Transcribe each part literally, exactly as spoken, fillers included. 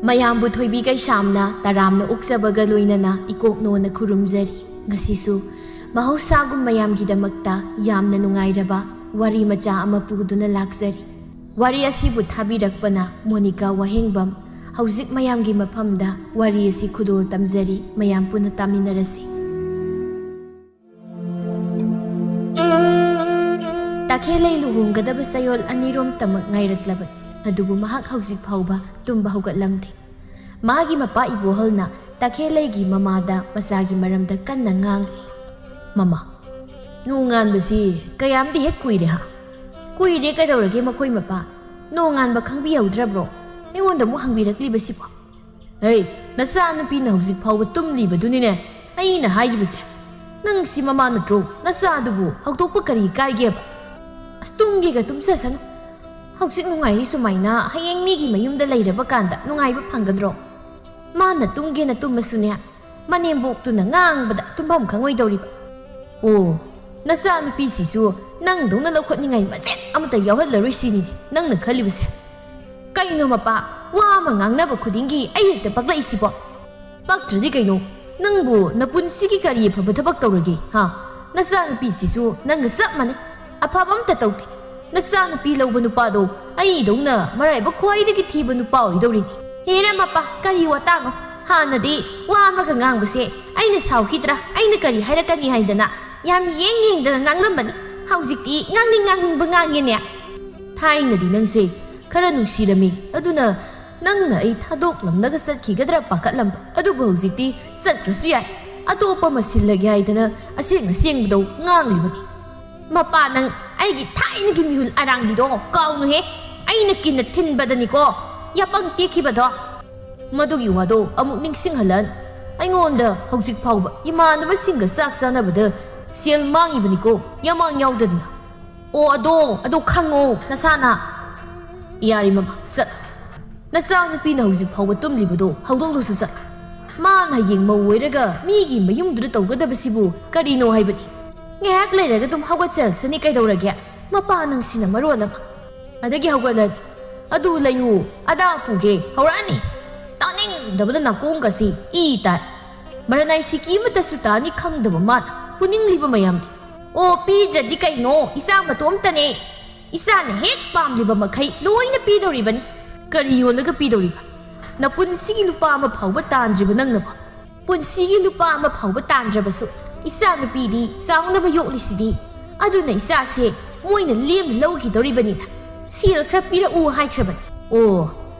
ꯃꯌꯥꯝꯕꯨ ꯊꯣꯏꯕꯤ ꯀꯩꯁꯥꯝꯅ ꯇꯔꯥꯝꯅ ꯑꯣꯛꯆꯕꯒ ꯂꯣꯏꯅꯅ ꯏꯀꯣꯛꯅꯣꯅ ꯈꯨꯔꯨꯝꯖꯔꯤ꯫ ꯉꯁꯤꯁꯨ ꯃꯍꯧꯁꯥꯒꯨꯝ ꯃꯌꯥꯝꯒꯤꯗꯃꯛꯇ ꯌꯥꯝꯅ ꯅꯨꯡꯉꯥꯏꯔꯕ ꯋꯥꯔꯤ ꯃꯆꯥ ꯑꯃ ꯄꯨꯗꯨꯅ ꯂꯥꯛꯆꯔꯤ꯫ ꯋꯥꯔꯤ ꯑꯁꯤꯕꯨ ꯊꯥꯕꯤꯔꯛꯄꯅ ꯃꯣꯅꯤꯀꯥ ꯋꯥꯍꯦꯡꯕꯝ꯫ ꯍꯧꯖꯤꯛ ꯃꯌꯥꯝꯒꯤ ꯃꯐꯝꯗ ꯋꯥꯔꯤ ꯑꯁꯤ ꯈꯨꯗꯣꯜ ꯇꯝꯖꯔꯤ, ꯃꯌꯥꯝ ꯄꯨꯟꯅ ꯇꯥꯃꯤꯟꯅꯔꯁꯤ꯫ ꯇꯈꯦꯜꯂꯩ ꯂꯨꯍꯣꯡꯒꯗꯕ ꯆꯌꯣꯜ ꯑꯅꯤꯔꯣꯝꯇꯃꯛ ꯉꯥꯏꯔꯛꯂꯕꯅꯤ, ꯑꯗꯨꯕꯨ ꯃꯍꯥꯛ ꯍꯧꯖꯤꯛ ꯐꯥꯎꯕ ꯇꯨꯝꯕ ꯍꯧꯒꯠꯂꯝꯗꯦ꯫ ꯃꯥꯒꯤ ꯃꯄꯥ ꯏꯕꯣꯍꯜꯅ ꯇꯈꯦꯜꯂꯩꯒꯤ ꯃꯃꯥꯗ ꯃꯆꯥꯒꯤ ꯃꯔꯝꯗ ꯀꯟꯅ ꯉꯥꯡꯂꯤ꯫ "ꯃꯃꯥ, ꯅꯣꯡꯉꯥꯟꯕꯁꯤ ꯀꯌꯥꯝꯗꯤ ꯍꯦꯛ ꯀꯨꯏꯔꯦ ꯍꯥ?" "ꯀꯨꯏꯔꯦ ꯀꯩꯗꯧꯔꯒꯦ ꯃꯈꯣꯏ ꯃꯄꯥ? ꯅꯣꯡꯉꯥꯟꯕ ꯈꯪꯕꯤꯍꯧꯗ꯭ꯔꯕ꯭ꯔꯣ? ꯑꯩꯉꯣꯟꯗ ꯑꯃꯨꯛ ꯍꯪꯕꯤꯔꯛꯂꯤꯕꯁꯤꯕꯣ?" "ꯍꯩ, ꯅꯆꯥꯅꯨꯄꯤꯅ ꯍꯧꯖꯤꯛ ꯐꯥꯎꯕ ꯇꯨꯝꯂꯤꯕꯗꯨꯅꯤꯅꯦ ꯑꯩꯅ ꯍꯥꯏꯔꯤꯕꯁꯦ꯫ ꯅꯪꯁꯤ ꯃꯃꯥ ꯅꯠꯇ꯭ꯔꯣ? ꯅꯆꯥꯗꯨꯕꯨ ꯍꯧꯗꯣꯛꯄ ꯀꯔꯤ ꯀꯥꯏꯒꯦꯕ?" "ꯑꯁ, ꯇꯨꯝꯒꯦꯒ ꯇꯨꯝꯖꯁꯅꯨ꯫ ꯍꯧꯖꯤꯛ ꯅꯨꯡꯉꯥꯏꯔꯤ ꯁꯨꯃꯥꯏꯅ ꯍꯌꯦꯡ ꯃꯤꯒꯤ ꯃꯌꯨꯝꯗ ꯂꯩꯔꯕ ꯀꯥꯟꯗ ꯅꯨꯡꯉꯥꯏꯕ ꯐꯪꯒꯗ꯭ꯔꯣ? ꯃꯥꯅ ꯇꯨꯝꯒꯦꯅ ꯇꯨꯝꯃꯁꯨꯅꯦ, ꯃꯅꯦꯝꯕꯣꯛꯇꯨꯅ ꯉꯥꯡꯕꯗ ꯇꯨꯝꯐꯝ ꯈꯪꯉꯣꯏꯗꯧꯔꯤꯕ꯫ ꯑꯣ, ꯅꯆꯥꯅꯨꯄꯤꯁꯤꯁꯨ ꯅꯪꯗꯧꯅ ꯂꯧꯈꯠꯅꯤꯡꯉꯥꯏ ꯃꯆꯦꯠ ꯑꯃꯇ ꯌꯥꯎꯍꯜꯂꯔꯣꯏ ꯁꯤꯅꯤꯅꯦ ꯅꯪꯅ ꯈꯜꯂꯤꯕꯁꯦ꯫ ꯀꯩꯅꯣ ꯃꯄꯥ, ꯋꯥ ꯑꯃ ꯉꯥꯡꯅꯕ ꯈꯨꯗꯤꯡꯒꯤ ꯑꯩ ꯍꯦꯛꯇ ꯄꯛꯂꯛꯏꯁꯤꯕꯣ? ꯄꯛꯇ꯭ꯔꯗꯤ ꯀꯩꯅꯣ? ꯅꯪꯕꯨ ꯅꯄꯨꯟꯁꯤꯒꯤ ꯀꯔꯤ ꯑꯐꯕ ꯊꯕꯛ ꯇꯧꯔꯒꯦ, ꯍꯥ? ꯅꯆꯥꯅꯨꯄꯤꯁꯤꯁꯨ ꯅꯪꯒ ꯆꯞ ꯃꯥꯟꯅꯩ, ꯑꯐꯕ ꯑꯝꯇ ꯇꯧꯗꯦ꯫ ꯅꯆꯥꯅꯨꯄꯤ ꯂꯧꯕ ꯅꯨꯄꯥꯗꯣ ꯑꯩꯗꯧꯅ ꯃꯔꯥꯏꯕꯛ ꯈ꯭ꯋꯥꯏꯗꯒꯤ ꯊꯤꯕ ꯅꯨꯄꯥ ꯑꯣꯏꯗꯧꯔꯤꯅꯤ꯫ ꯍꯦꯔꯥ ꯃꯄꯥ, ꯀꯔꯤ ꯋꯥꯇꯥꯅꯣ? ꯍꯥꯟꯅꯗꯤ ꯋꯥ ꯑꯃꯒ ꯉꯥꯡꯕꯁꯦ ꯑꯩꯅ ꯁꯥꯎꯈꯤꯗ꯭ꯔꯥ, ꯑꯩꯅ ꯀꯔꯤ ꯍꯥꯏꯔꯛꯀꯅꯤ ꯍꯥꯏꯗꯅ ꯌꯥꯝ ꯌꯦꯡ ꯌꯦꯡꯗꯅ ꯉꯥꯡꯂꯝꯕꯅꯤ꯫ ꯍꯧꯖꯤꯛꯇꯤ ꯉꯥꯡꯅꯤꯡ ꯉꯥꯡꯅꯤꯡꯕ ꯉꯥꯡꯉꯦꯅꯦ꯫ ꯊꯥꯏꯅꯗꯤ ꯅꯪꯁꯦ ꯈꯔ ꯅꯨꯡꯁꯤꯔꯝꯃꯤ, ꯑꯗꯨꯅ ꯅꯪꯅ ꯑꯩ ꯊꯥꯗꯣꯛꯂꯝꯂꯒ ꯆꯠꯈꯤꯒꯗ꯭ꯔꯥ ꯄꯥꯈꯠꯂꯝꯕ꯫ ꯑꯗꯨꯕꯨ ꯍꯧꯖꯤꯛꯇꯤ ꯆꯠꯈ꯭ꯔꯁꯨ ꯌꯥꯏ, ꯑꯇꯣꯞꯄ ꯑꯃ ꯁꯤꯜꯂꯒꯦ ꯍꯥꯏꯗꯅ ꯑꯁꯦꯡ ꯑꯁꯦꯡꯕꯗꯣ ꯉꯥꯡꯂꯤꯕꯅꯤ꯫ ꯃꯄꯥ, ꯅꯪ ꯑꯩꯒꯤ ꯊꯥꯏꯅꯒꯤ ꯃꯤꯍꯨꯜ ꯑꯔꯥꯡꯕꯤꯗꯣ ꯀꯥꯎꯅꯨꯍꯦ꯫ ꯑꯩꯅ ꯀꯤꯟꯅ ꯊꯤꯟꯕꯗꯅꯤꯀꯣ ꯌꯥꯄꯪ ꯇꯦꯛꯈꯤꯕꯗꯣ꯫ ꯃꯗꯨꯒꯤ ꯋꯥꯗꯣ ꯑꯃꯨꯛ ꯅꯤꯡꯁꯤꯡꯍꯜꯂꯛꯑꯅꯨ꯫ ꯑꯩꯉꯣꯟꯗ ꯍꯧꯖꯤꯛ ꯐꯥꯎꯕ ꯏꯃꯥꯟꯅꯕꯁꯤꯡꯒ ꯆꯥꯛ ꯆꯥꯅꯕꯗ ꯁꯦꯜ ꯃꯥꯡꯉꯤꯕꯅꯤꯀꯣ, ꯌꯥꯃꯥꯡ ꯌꯥꯎꯗꯗꯅ꯫ ꯑꯣ, ꯑꯗꯣ, ꯑꯗꯣ ꯈꯪꯉꯣ ꯅꯁꯥꯅ꯫ ꯌꯥꯔꯦ ꯃꯃꯥ, ꯆꯠ꯫ ꯅꯆꯥꯅꯨꯄꯤꯅ ꯍꯧꯖꯤꯛ ꯐꯥꯎꯕ ꯇꯨꯝꯂꯤꯕꯗꯣ ꯍꯧꯗꯣꯛꯂꯨꯁꯨ ꯆꯠ꯫ ꯃꯥꯅ ꯍꯌꯦꯡ ꯃꯧ ꯑꯣꯏꯔꯒ ꯃꯤꯒꯤ ꯃꯌꯨꯝꯗꯨꯗ ꯇꯧꯒꯗꯕꯁꯤꯕꯨ ꯀꯔꯤꯅꯣ ꯍꯥꯏꯕꯅꯤ? ꯉꯥꯏꯍꯥꯛ ꯂꯩꯔꯒ ꯑꯗꯨꯝ ꯍꯧꯒꯠꯆꯔꯛꯁꯅꯤ ꯀꯩꯗꯧꯔꯒꯦ? ꯃꯄꯥ ꯅꯪꯁꯤꯅ ꯃꯔꯣꯜ ꯑꯃ꯫ ꯑꯗꯒꯤ ꯍꯧꯒꯠꯂꯅꯤ, ꯑꯗꯨ ꯂꯩꯌꯨ, ꯑꯗꯥ ꯄꯨꯒꯦ, ꯍꯧꯔꯛꯑꯅꯤ꯫ ꯗꯕꯗ ꯅꯥꯀꯣꯡꯒꯁꯤ ꯏ ꯇꯥꯏ꯫ ꯃꯔꯅꯥꯏ ꯁꯤꯀꯤ ꯑꯃꯠꯇꯁꯨ ꯇꯥꯅꯤ ꯈꯪꯗꯕ ꯃꯥꯅ ꯄꯨꯅꯤꯡꯂꯤꯕ ꯃꯌꯥꯝꯗꯤ꯫ ꯑꯣ, ꯄꯤꯗ꯭ꯔꯗꯤ ꯀꯩꯅꯣ? ꯏꯆꯥ ꯃꯇꯣꯝꯇꯅꯦ꯫ ꯏꯆꯥꯅ ꯍꯦꯛ ꯄꯥꯝꯂꯤꯕ ꯃꯈꯩ ꯂꯣꯏꯅ ꯄꯤꯗꯧꯔꯤꯕꯅꯤ꯫ ꯀꯔꯤ ꯌꯣꯜꯂꯒ ꯄꯤꯗꯧꯔꯤꯕ? ꯅꯄꯨꯟꯁꯤꯒꯤ ꯂꯨꯄꯥ ꯑꯃ ꯐꯥꯎꯕ ꯇꯥꯟꯗ꯭ꯔꯤꯕ ꯅꯪꯅꯕꯣ? ꯄꯨꯟꯁꯤꯒꯤ ꯂꯨꯄꯥ ꯑꯃ ꯐꯥꯎꯕ ꯇꯥꯟꯗ꯭ꯔꯕꯁꯨ ꯏꯆꯥꯅꯨꯄꯤꯗꯤ ꯆꯥꯎꯅꯕ ꯌꯣꯛꯂꯤꯁꯤꯗꯤ꯫ ꯑꯗꯨꯅ ꯏꯆꯥꯁꯦ ꯃꯣꯏꯅ ꯂꯦꯝꯅ ꯂꯧꯈꯤꯗꯧꯔꯤꯕꯅꯤꯅ ꯁꯦꯜ ꯈꯔ ꯄꯤꯔꯛꯎ ꯍꯥꯏꯈ꯭ꯔꯕꯅꯤ꯫ ꯑꯣ,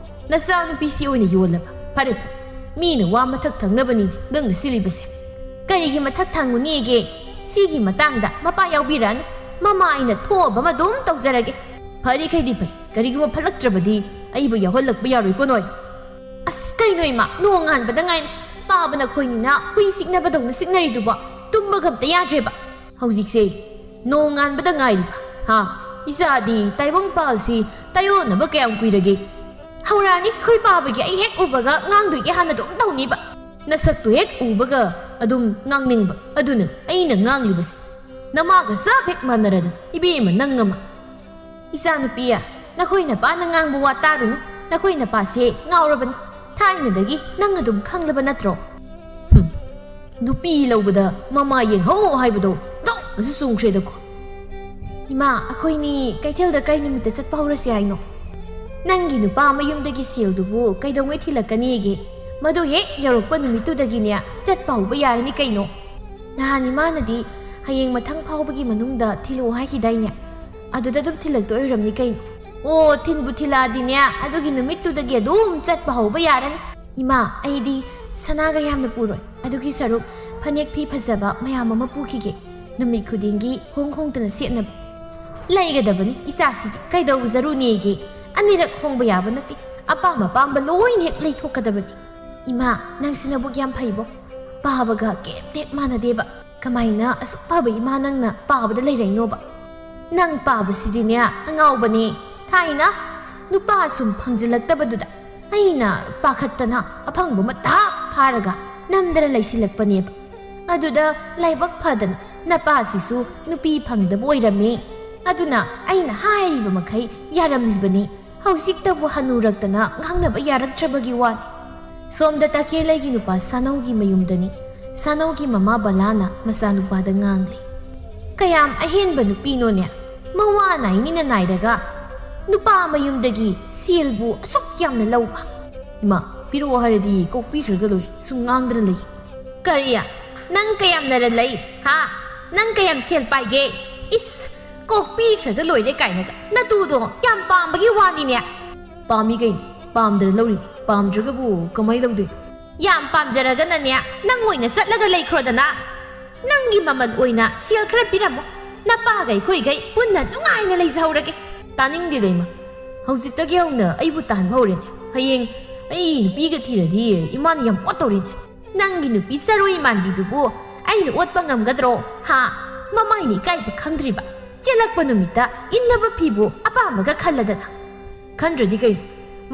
ꯅꯆꯥꯅꯨꯄꯤꯁꯤ ꯑꯣꯏꯅ ꯌꯣꯜꯂꯕ? ꯐꯔꯦ, ꯃꯤꯅ ꯋꯥ ꯃꯊꯛ ꯊꯪꯅꯕꯅꯤꯅꯦ ꯅꯪꯅ ꯁꯤꯜꯂꯤꯕꯁꯦ꯫ ꯀꯔꯤꯒꯤ ꯃꯊꯛ ꯊꯪꯉꯨꯅꯤꯒꯦ? ꯁꯤꯒꯤ ꯃꯇꯥꯡꯗ ꯃꯄꯥ ꯌꯥꯎꯕꯤꯔꯛꯑꯅꯨ꯫ ꯃꯃꯥ ꯑꯩꯅ ꯊꯣꯛꯑꯕ ꯑꯃ ꯑꯗꯨꯝ ꯇꯧꯖꯔꯒꯦ꯫ ꯐꯔꯤꯈꯩꯗꯤ ꯐꯩ꯫ ꯀꯔꯤꯒꯨꯝꯕ ꯐꯠꯂꯛꯇ꯭ꯔꯕꯗꯤ ꯑꯩꯕꯨ ꯌꯥꯎꯍꯜꯂꯛꯄ ꯌꯥꯔꯣꯏꯀꯣ ꯅꯣꯏ꯫ ꯑꯁ, ꯀꯩꯅꯣ ꯏꯃꯥ, ꯅꯣꯡꯉꯥꯟꯕꯗ ꯉꯥꯏꯅ ꯄꯥꯕ ꯅꯈꯣꯏꯅꯤꯅ ꯍꯨꯏ ꯁꯤꯛꯅꯕꯗꯧꯅ ꯁꯤꯛꯅꯔꯤꯗꯨꯕꯣ? ꯇꯨꯝꯕꯒ ꯑꯝꯇ ꯌꯥꯗ꯭ꯔꯦꯕ꯫ ꯍꯧꯖꯤꯛꯁꯦ ꯅꯣꯡꯉꯥꯟꯕꯗ ꯉꯥꯏꯔꯤꯕ, ꯍꯥ? ꯏꯆꯥꯗꯤ ꯇꯥꯏꯕꯪꯄꯥꯜꯁꯤ ꯇꯥꯏꯑꯣꯟꯅꯕ ꯀꯌꯥꯝ ꯀꯨꯏꯔꯒꯦ? ꯍꯧꯔꯛꯑꯅꯤ, ꯈꯣꯏ ꯄꯥꯕꯒꯤ ꯑꯩ ꯍꯦꯛ ꯎꯕꯒ ꯉꯥꯡꯗꯣꯏꯒꯤ ꯍꯥꯟꯅ ꯑꯗꯨꯝ ꯇꯧꯅꯤꯕ꯫ ꯅꯁꯛꯇꯨ ꯍꯦꯛ ꯎꯕꯒ ꯑꯗꯨꯝ ꯉꯥꯡꯅꯤꯡꯕ, ꯑꯗꯨꯅ ꯑꯩꯅ ꯉꯥꯡꯂꯤꯕꯁꯦ꯫ ꯅꯃꯥꯒ ꯆꯞ ꯍꯦꯛ ꯃꯥꯟꯅꯔꯗꯅ, ꯏꯕꯦꯝꯃ ꯅꯪ ꯑꯃ꯫ ꯏꯆꯥꯅꯨꯄꯤ, ꯅꯈꯣꯏ ꯅꯄꯥꯅ ꯉꯥꯡꯕ ꯋꯥ ꯇꯥꯔꯨꯅꯨ꯫ ꯅꯈꯣꯏ ꯅꯄꯥꯁꯦ ꯉꯥꯎꯔꯕꯅꯤ꯫ ꯊꯥꯏꯅꯗꯒꯤ ꯅꯪ ꯑꯗꯨꯝ ꯈꯪꯂꯕ ꯅꯠꯇ꯭ꯔꯣ? ꯍꯨꯝ, ꯅꯨꯄꯤ ꯂꯧꯕꯗ ꯃꯃꯥ ꯌꯦꯡꯍꯧ ꯍꯥꯏꯕꯗꯣ ꯅꯣꯡꯃꯁꯨ ꯆꯨꯝꯈ꯭ꯔꯦꯗꯀꯣ꯫ ꯏꯃꯥ, ꯑꯩꯈꯣꯏꯅꯤ ꯀꯩꯊꯦꯜꯗ ꯀꯩ ꯅꯨꯃꯤꯠꯇ ꯆꯠꯄ ꯍꯧꯔꯁꯤ ꯍꯥꯏꯅꯣ? ꯅꯪꯒꯤ ꯅꯨꯄꯥ ꯃꯌꯨꯝꯗꯒꯤ ꯁꯦꯜꯗꯨꯕꯨ ꯀꯩꯗꯧꯉꯩ ꯊꯤꯜꯂꯛꯀꯅꯤꯒꯦ? ꯃꯗꯨ ꯍꯦꯛ ꯌꯧꯔꯛꯄ ꯅꯨꯃꯤꯠꯇꯨꯗꯒꯤꯅꯦ ꯆꯠꯄ ꯍꯧꯕ ꯌꯥꯔꯅꯤ ꯀꯩꯅꯣ꯫ ꯅꯍꯥꯟ ꯏꯃꯥꯅꯗꯤ ꯍꯌꯦꯡ ꯃꯊꯪ ꯐꯥꯎꯕꯒꯤ ꯃꯅꯨꯡꯗ ꯊꯤꯜꯂꯛꯑꯣ ꯍꯥꯏꯈꯤꯗꯥꯏꯅꯦ? ꯑꯗꯨꯗ ꯑꯗꯨꯝ ꯊꯤꯜꯂꯛꯇꯣꯏ ꯑꯣꯏꯔꯝꯅꯤ ꯀꯩꯅꯣ꯫ ꯑꯣ, ꯊꯤꯟꯕꯨ ꯊꯤꯜꯂꯛꯑꯗꯤꯅꯦ, ꯑꯗꯨꯒꯤ ꯅꯨꯃꯤꯠꯇꯨꯗꯒꯤ ꯑꯗꯨꯝ ꯆꯠꯄ ꯍꯧꯕ ꯌꯥꯔꯅꯤ꯫ ꯏꯃꯥ, ꯑꯩꯗꯤ ꯁꯅꯥꯒ ꯌꯥꯝꯅ ꯄꯨꯔꯣꯏ꯫ ꯑꯗꯨꯒꯤ ꯁꯔꯨꯛ ꯐꯅꯦꯛ ꯐꯤ ꯐꯖꯕ ꯃꯌꯥꯝ ꯑꯃ ꯄꯨꯈꯤꯒꯦ꯫ ꯅꯨꯃꯤꯠ ꯈꯨꯗꯤꯡꯒꯤ ꯍꯣꯡ ꯍꯣꯡꯗꯅ ꯁꯦꯠꯅꯕ꯫ ꯂꯩꯒꯗꯕꯅꯤ, ꯏꯆꯥꯁꯤꯗꯤ ꯀꯩꯗꯧꯖꯔꯨꯅꯦꯒꯦ? ꯑꯅꯤꯔꯛ ꯍꯣꯡꯕ ꯌꯥꯕ ꯅꯠꯇꯦ꯫ ꯑꯄꯥꯝ ꯑꯄꯥꯝꯕ ꯂꯣꯏꯅ ꯍꯦꯛ ꯂꯩꯊꯣꯛꯀꯗꯕꯅꯤ꯫ ꯏꯃꯥ, ꯅꯪꯁꯤ ꯅꯕꯨꯛ ꯌꯥꯝ ꯐꯩꯕꯣ꯫ ꯄꯥꯕꯒ ꯀꯩꯝꯇ ꯍꯦꯛ ꯃꯥꯟꯅꯗꯦꯕ꯫ ꯀꯃꯥꯏꯅ ꯑꯁꯨꯛ ꯐꯕ ꯏꯃꯥ ꯅꯪꯅ ꯄꯥꯕꯗ ꯂꯩꯔꯛꯏꯅꯣꯕ? ꯅꯪ ꯄꯥꯕꯁꯤꯗꯤꯅꯦ ꯑꯉꯥꯎꯕꯅꯦ꯫ ꯊꯥꯏꯅ ꯅꯨꯄꯥ ꯁꯨꯝ ꯐꯪꯖꯤꯜꯂꯛꯇꯕꯗꯨꯗ ꯑꯩꯅ ꯄꯥꯈꯠꯇꯅ ꯑꯐꯪꯕ ꯃꯇꯥ ꯐꯥꯔꯒ ꯅꯝꯗꯅ ꯂꯩꯁꯤꯜꯂꯛꯄꯅꯦꯕ꯫ ꯑꯗꯨꯗ ꯂꯥꯏꯕꯛ ꯐꯗꯅ ꯅꯄꯥꯁꯤꯁꯨ ꯅꯨꯄꯤ ꯐꯪꯗꯕ ꯑꯣꯏꯔꯝꯃꯦ꯫ ꯑꯗꯨꯅ ꯑꯩꯅ ꯍꯥꯏꯔꯤꯕ ꯃꯈꯩ ꯌꯥꯔꯝꯂꯤꯕꯅꯤ꯫ ꯍꯧꯖꯤꯛꯇꯕꯨ ꯍꯅꯨꯔꯛꯇꯅ ꯉꯥꯡꯅꯕ ꯌꯥꯔꯛꯇ꯭ꯔꯕꯒꯤ ꯋꯥꯅꯤ꯫ ꯁꯣꯝꯗ ꯇꯈꯦꯜꯂꯩꯒꯤ ꯅꯨꯄꯥ ꯁꯥꯅꯧꯒꯤ ꯃꯌꯨꯝꯗꯅꯤ꯫ ꯁꯥꯅꯧꯒꯤ ꯃꯃꯥ ꯕꯂꯥꯅ ꯃꯆꯥꯅꯨꯄꯥꯗ ꯉꯥꯡꯂꯤ꯫ "ꯀꯌꯥꯝ ꯑꯍꯦꯟꯕ ꯅꯨꯄꯤꯅꯣꯅꯦ, ꯃꯋꯥ ꯅꯥꯏꯅꯤꯅ ꯅꯥꯏꯔꯒ ꯅꯨꯄꯥ ꯃꯌꯨꯝꯗꯒꯤ ꯁꯦꯜꯕꯨ ꯑꯁꯨꯛ ꯌꯥꯝꯅ ꯂꯧꯕ?" "ꯏꯃꯥ, ꯄꯤꯔꯛꯑꯣ ꯍꯥꯏꯔꯗꯤ ꯀꯣꯛꯄꯤꯈ꯭ꯔꯒ ꯂꯣꯏꯔꯦ, ꯁꯨꯝ ꯉꯥꯡꯗꯅ ꯂꯩ꯫" "ꯀꯔꯤ? ꯅꯪ ꯀꯌꯥꯝ ꯅꯔꯜ ꯂꯩ? ꯍꯥ? ꯅꯪ ꯀꯌꯥꯝ ꯁꯦꯜ ꯄꯥꯏꯒꯦ? ꯏꯁ, ꯀꯣꯛꯄꯤꯈ꯭ꯔꯒ ꯂꯣꯏꯔꯦ ꯀꯥꯏꯅꯒ꯫ ꯅꯇꯨꯗꯣ ꯌꯥꯝ ꯄꯥꯝꯕꯒꯤ ꯋꯥꯅꯤꯅꯦ꯫" "ꯄꯥꯝꯃꯤ ꯀꯩꯅꯣ, ꯄꯥꯝꯗꯅ ꯂꯧꯔꯤꯅꯤ, ꯄꯥꯝꯗ꯭ꯔꯒꯕꯨ ꯀꯃꯥꯏ ꯂꯧꯗꯣꯏꯅꯣ?" "ꯌꯥꯝ ꯄꯥꯝꯖꯔꯒꯅꯅꯦ, ꯅꯪ ꯑꯣꯏꯅ ꯆꯠꯂꯒ ꯂꯩꯈ꯭ꯔꯣꯗꯅ꯫ ꯅꯪꯒꯤ ꯃꯃꯜ ꯑꯣꯏꯅ ꯁꯦꯜ ꯈꯔ ꯄꯤꯔꯝꯃꯣ, ꯅꯄꯥꯒ ꯑꯩꯈꯣꯏꯒꯩ ꯄꯨꯟꯅ ꯅꯨꯡꯉꯥꯏꯅ ꯂꯩꯖꯍꯧꯔꯒꯦ꯫" "ꯇꯥꯅꯤꯡꯗꯦꯗ ꯏꯃꯥ, ꯍꯧꯖꯤꯛꯇꯒꯤ ꯍꯧꯅ ꯑꯩꯕꯨ ꯇꯥꯟꯕ ꯍꯧꯔꯦꯅꯦ꯫ ꯍꯌꯦꯡ ꯑꯩ ꯅꯨꯄꯤꯒ ꯊꯤꯔꯗꯤ ꯏꯃꯥꯅ ꯌꯥꯝ ꯑꯣꯠꯇꯧꯔꯤꯅꯦ꯫" "ꯅꯪꯒꯤ ꯅꯨꯄꯤ ꯆꯔꯣꯏ ꯃꯥꯟꯕꯤꯗꯨꯕꯨ ꯑꯩꯅ ꯑꯣꯠꯄ ꯉꯝꯒꯗ꯭ꯔꯣ? ꯍꯥ? ꯃꯃꯥꯏꯅ ꯏꯀꯥꯏꯕ ꯈꯪꯗ꯭ꯔꯤꯕ꯫ ꯆꯦꯜꯂꯛꯄ ꯅꯨꯃꯤꯠꯇ ꯏꯟꯅꯕ ꯐꯤꯕꯨ ꯑꯄꯥꯝꯕꯒ ꯈꯜꯂꯗꯅ꯫" "ꯈꯟꯗ꯭ꯔꯗꯤ ꯀꯩꯅꯣ?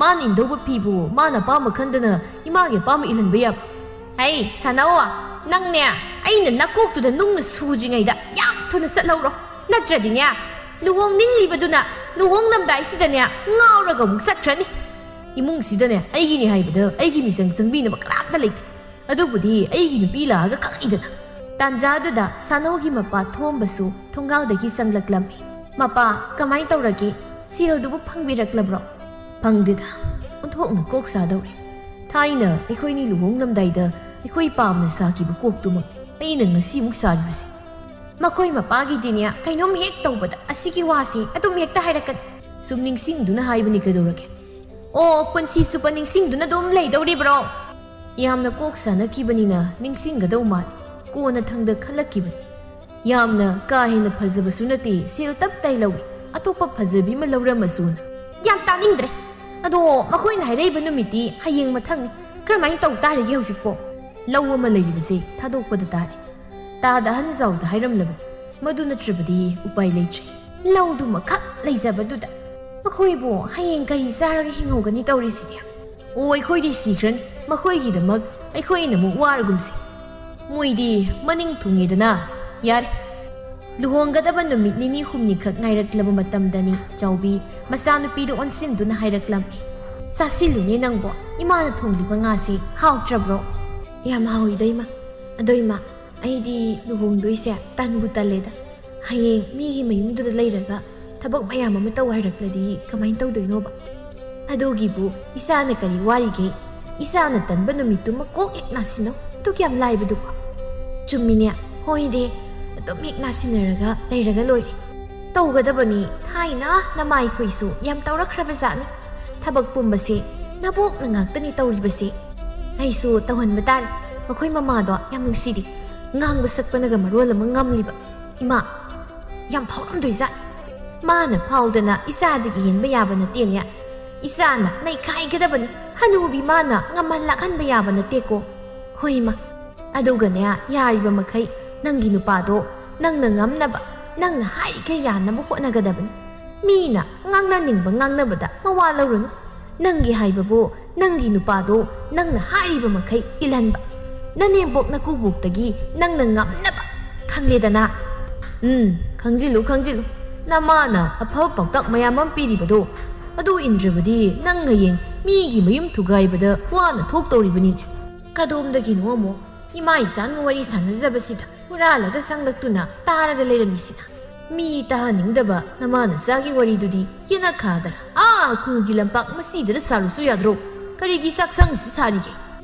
ꯃꯥꯅ ꯏꯟꯗꯧꯕ ꯐꯤꯕꯨ ꯃꯥꯅ ꯑꯄꯥꯝꯕ ꯈꯟꯗꯅ ꯏꯃꯥꯒꯤ ꯑꯄꯥꯝꯕ ꯏꯜꯍꯟꯕ ꯌꯥꯕ꯭ꯔꯣ?" "ꯍꯩ, ꯁꯥꯅꯧ, ꯅꯪꯅꯦ, ꯑꯩꯅ ꯅꯀꯣꯛꯇꯨꯗ ꯅꯨꯡꯅ ꯁꯨꯗ꯭ꯔꯤꯉꯩꯗ ꯌꯥꯝ ꯊꯨꯅ ꯆꯠꯍꯧꯔꯣ꯫ ꯅꯠꯇ꯭ꯔꯗꯤꯅꯦ, ꯂꯨꯍꯣꯡꯅꯤꯡꯂꯤꯕꯗꯨꯅ ꯂꯨꯍꯣꯡꯂꯝꯗꯥꯏꯁꯤꯗꯅꯦ ꯉꯥꯎꯔꯒ ꯑꯃꯨꯛ ꯆꯠꯈ꯭ꯔꯅꯤ꯫ ꯏꯃꯨꯡꯁꯤꯗꯅꯦ ꯑꯩꯒꯤꯅꯤ ꯍꯥꯏꯕꯗ ꯑꯩꯒꯤ ꯃꯤꯆꯪ ꯆꯪꯕꯤꯅꯕ ꯀꯅꯥꯝꯇ ꯂꯩꯇꯦ꯫ ꯑꯗꯨꯕꯨꯗꯤ ꯑꯩꯒꯤ ꯅꯨꯄꯤ ꯂꯥꯛꯑꯒ ꯈꯪꯉꯤꯗꯅ꯫" ꯇꯥꯟꯖꯥꯗꯨꯗ ꯁꯥꯅꯧꯒꯤ ꯃꯄꯥ ꯊꯣꯝꯕꯁꯨ ꯊꯣꯡꯒꯥꯜꯗꯒꯤ ꯆꯪꯂꯛꯂꯝꯃꯤ꯫ "ꯃꯄꯥ, ꯀꯃꯥꯏ ꯇꯧꯔꯒꯦ? ꯁꯦꯜꯗꯨꯕꯨ ꯐꯪꯕꯤꯔꯛꯂꯕ꯭ꯔꯣ?" "ꯐꯪꯗꯦꯗ, ꯑꯣꯟꯊꯣꯛꯅ ꯀꯣꯛ ꯁꯥꯗꯧꯔꯦ꯫ ꯊꯥꯏꯅ ꯑꯩꯈꯣꯏꯅꯤ ꯂꯨꯍꯣꯡꯂꯝꯗꯥꯏꯗ ꯑꯩꯈꯣꯏ ꯄꯥꯝꯅ ꯁꯥꯈꯤꯕ ꯀꯣꯛꯇꯨꯃꯛ ꯑꯩꯅ ꯉꯁꯤꯃꯨꯛ ꯁꯥꯔꯤꯕꯁꯦ꯫" "ꯃꯈꯣꯏ ꯃꯄꯥꯒꯤꯗꯤꯅꯦ, ꯀꯩꯅꯣꯝ ꯍꯦꯛ ꯇꯧꯕꯗ ꯑꯁꯤꯒꯤ ꯋꯥꯁꯤ ꯑꯗꯨꯝ ꯍꯦꯛꯇ ꯍꯥꯏꯔꯛꯀꯅꯤ꯫" "ꯁꯨꯝ ꯅꯤꯡꯁꯤꯡꯗꯨꯅ ꯍꯥꯏꯕꯅꯤ, ꯀꯩꯗꯧꯔꯒꯦ?" "ꯑꯣ, ꯄꯨꯟꯁꯤ ꯆꯨꯞꯄ ꯅꯤꯡꯁꯤꯡꯗꯨꯅ ꯑꯗꯨꯝ ꯂꯩꯗꯧꯔꯤꯕ꯭ꯔꯣ?" "ꯌꯥꯝꯅ ꯀꯣꯛ ꯁꯥꯟꯅꯈꯤꯕꯅꯤꯅ ꯅꯤꯡꯁꯤꯡꯒꯗꯧ ꯃꯥꯜꯂꯤ, ꯀꯣꯟꯅ ꯊꯪꯗ ꯈꯜꯂꯛꯈꯤꯕꯅꯤ꯫ ꯌꯥꯝꯅ ꯀꯥ ꯍꯦꯟꯅ ꯐꯖꯕꯁꯨ ꯅꯠꯇꯦ, ꯁꯦꯜ ꯇꯞ ꯇꯥꯏ ꯂꯧꯏ, ꯑꯇꯣꯞꯄ ꯐꯖꯕꯤ ꯑꯃ ꯂꯧꯔꯝꯃꯁꯨꯅ꯫" "ꯌꯥꯝ ꯇꯥꯅꯤꯡꯗ꯭ꯔꯦ꯫ ꯑꯗꯣ ꯃꯈꯣꯏꯅ ꯍꯥꯏꯔꯛꯏꯕ ꯅꯨꯃꯤꯠꯇꯤ ꯍꯌꯦꯡ ꯃꯊꯪꯅꯤ꯫ ꯀꯔꯝꯍꯥꯏꯅ ꯇꯧ ꯇꯥꯔꯤꯒꯦ ꯍꯧꯖꯤꯛꯄꯣ?" "ꯂꯧ ꯑꯃ ꯂꯩꯔꯤꯕꯁꯦ ꯊꯥꯗꯣꯛꯄꯗ ꯇꯥꯔꯦ꯫ ꯇꯥꯗ ꯑꯍꯟ ꯖꯥꯎꯗ ꯍꯥꯏꯔꯝꯂꯕꯅꯤ꯫ ꯃꯗꯨ ꯅꯠꯇ꯭ꯔꯕꯗꯤ ꯎꯄꯥꯏ ꯂꯩꯇ꯭ꯔꯦ꯫" "ꯂꯧꯗꯨꯃꯈꯛ ꯂꯩꯖꯕꯗꯨꯗ ꯃꯈꯣꯏꯕꯨ ꯍꯌꯦꯡ ꯀꯔꯤ ꯆꯥꯔꯒ ꯍꯤꯡꯍꯧꯒꯅꯤ ꯇꯧꯔꯤꯁꯤꯗꯤ?" "ꯑꯣ, ꯑꯩꯈꯣꯏꯗꯤ ꯁꯤꯈ꯭ꯔꯅꯤ, ꯃꯈꯣꯏꯒꯤꯗꯃꯛ ꯑꯩꯈꯣꯏꯅ ꯑꯃꯨꯛ ꯋꯥꯔꯒꯨꯝꯁꯤ꯫ ꯃꯣꯏꯗꯤ ꯃꯅꯤꯡ ꯊꯨꯡꯉꯦꯗꯅ꯫ ꯌꯥꯔꯦ꯫" ꯂꯨꯍꯣꯡꯒꯗꯕ ꯅꯨꯃꯤꯠ ꯅꯤꯅꯤ ꯍꯨꯝꯅꯤꯈꯛ ꯉꯥꯏꯔꯛꯂꯕ ꯃꯇꯝꯗꯅꯤ ꯆꯥꯎꯕꯤ ꯃꯆꯥꯅꯨꯄꯤꯗ ꯑꯣꯟꯁꯤꯟꯗꯨꯅ ꯍꯥꯏꯔꯛꯂꯝꯃꯤ꯫ ꯆꯥꯁꯤꯜꯂꯨꯅꯦ ꯅꯪꯕꯣ, ꯏꯃꯥꯅ ꯊꯣꯡꯂꯤꯕ ꯉꯥꯁꯦ ꯍꯥꯎꯇ꯭ꯔꯕ꯭ꯔꯣ? ꯌꯥꯝ ꯍꯥꯎꯏꯗ ꯏꯃꯥ꯫ ꯑꯗꯣ ꯏꯃꯥ, ꯑꯩꯗꯤ ꯂꯨꯍꯣꯡꯗꯣꯏꯁꯦ ꯇꯟꯕꯨ ꯇꯜꯂꯦꯗ꯫ ꯍꯌꯦꯡ ꯃꯤꯒꯤ ꯃꯌꯨꯝꯗꯨꯗ ꯂꯩꯔꯒ ꯊꯕꯛ ꯃꯌꯥꯝ ꯑꯃ ꯇꯧ ꯍꯥꯏꯔꯛꯂꯗꯤ ꯀꯃꯥꯏꯅ ꯇꯧꯗꯣꯏꯅꯣꯕ? ꯑꯗꯨꯒꯤꯕꯨ ꯏꯆꯥꯅ ꯀꯔꯤ ꯋꯥꯔꯤꯒꯦ? ꯏꯆꯥꯅ ꯇꯟꯕ ꯅꯨꯃꯤꯠꯇꯨꯃ ꯀꯣꯛ ꯍꯦꯛ ꯅꯥꯁꯤꯟꯅꯧ꯫ ꯑꯗꯨ ꯀꯌꯥꯝ ꯂꯥꯏꯕꯗꯨꯕꯣ? ꯆꯨꯝꯃꯤꯅꯦ, ꯍꯣꯏꯅꯦ, ꯑꯗꯨꯝ ꯍꯦꯛ ꯅꯥꯁꯤꯟꯅꯔꯒ ꯂꯩꯔꯒ ꯂꯣꯏꯔꯦ꯫ ꯇꯧꯒꯗꯕꯅꯤ, ꯊꯥꯏꯅ ꯅꯃꯥꯏꯈꯣꯏꯁꯨ ꯌꯥꯝ ꯇꯧꯔꯛꯈ꯭ꯔꯕꯖꯥꯠꯅꯤ꯫ ꯊꯕꯛ ꯄꯨꯝꯕꯁꯦ ꯅꯕꯣꯛꯅ ꯉꯥꯛꯇꯅꯤ ꯇꯧꯔꯤꯕꯁꯦ꯫ ꯑꯩꯁꯨ ꯇꯧꯍꯟꯕ ꯇꯥꯔꯦ꯫ ꯃꯈꯣꯏ ꯃꯃꯥꯗꯣ ꯌꯥꯝ ꯅꯨꯡꯁꯤꯗꯦ, ꯉꯥꯡꯕ ꯁꯛꯄꯅꯒ ꯃꯔꯣꯜ ꯑꯃ ꯉꯝꯂꯤꯕ꯫ ꯏꯃꯥ, ꯌꯥꯝ ꯐꯥꯎꯔꯝꯗꯣꯏꯖꯥꯠ꯫ ꯃꯥꯅ ꯐꯥꯎꯗꯅ ꯏꯆꯥꯗꯒꯤ ꯍꯦꯟꯕ ꯌꯥꯕ ꯅꯠꯇꯦꯅꯦ꯫ ꯏꯆꯥꯅ ꯅꯩꯈꯥꯏꯒꯗꯕꯅꯤ꯫ ꯍꯅꯨꯕꯤ ꯃꯥꯅ ꯉꯝꯍꯜ ꯂꯥꯛꯍꯟꯕ ꯌꯥꯕ ꯅꯠꯇꯦꯀꯣ꯫ ꯍꯣꯏ ꯏꯃꯥ꯫ ꯑꯗꯨꯒꯅꯦ, ꯌꯥꯔꯤꯕ ꯃꯈꯩ ꯅꯪꯒꯤ ꯅꯨꯄꯥꯗꯣ ꯅꯪꯅ ꯉꯝꯅꯕ, ꯅꯪꯅ ꯍꯥꯏꯔꯤꯈꯩ ꯌꯥꯅꯕ ꯍꯣꯠꯅꯒꯗꯕꯅꯤ꯫ ꯃꯤꯅ ꯉꯥꯡꯅꯅꯤꯡꯕ ꯉꯥꯡꯅꯕꯗ ꯃꯋꯥ ꯂꯧꯔꯨꯅꯨ꯫ ꯅꯪꯒꯤ ꯍꯥꯏꯕꯕꯨ ꯅꯪꯒꯤ ꯅꯨꯄꯥꯗꯣ ꯅꯪꯅ ꯍꯥꯏꯔꯤꯕ ꯃꯈꯩ ꯏꯜꯍꯟꯕ꯫ ꯅꯅꯦꯝꯕꯣꯛ ꯅꯀꯨꯕꯣꯛꯇꯒꯤ ꯅꯪꯅ ꯉꯝꯅꯕ꯫ ꯈꯪꯂꯦꯗꯅ? ꯎꯝ, ꯈꯪꯖꯤꯜꯂꯨ, ꯈꯪꯖꯤꯜꯂꯨ꯫ ꯅꯃꯥꯅ ꯑꯐꯕ ꯄꯥꯎꯇꯥꯛ ꯃꯌꯥꯝ ꯑꯃ ꯄꯤꯔꯤꯕꯗꯣ, ꯑꯗꯨ ꯏꯟꯗ꯭ꯔꯕꯗꯤ ꯅꯪ ꯍꯌꯦꯡ ꯃꯤꯒꯤ ꯃꯌꯨꯝ ꯊꯨꯒꯥꯏꯕꯗ ꯋꯥꯅ ꯊꯣꯛꯇꯧꯔꯤꯕꯅꯤꯅꯦ꯫ ꯀꯗꯣꯝꯗꯒꯤꯅꯣ ꯑꯃꯨꯛ ꯏꯃꯥ ꯏꯆꯥꯅ ꯋꯥꯔꯤ ꯁꯥꯟꯅꯖꯕꯁꯤꯗ ꯍꯨꯔꯥꯜꯂꯒ ꯆꯪꯂꯛꯇꯨꯅ ꯇꯥꯔꯒ ꯂꯩꯔꯝꯃꯤꯁꯤꯅ? ꯃꯤ ꯇꯥꯍꯟꯅꯤꯡꯗꯕ ꯅꯃꯥ ꯅꯆꯥꯒꯤ ꯋꯥꯔꯤꯗꯨꯗꯤ ꯌꯦꯅꯈꯥꯗꯔ ꯑꯥ ꯈꯨꯜꯒꯤ ꯂꯝꯄꯥꯛ ꯃꯁꯤꯗꯔ ꯁꯥꯔꯨꯁꯨ ꯌꯥꯗ꯭ꯔꯣ? ꯀꯔꯤꯒꯤ ꯆꯥꯛꯁꯪꯁꯤ ꯁꯥꯔꯤꯒꯦ?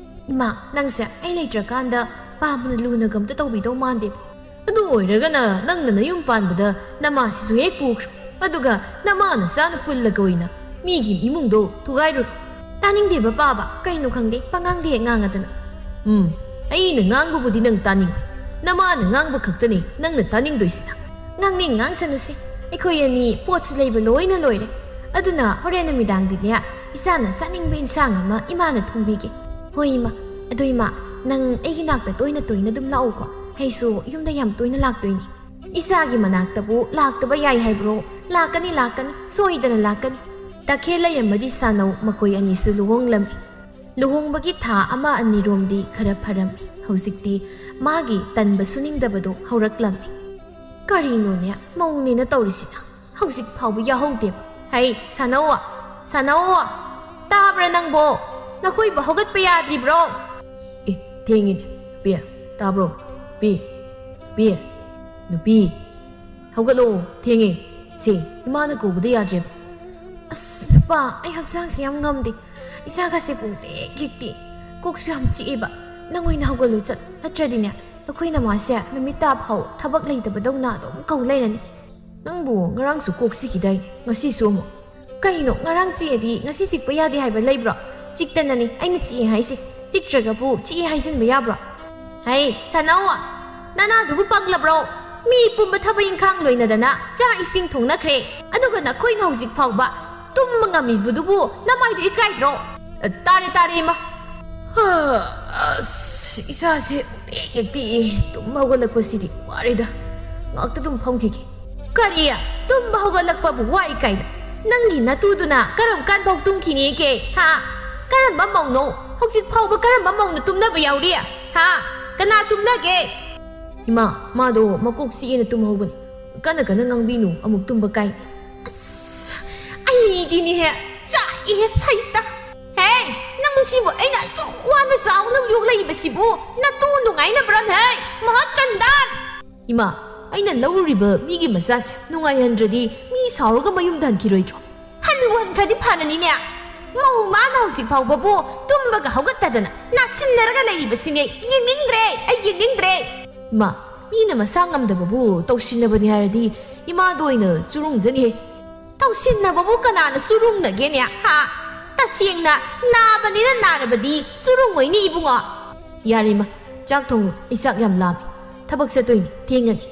ꯏꯃꯥ, ꯅꯪꯁꯦ ꯑꯩ ꯂꯩꯇ꯭ꯔꯀꯥꯟꯗ ꯄꯥꯝꯅ ꯂꯨꯅꯒ ꯑꯝꯇ ꯇꯧꯕꯤꯗꯧ ꯃꯥꯟꯗꯦ꯫ ꯑꯗꯨ ꯑꯣꯏꯔꯒꯅ ꯅꯪꯅ ꯅꯌꯨꯝ ꯄꯥꯟꯕꯗ ꯅꯃꯥꯁꯤꯁꯨ ꯍꯦꯛ ꯄꯨꯈ꯭ꯔꯣ꯫ ꯑꯗꯨꯒ ꯅꯃꯥ ꯅꯆꯥꯅ ꯄꯨꯜꯂꯒ ꯑꯣꯏꯅ ꯃꯤꯒꯤ ꯏꯃꯨꯡꯗꯣ ꯊꯨꯒꯥꯏꯔꯨꯔꯣ꯫ ꯇꯥꯅꯤꯡꯗꯦꯕ ꯄꯥꯕ, ꯀꯩꯅꯣ ꯈꯪꯗꯦ, ꯄꯉꯥꯡꯗ ꯍꯦꯛ ꯉꯥꯡꯉꯗꯅ꯫ ꯎꯝ, ꯑꯩꯅ ꯉꯥꯡꯕꯕꯨꯗꯤ ꯅꯪ ꯇꯥꯅꯤꯡꯉꯣꯏ꯫ ꯅꯃꯥꯅ ꯉꯥꯡꯕ ꯈꯛꯇꯅꯤ ꯅꯪꯅ ꯇꯥꯅꯤꯡꯗꯣꯏꯁꯤꯅ꯫ ꯉꯥꯡꯅꯤꯡ ꯉꯥꯡꯁꯅꯨꯁꯦ, ꯑꯩꯈꯣꯏ ꯑꯅꯤ ꯄꯣꯠꯁꯨ ꯂꯩꯕ ꯂꯣꯏꯅ ꯂꯣꯏꯔꯦ꯫ ꯑꯗꯨꯅ ꯍꯣꯔꯦꯟ ꯅꯨꯃꯤꯗꯥꯡꯗꯤꯅꯦ, ꯏꯆꯥꯅ ꯆꯥꯅꯤꯡꯕ ꯏꯟꯁꯥꯡ ꯑꯃ ꯏꯃꯥꯅ ꯊꯣꯡꯕꯤꯒꯦ꯫ ꯍꯣꯏ ꯏꯃꯥ꯫ ꯑꯗꯣ ꯏꯃꯥ, ꯅꯪ ꯑꯩꯒꯤ ꯅꯥꯛꯇ ꯇꯣꯏꯅ ꯇꯣꯏꯅ ꯑꯗꯨꯝ ꯂꯥꯛꯎꯀꯣ꯫ ꯑꯩꯁꯨ ꯌꯨꯝꯗ ꯌꯥꯝ ꯇꯣꯏꯅ ꯂꯥꯛꯇꯣꯏꯅꯤ꯫ ꯏꯆꯥꯒꯤ ꯃꯅꯥꯛꯇꯕꯨ ꯂꯥꯛꯇꯕ ꯌꯥꯏ ꯍꯥꯏꯕ꯭ꯔꯣ? ꯂꯥꯛꯀꯅꯤ, ꯂꯥꯛꯀꯅꯤ, ꯁꯣꯏꯗꯅ ꯂꯥꯛꯀꯅꯤ꯫ ꯇꯈꯦꯜ ꯂꯩꯔꯝꯕꯗꯤ ꯁꯥꯅꯧ ꯃꯈꯣꯏ ꯑꯅꯤꯁꯨ ꯂꯨꯍꯣꯡꯂꯝꯃꯤ꯫ ꯂꯨꯍꯣꯡꯕꯒꯤ ꯊꯥ ꯑꯃ ꯑꯅꯤꯔꯣꯝꯗꯤ ꯈꯔ ꯐꯔꯝꯃꯤ꯫ ꯍꯧꯖꯤꯛꯇꯤ ꯃꯥꯒꯤ ꯇꯟꯕ ꯁꯨꯅꯤꯡꯗꯕꯗꯣ ꯍꯧꯔꯛꯂꯝꯃꯤ꯫ ꯀꯔꯤꯅꯣꯅꯦ ꯃꯧꯅꯦꯅ ꯇꯧꯔꯤꯁꯤꯅ? ꯍꯧꯖꯤꯛ ꯐꯥꯎꯕ ꯌꯥꯍꯧꯗꯦꯕ꯫ ꯍꯩ, ꯁꯥꯅꯧ! ꯁꯥꯅꯧ! ꯇꯥꯕ꯭ꯔꯥ ꯅꯪꯕꯣ? ꯅꯈꯣꯏꯕꯨ ꯍꯧꯒꯠꯄ ꯌꯥꯗ꯭ꯔꯤꯕ꯭ꯔꯣ? ꯑꯦ, ꯊꯦꯡꯉꯤꯅꯦ꯫ ꯄꯤ, ꯇꯥꯕ꯭ꯔꯣ? ꯄꯤ, ꯄꯤ, ꯅꯨꯄꯤ, ꯍꯧꯒꯠꯂꯣ, ꯊꯦꯡꯉꯦ꯫ ꯁꯦ, ꯏꯃꯥꯅ ꯀꯧꯕꯗ ꯌꯥꯗ꯭ꯔꯦꯕ꯫ ꯑꯁ, ꯅꯨꯄꯥ, ꯑꯩ ꯍꯛꯆꯥꯡꯁꯦ ꯌꯥꯝ ꯉꯝꯗꯦ꯫ ꯏꯁꯥꯒꯁꯦ ꯄꯨꯡꯇꯦꯛ ꯍꯦꯛꯇꯦ꯫ ꯀꯣꯛꯁꯨ ꯌꯥꯝ ꯆꯤꯛꯑꯦꯕ꯫ ꯅꯪ ꯑꯣꯏꯅ ꯍꯧꯒꯠꯂꯨ ꯆꯠꯂꯣ꯫ ꯅꯠꯇ꯭ꯔꯗꯤꯅꯦ, ꯅꯈꯣꯏ ꯅꯃꯥꯁꯦ ꯅꯨꯃꯤꯠ ꯇꯥ ꯐꯥꯎ ꯊꯕꯛ ꯂꯩꯇꯕꯗꯧꯅ ꯑꯗꯨꯝ ꯀꯧ ꯂꯩꯔꯅꯤ꯫ ꯅꯪꯕꯨ ꯉꯔꯥꯡꯁꯨ ꯀꯣꯛ ꯆꯤꯛꯈꯤꯗꯥꯏ? ꯉꯁꯤꯁꯨ ꯑꯃꯨꯛ? ꯀꯩꯅꯣ, ꯉꯔꯥꯡ ꯆꯤꯛꯑꯗꯤ ꯉꯁꯤ ꯆꯤꯛꯄ ꯌꯥꯗꯦ ꯍꯥꯏꯕ ꯂꯩꯕ꯭ꯔꯣ? ꯆꯤꯛꯇꯅꯅꯤ ꯑꯩꯅ ꯆꯤꯛꯑꯦ ꯍꯥꯏꯁꯦ꯫ ꯆꯤꯛꯇ꯭ꯔꯒꯕꯨ ꯆꯤꯛꯑꯦ ꯍꯥꯏꯖꯤꯟꯕ ꯌꯥꯕ꯭ꯔꯣ? ꯍꯩ, ꯁꯥꯟꯅꯧ! ꯅꯅꯥꯗꯨꯕꯨ ꯄꯪꯂꯕ꯭ꯔꯣ? ꯃꯤ ꯄꯨꯝꯕ ꯊꯕꯛ ꯏꯪꯈꯥꯡ ꯂꯣꯏꯅꯗꯅ ꯆꯥꯛ ꯏꯁꯤꯡ ꯊꯣꯡꯅꯈ꯭ꯔꯦ꯫ ꯑꯗꯨꯒ ꯅꯈꯣꯏꯅ ꯍꯧꯖꯤꯛ ꯐꯥꯎꯕ ꯇꯨꯝꯕ ꯉꯝꯃꯤꯕꯗꯨꯕꯨ ꯅꯃꯥꯏꯗꯨ ꯏꯀꯥꯏꯗ꯭ꯔꯣ? ꯑ, ꯇꯥꯔꯦ, ꯇꯥꯔꯦ, ꯏꯃꯥ꯫ ꯍꯥ, ꯑꯁ, ꯏꯁꯥꯁꯦ ꯍꯦꯛ ꯍꯦꯛ ꯇꯦꯛꯑꯦ꯫ ꯇꯨꯝꯕ ꯍꯧꯒꯠꯂꯛꯄꯁꯤꯗꯤ ꯋꯥꯔꯦꯗ꯫ ꯉꯥꯛꯇ ꯑꯗꯨꯝ ꯐꯝꯈꯤꯒꯦ꯫ ꯀꯔꯤ? ꯇꯨꯝꯕ ꯍꯧꯒꯠꯂꯛꯄꯕꯨ ꯋꯥꯏ ꯀꯥꯏꯅ? ꯅꯪꯒꯤ ꯅꯇꯨꯗꯨꯅ ꯀꯔꯝ ꯀꯥꯟ ꯐꯥꯎ ꯇꯨꯝꯈꯤꯅꯤꯒꯦ? ꯍꯥ? ꯀꯔꯝꯕ ꯃꯧꯅꯣ? ꯍꯧꯖꯤꯛ ꯐꯥꯎꯕ ꯀꯔꯝꯕ ꯃꯧꯅ ꯇꯨꯝꯅꯕ ꯌꯥꯎꯔꯤ? ꯍꯥ? ꯀꯅꯥ ꯇꯨꯝꯅꯒꯦ? ꯏꯃꯥ, ꯃꯥꯗꯣ ꯃꯀꯣꯛ ꯆꯤꯛꯑꯦꯅ ꯇꯨꯝꯍꯧꯕꯅꯤ꯫ ꯀꯟꯅ ꯀꯟꯅ ꯉꯥꯡꯕꯤꯅꯨ, ꯑꯃꯨꯛ ꯇꯨꯝꯕ ꯀꯥꯏ꯫ ꯑꯁ, ꯑꯩꯗꯤꯅꯦꯍꯦ, ꯆꯥꯛꯏꯍꯦ ꯁꯩꯇ꯫ ꯍꯦ, ꯅꯪ ꯁꯤꯕꯨ ꯑꯩꯅ ꯑꯁꯨꯛ ꯋꯥꯅ ꯆꯥꯎꯅ ꯌꯣꯛꯂꯛꯏꯕꯁꯤꯕꯨ ꯅꯇꯨ ꯅꯨꯡꯉꯥꯏꯅꯕ꯭ꯔꯥ ꯍꯦ? ꯃꯍꯥ ꯆꯟꯗꯥꯟ! ꯏꯃꯥ, ꯑꯩꯅ ꯂꯧꯔꯨꯔꯤꯕ ꯃꯤꯒꯤ ꯃꯆꯥꯁꯦ ꯅꯨꯡꯉꯥꯏꯍꯟꯗ꯭ꯔꯗꯤ ꯃꯤ ꯁꯥꯎꯔꯒ ꯃꯌꯨꯝꯗ ꯍꯟꯈꯤꯔꯣꯏꯗ꯭ꯔꯣ? ꯍꯟꯕꯨ ꯍꯟꯈ꯭ꯔꯗꯤ ꯐꯅꯅꯤꯅꯦ꯫ ꯃꯧ ꯃꯥꯅ ꯍꯧꯖꯤꯛ ꯐꯥꯎꯕꯕꯨ ꯇꯨꯝꯕꯒ ꯍꯧꯒꯠꯇꯗꯅ ꯅꯥꯁꯤꯟꯅꯔꯒ ꯂꯩꯔꯤꯕꯁꯤꯅꯦ꯫ ꯌꯦꯡꯅꯤꯡꯗ꯭ꯔꯦ, ꯑꯩ ꯌꯦꯡꯅꯤꯡꯗ꯭ꯔꯦ꯫ ꯏꯃꯥ, ꯃꯤꯅ ꯃꯁꯥ ꯉꯝꯗꯕꯕꯨ ꯇꯧꯁꯤꯟꯅꯕꯅꯤ ꯍꯥꯏꯔꯗꯤ ꯏꯃꯥꯗ ꯑꯣꯏꯅ ꯆꯨꯔꯨꯡꯖꯅꯤꯍꯦ꯫ ꯇꯧꯁꯤꯟꯅꯕꯕꯨ ꯀꯅꯥꯅ ꯆꯨꯔꯨꯡꯅꯒꯦꯅꯦ? ꯍꯥ? ꯇꯁꯦꯡꯅ ꯅꯥꯕꯅꯤꯅ ꯅꯥꯔꯕꯗꯤ ꯆꯨꯔꯨꯡꯉꯣꯏꯅꯦ ꯏꯕꯨꯡꯉꯣ꯫ ꯌꯥꯔꯦ ꯏꯃꯥ, ꯆꯥꯛ ꯊꯣꯡꯉꯨ, ꯑꯩ ꯆꯥꯛ ꯌꯥꯝ ꯂꯥꯝꯃꯦ꯫ ꯊꯕꯛ ꯆꯠꯇꯣꯏꯅꯤ, ꯊꯦꯡꯉꯅꯤ꯫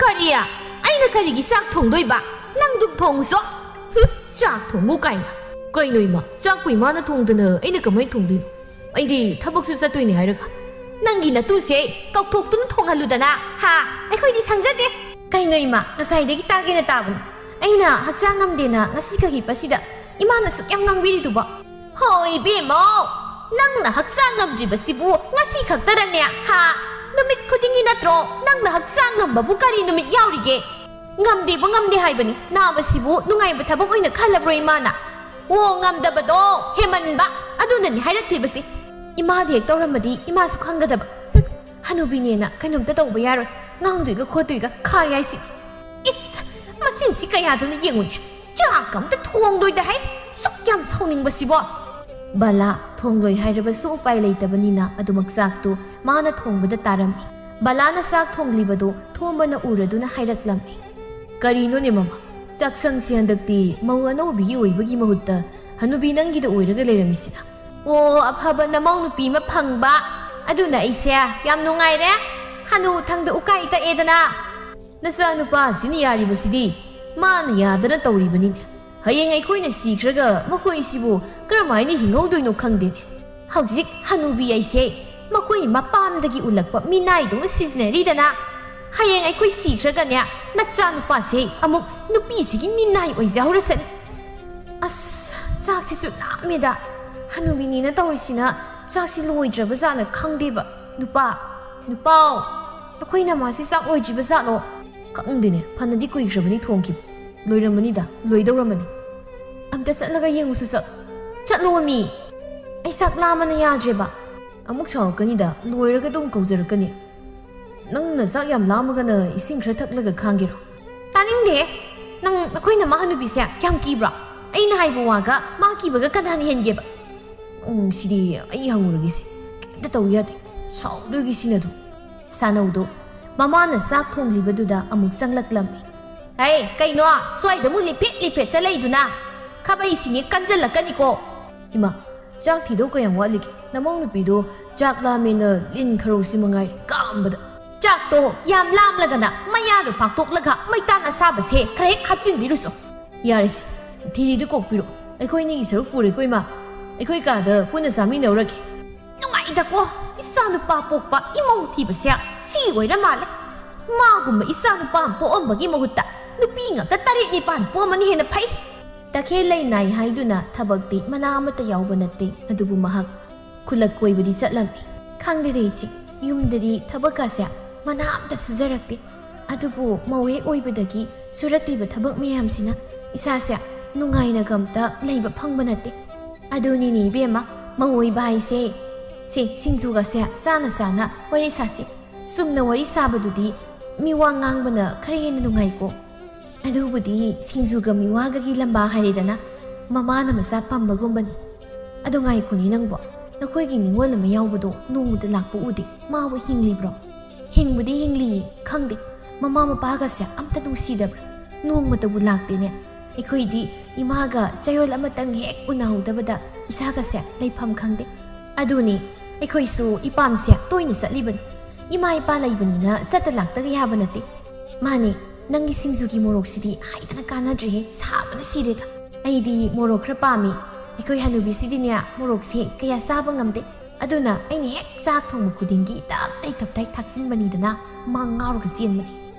ꯀꯔꯤ? ꯑꯩꯅ ꯀꯔꯤꯒꯤ ꯆꯥꯛ ꯊꯣꯡꯗꯣꯏꯕ? ꯅꯪ ꯗꯨꯝ ꯊꯣꯡꯉꯨꯆꯣ꯫ ꯍꯨꯝ, ꯆꯥꯛ ꯊꯣꯡꯉꯨ ꯀꯥꯏꯅ꯫ ꯀꯩꯅꯣ ꯏꯃꯥ, ꯆꯥꯛꯄꯨ ꯏꯃꯥꯅ ꯊꯣꯡꯗꯅ ꯑꯩꯅ ꯀꯃꯥꯏ ꯊꯣꯡꯗꯣꯏꯅꯣ? ꯑꯩꯗꯤ ꯊꯕꯛꯁꯨ ꯆꯠꯇꯣꯏꯅꯦ ꯍꯥꯏꯔꯒ꯫ ꯅꯪꯒꯤ ꯅꯇꯨꯁꯦ ꯀꯧꯊꯣꯛꯇꯨꯅ ꯊꯣꯡꯍꯜꯂꯨꯗꯅ, ꯍꯥ? ꯑꯩꯈꯣꯏꯗꯤ ꯁꯪꯖꯗꯦ꯫ ꯀꯩꯅꯣ ꯏꯃꯥ, ꯉꯁꯥꯏꯗꯒꯤ ꯇꯥꯒꯦꯅ ꯇꯥꯕꯅꯤ꯫ ꯑꯩꯅ ꯍꯛꯆꯥꯡ ꯉꯝꯗꯦꯅ ꯉꯁꯤ ꯈꯛꯀꯤ ꯄꯁꯤꯗ ꯏꯃꯥꯅ ꯁꯨꯛ ꯌꯥꯝ ꯉꯥꯡꯕꯤꯔꯤꯗꯨꯕꯣ? ꯍꯣ ꯏꯕꯦꯝꯃꯧ, ꯅꯪꯅ ꯍꯛꯆꯥꯡ ꯉꯝꯗ꯭ꯔꯤꯕꯁꯤꯕꯨ ꯉꯁꯤ ꯈꯛꯇꯔꯅꯦ, ꯍꯥ? ꯅꯨꯃꯤꯠ ꯈꯨꯗꯤꯡꯒꯤ ꯅꯠꯇ꯭ꯔꯣ ꯅꯪꯅ ꯍꯛꯆꯥꯡ ꯉꯝꯕꯕꯨ ꯀꯔꯤ ꯅꯨꯃꯤꯠ ꯌꯥꯎꯔꯤꯒꯦ? ꯉꯝꯗꯦꯕꯨ ꯉꯝꯗꯦ ꯍꯥꯏꯕꯅꯤ꯫ ꯅꯥꯕꯁꯤꯕꯨ ꯅꯨꯡꯉꯥꯏꯕ ꯊꯕꯛ ꯑꯣꯏꯅ ꯈꯜꯂꯕ꯭ꯔꯣ ꯏꯃꯥꯅ? ꯑꯣ, ꯉꯝꯗꯕꯗꯣ ꯍꯦꯃꯟꯕ꯫ ꯑꯗꯨꯅꯅꯤ ꯍꯥꯏꯔꯛꯂꯤꯕꯁꯤ꯫ ꯏꯃꯥꯗ ꯍꯦꯛ ꯇꯧꯔꯝꯃꯗꯤ ꯏꯃꯥꯁꯨ ꯈꯪꯒꯗꯕ꯫ ꯍꯝ, ꯍꯅꯨꯕꯤꯅꯦꯅ ꯀꯩꯅꯣꯝꯇ ꯇꯧꯕ ꯌꯥꯔꯣꯏ꯫ ꯉꯥꯡꯗꯣꯏꯒ ꯈꯣꯠꯇꯣꯏꯒ ꯈꯥꯔꯦ ꯍꯥꯏꯁꯤ꯫ ꯏꯁ, ꯃꯆꯤꯟꯁꯤ ꯀꯌꯥꯗꯨꯅ ꯌꯦꯡꯉꯨꯅꯦ꯫ ꯆꯥꯛ ꯑꯝꯇ ꯊꯣꯡꯗꯣꯏꯗ ꯍꯩ꯫ ꯁꯨꯛ ꯌꯥꯝ ꯁꯥꯎꯅꯤꯡꯕꯁꯤꯕꯣ꯫ ꯕꯂꯥ, ꯊꯣꯡꯂꯣꯏ ꯍꯥꯏꯔꯕꯁꯨ ꯎꯄꯥꯏ ꯂꯩꯇꯕꯅꯤꯅ ꯑꯗꯨꯃꯛ ꯆꯥꯛꯇꯨ ꯃꯥꯅ ꯊꯣꯡꯕꯗ ꯇꯥꯔꯝꯃꯤ꯫ ꯕꯂꯥꯅ ꯆꯥꯛ ꯊꯣꯡꯂꯤꯕꯗꯨ ꯊꯣꯝꯕꯅ ꯎꯔꯗꯨꯅ ꯍꯥꯏꯔꯛꯂꯝꯃꯤ꯫ ꯀꯔꯤꯅꯣꯅꯦ ꯃꯃꯥ? ꯆꯥꯛꯁꯪꯁꯤ ꯍꯟꯗꯛꯇꯤ ꯃꯧ ꯑꯅꯧꯕꯤꯒꯤ ꯑꯣꯏꯕꯒꯤ ꯃꯍꯨꯠꯇ ꯍꯅꯨꯕꯤ ꯅꯪꯒꯤꯗ ꯑꯣꯏꯔꯒ ꯂꯩꯔꯝꯃꯤꯁꯤꯅ? ꯑꯣ, ꯑꯐꯕ ꯅꯃꯧ ꯅꯨꯄꯤ ꯑꯃ ꯐꯪꯕ꯫ ꯑꯗꯨꯅ ꯑꯩꯁꯦ ꯌꯥꯝ ꯅꯨꯡꯉꯥꯏꯔꯦ꯫ ꯍꯅꯨ ꯊꯪꯗ ꯎꯀꯥꯏ ꯇꯛꯑꯦꯗꯅ꯫ ꯅꯆꯥꯅꯨꯄꯥꯁꯤꯅ ꯌꯥꯔꯤꯕꯁꯤꯗꯤ ꯃꯥꯅ ꯌꯥꯗꯅ ꯇꯧꯔꯤꯕꯅꯤꯅꯦ꯫ ꯍꯌꯦꯡ ꯑꯩꯈꯣꯏꯅ ꯁꯤꯈ꯭ꯔꯒ ꯃꯈꯣꯏꯁꯤꯕꯨ ꯀꯔꯝꯍꯥꯏꯅ ꯍꯤꯡꯍꯧꯗꯣꯏꯅꯣ ꯈꯪꯗꯦꯅꯦ꯫ ꯍꯧꯖꯤꯛ ꯍꯅꯨꯕꯤ ꯑꯩꯁꯦ ꯃꯈꯣꯏ ꯃꯄꯥꯝꯗꯒꯤ ꯎꯠꯂꯛꯄ ꯃꯤꯅꯥꯏꯗꯧꯅ ꯁꯤꯖꯤꯟꯅꯔꯤꯗꯅ꯫ ꯍꯌꯦꯡ ꯑꯩꯈꯣꯏ ꯁꯤꯈ꯭ꯔꯒꯅꯦ, ꯅꯆꯥꯅꯨꯄꯥꯁꯦ ꯑꯃꯨꯛ ꯅꯨꯄꯤꯁꯤꯒꯤ ꯃꯤꯅꯥꯏ ꯑꯣꯏꯖꯍꯧꯔꯁꯅꯤ꯫ ꯑꯁ, ꯆꯥꯛꯁꯤꯁꯨ ꯂꯥꯝꯃꯦꯗ꯫ ꯍꯅꯨꯕꯤꯅꯤꯅ ꯇꯧꯔꯤꯁꯤꯅ ꯆꯥꯛꯁꯤ ꯂꯣꯏꯗ꯭ꯔꯕ ꯖꯥꯠꯅ ꯈꯪꯗꯦꯕ꯫ ꯅꯨꯄꯥ, ꯅꯨꯄꯥꯎ, ꯑꯩꯈꯣꯏ ꯅꯃꯥꯁꯤ ꯆꯥꯛ ꯂꯣꯏꯗ꯭ꯔꯤꯕ ꯖꯥꯠꯂꯣ? ꯈꯪꯗꯦꯅꯦ, ꯐꯅꯗꯤ ꯀꯨꯏꯈ꯭ꯔꯕꯅꯤ ꯊꯣꯡꯈꯤꯕ꯫ ꯂꯣꯏꯔꯝꯃꯅꯤꯗ, ꯂꯣꯏꯗꯧꯔꯝꯃꯅꯤ꯫ ꯑꯝꯇ ꯆꯠꯂꯒ ꯌꯦꯡꯉꯨꯁꯨ ꯆꯠ-, ꯆꯠꯂꯣ ꯃꯤ꯫ ꯑꯩ ꯆꯥꯛ ꯂꯥꯝꯃꯅ ꯌꯥꯗ꯭ꯔꯦꯕ꯫ ꯑꯃꯨꯛ ꯁꯥꯎꯔꯛꯀꯅꯤꯗ, ꯂꯣꯏꯔꯒ ꯑꯗꯨꯝ ꯀꯧꯖꯔꯛꯀꯅꯤ꯫ ꯅꯪꯅ ꯆꯥꯛ ꯌꯥꯝ ꯂꯥꯝꯃꯒꯅ ꯏꯁꯤꯡ ꯈꯔ ꯊꯛꯂꯒ ꯈꯥꯡꯒꯦꯔꯣ? ꯇꯥꯅꯤꯡꯗꯦ꯫ ꯅꯪ ꯅꯈꯣꯏ ꯅꯃꯥ ꯍꯅꯨꯕꯤꯁꯦ ꯀꯌꯥꯝ ꯀꯤꯕ꯭ꯔꯣ? ꯑꯩꯅ ꯍꯥꯏꯕ ꯋꯥꯒ ꯃꯥ ꯀꯤꯕꯒ ꯀꯅꯥꯅ ꯍꯦꯟꯒꯦꯕ? ꯎꯝ, ꯁꯤꯗꯤ ꯑꯩ ꯍꯪꯉꯨꯔꯒꯦꯁꯦ꯫ ꯀꯩꯝꯇ ꯇꯧ ꯌꯥꯗꯦ꯫ ꯁꯥꯎꯗꯣꯏꯒꯤ ꯁꯤꯅꯗꯨ꯫ ꯁꯥꯅꯧꯗꯣ ꯃꯃꯥꯅ ꯆꯥꯛ ꯊꯣꯡꯂꯤꯕꯗꯨꯗ ꯑꯃꯨꯛ ꯆꯪꯂꯛꯂꯝꯃꯤ꯫ ꯍꯩ, ꯀꯩꯅꯣ? ꯁ꯭ꯋꯥꯏꯗ ꯑꯃꯨꯛ ꯂꯤꯐꯦꯠ ꯂꯤꯐꯦꯠ ꯆꯠꯂꯛꯏꯗꯨꯅ? ꯈꯥꯕꯩꯁꯤꯅꯤ ꯀꯟꯖꯜꯂꯛꯀꯅꯤꯀꯣ꯫ ꯏꯃꯥ, ꯆꯥꯛ ꯊꯤꯗꯧ ꯀꯌꯥꯝ ꯋꯥꯠꯂꯤꯒꯦ? ꯅꯃꯧ ꯅꯨꯄꯤꯗꯣ ꯆꯥꯛ ꯂꯥꯝꯃꯦꯅ ꯂꯤꯟ ꯈꯔꯧꯁꯤ ꯃꯉꯥꯏ ꯀꯥꯝꯕꯗ꯫ ꯆꯥꯛꯇꯣ ꯌꯥꯝ ꯂꯥꯝꯂꯒꯅ ꯃꯌꯥꯗꯣ ꯐꯥꯛꯇꯣꯛꯂꯒ ꯃꯩꯇꯥꯟ ꯑꯁꯥꯕꯁꯦ ꯈꯔ ꯍꯦꯛ ꯍꯥꯞꯆꯤꯟꯕꯤꯔꯨꯁꯣ꯫ ꯌꯥꯔꯦꯁꯦ, ꯊꯤꯔꯤꯗꯨ ꯀꯣꯛꯄꯤꯔꯣ꯫ ꯑꯩꯈꯣꯏ ꯑꯅꯤꯒꯤ ꯁꯔꯨꯛ ꯄꯨꯔꯦꯀꯣ ꯏꯃꯥ꯫ ꯑꯩꯈꯣꯏ ꯀꯥꯗ ꯄꯨꯟꯅ ꯆꯥꯃꯤꯟꯅꯧꯔꯒꯦ꯫ ꯅꯨꯡꯉꯥꯏꯗꯀꯣ, ꯏꯆꯥ ꯅꯨꯄꯥ ꯄꯣꯛꯄ ꯏꯃꯧ ꯊꯤꯕꯁꯦ ꯁꯤ ꯑꯣꯏꯔ ꯃꯥꯜꯂꯦ꯫ ꯃꯥꯒꯨꯝꯕ ꯏꯆꯥ ꯅꯨꯄꯥ ꯑꯃ ꯄꯣꯛꯑꯝꯕꯒꯤ ꯃꯍꯨꯠꯇ ꯅꯨꯄꯤ ꯉꯥꯛꯇ ꯇꯔꯦꯠ ꯅꯤꯄꯥꯟ ꯄꯣꯛꯑꯝꯕꯅ ꯍꯦꯟꯅ ꯐꯩ꯫ ꯇꯈꯦꯜ ꯂꯩ ꯅꯥꯏ ꯍꯥꯏꯗꯨꯅ ꯊꯕꯛꯇꯤ ꯃꯅꯥ ꯑꯃꯠꯇ ꯌꯥꯎꯕ ꯅꯠꯇꯦ, ꯑꯗꯨꯕꯨ ꯃꯍꯥꯛ ꯈꯨꯜꯂꯛ ꯀꯣꯏꯕꯗꯤ ꯆꯠꯂꯝꯃꯤ꯫ ꯈꯪꯗꯦꯗ ꯏꯆꯦ, ꯌꯨꯝꯗꯗꯤ ꯊꯕꯛꯀꯁꯦ ꯃꯅꯥ ꯑꯝꯇ ꯁꯨꯖꯔꯛꯇꯦ꯫ ꯑꯗꯨꯕꯨ ꯃꯧ ꯍꯦꯛ ꯑꯣꯏꯕꯗꯒꯤ ꯁꯨꯔꯛꯂꯤꯕ ꯊꯕꯛ ꯃꯌꯥꯝꯁꯤꯅ ꯏꯁꯥꯁꯦ ꯅꯨꯡꯉꯥꯏꯅꯒ ꯑꯝꯇ ꯂꯩꯕ ꯐꯪꯕ ꯅꯠꯇꯦ꯫ ꯑꯗꯨꯅꯤꯅꯦ ꯏꯕꯦꯝꯃ, ꯃꯧ ꯑꯣꯏꯕ ꯍꯥꯏꯁꯦ꯫ ꯁꯦ, ꯁꯤꯡꯖꯨꯒꯁꯦ ꯆꯥꯅ ꯆꯥꯅ ꯋꯥꯔꯤ ꯁꯥꯁꯤ꯫ ꯆꯨꯝꯅ ꯋꯥꯔꯤ ꯁꯥꯕꯗꯨꯗꯤ ꯃꯤꯋꯥ ꯉꯥꯡꯕꯅ ꯈꯔ ꯍꯦꯟꯅ ꯅꯨꯡꯉꯥꯏꯀꯣ꯫ ꯑꯗꯨꯕꯨꯗꯤ ꯁꯤꯡꯖꯨꯒ ꯃꯤꯋꯥꯒꯒꯤ ꯂꯝꯕꯥ ꯍꯥꯏꯔꯦꯗꯅ, ꯃꯃꯥꯅ ꯃꯆꯥ ꯄꯝꯕꯒꯨꯝꯕꯅꯤ꯫ ꯑꯗꯣ ꯉꯥꯏꯈꯣꯅꯦ ꯅꯪꯕꯣ, ꯅꯈꯣꯏꯒꯤ ꯅꯤꯉꯣꯜ ꯑꯃ ꯌꯥꯎꯕꯗꯣ ꯅꯣꯡꯃꯇ ꯂꯥꯛꯄ ꯎꯗꯦ꯫ ꯃꯥꯕꯨ ꯍꯤꯡꯂꯤꯕ꯭ꯔꯣ? ꯍꯤꯡꯕꯨꯗꯤ ꯍꯤꯡꯂꯤꯌꯦ, ꯈꯪꯗꯦ ꯃꯃꯥ ꯃꯄꯥꯒꯁꯦ ꯑꯝꯇ ꯅꯨꯡꯁꯤꯗꯕ꯭ꯔꯥ? ꯅꯣꯡꯃꯇꯕꯨ ꯂꯥꯛꯇꯦꯅꯦ꯫ ꯑꯩꯈꯣꯏꯗꯤ ꯏꯃꯥꯒ ꯆꯌꯣꯜ ꯑꯃꯇꯪ ꯍꯦꯛ ꯎꯅꯍꯧꯗꯕꯗ ꯏꯁꯥꯒꯁꯦ ꯂꯩꯐꯝ ꯈꯪꯗꯦ꯫ ꯑꯗꯨꯅꯤ, ꯑꯩꯈꯣꯏꯁꯨ ꯏꯄꯥꯝꯁꯦ ꯇꯣꯏꯅ ꯆꯠꯂꯤꯕꯅꯤ꯫ ꯏꯃꯥ ꯏꯄꯥ ꯂꯩꯕꯅꯤꯅ ꯆꯠꯇ ꯂꯥꯛꯇꯒ ꯌꯥꯕ ꯅꯠꯇꯦ꯫ ꯃꯥꯅꯦ, ꯅꯪꯒꯤ ꯁꯤꯡꯖꯨꯒꯤ ꯃꯣꯔꯣꯛꯁꯤꯗꯤ ꯍꯥꯏꯗꯅ ꯀꯥꯟꯅꯗ꯭ꯔꯦꯍꯦ, ꯁꯥꯕꯅ ꯁꯤꯔꯦꯗ꯫ ꯑꯩꯗꯤ ꯃꯣꯔꯣꯛ ꯈꯔ ꯄꯥꯝꯃꯤ꯫ ꯑꯩꯈꯣꯏ ꯍꯅꯨꯕꯤꯁꯤꯗꯤꯅꯦ, ꯃꯣꯔꯣꯛꯁꯦ ꯀꯌꯥ ꯆꯥꯕ ꯉꯝꯗꯦ꯫ ꯑꯗꯨꯅ ꯑꯩꯅ ꯍꯦꯛ ꯆꯥꯛ ꯊꯣꯡꯕ ꯈꯨꯗꯤꯡꯒꯤ ꯇꯞ ꯇꯥꯏ ꯇꯞ ꯇꯥꯏ ꯊꯥꯛꯆꯤꯟꯕꯅꯤꯗꯅ, ꯃꯥ ꯉꯥꯎꯔꯒ ꯆꯦꯟꯕꯅꯤ꯫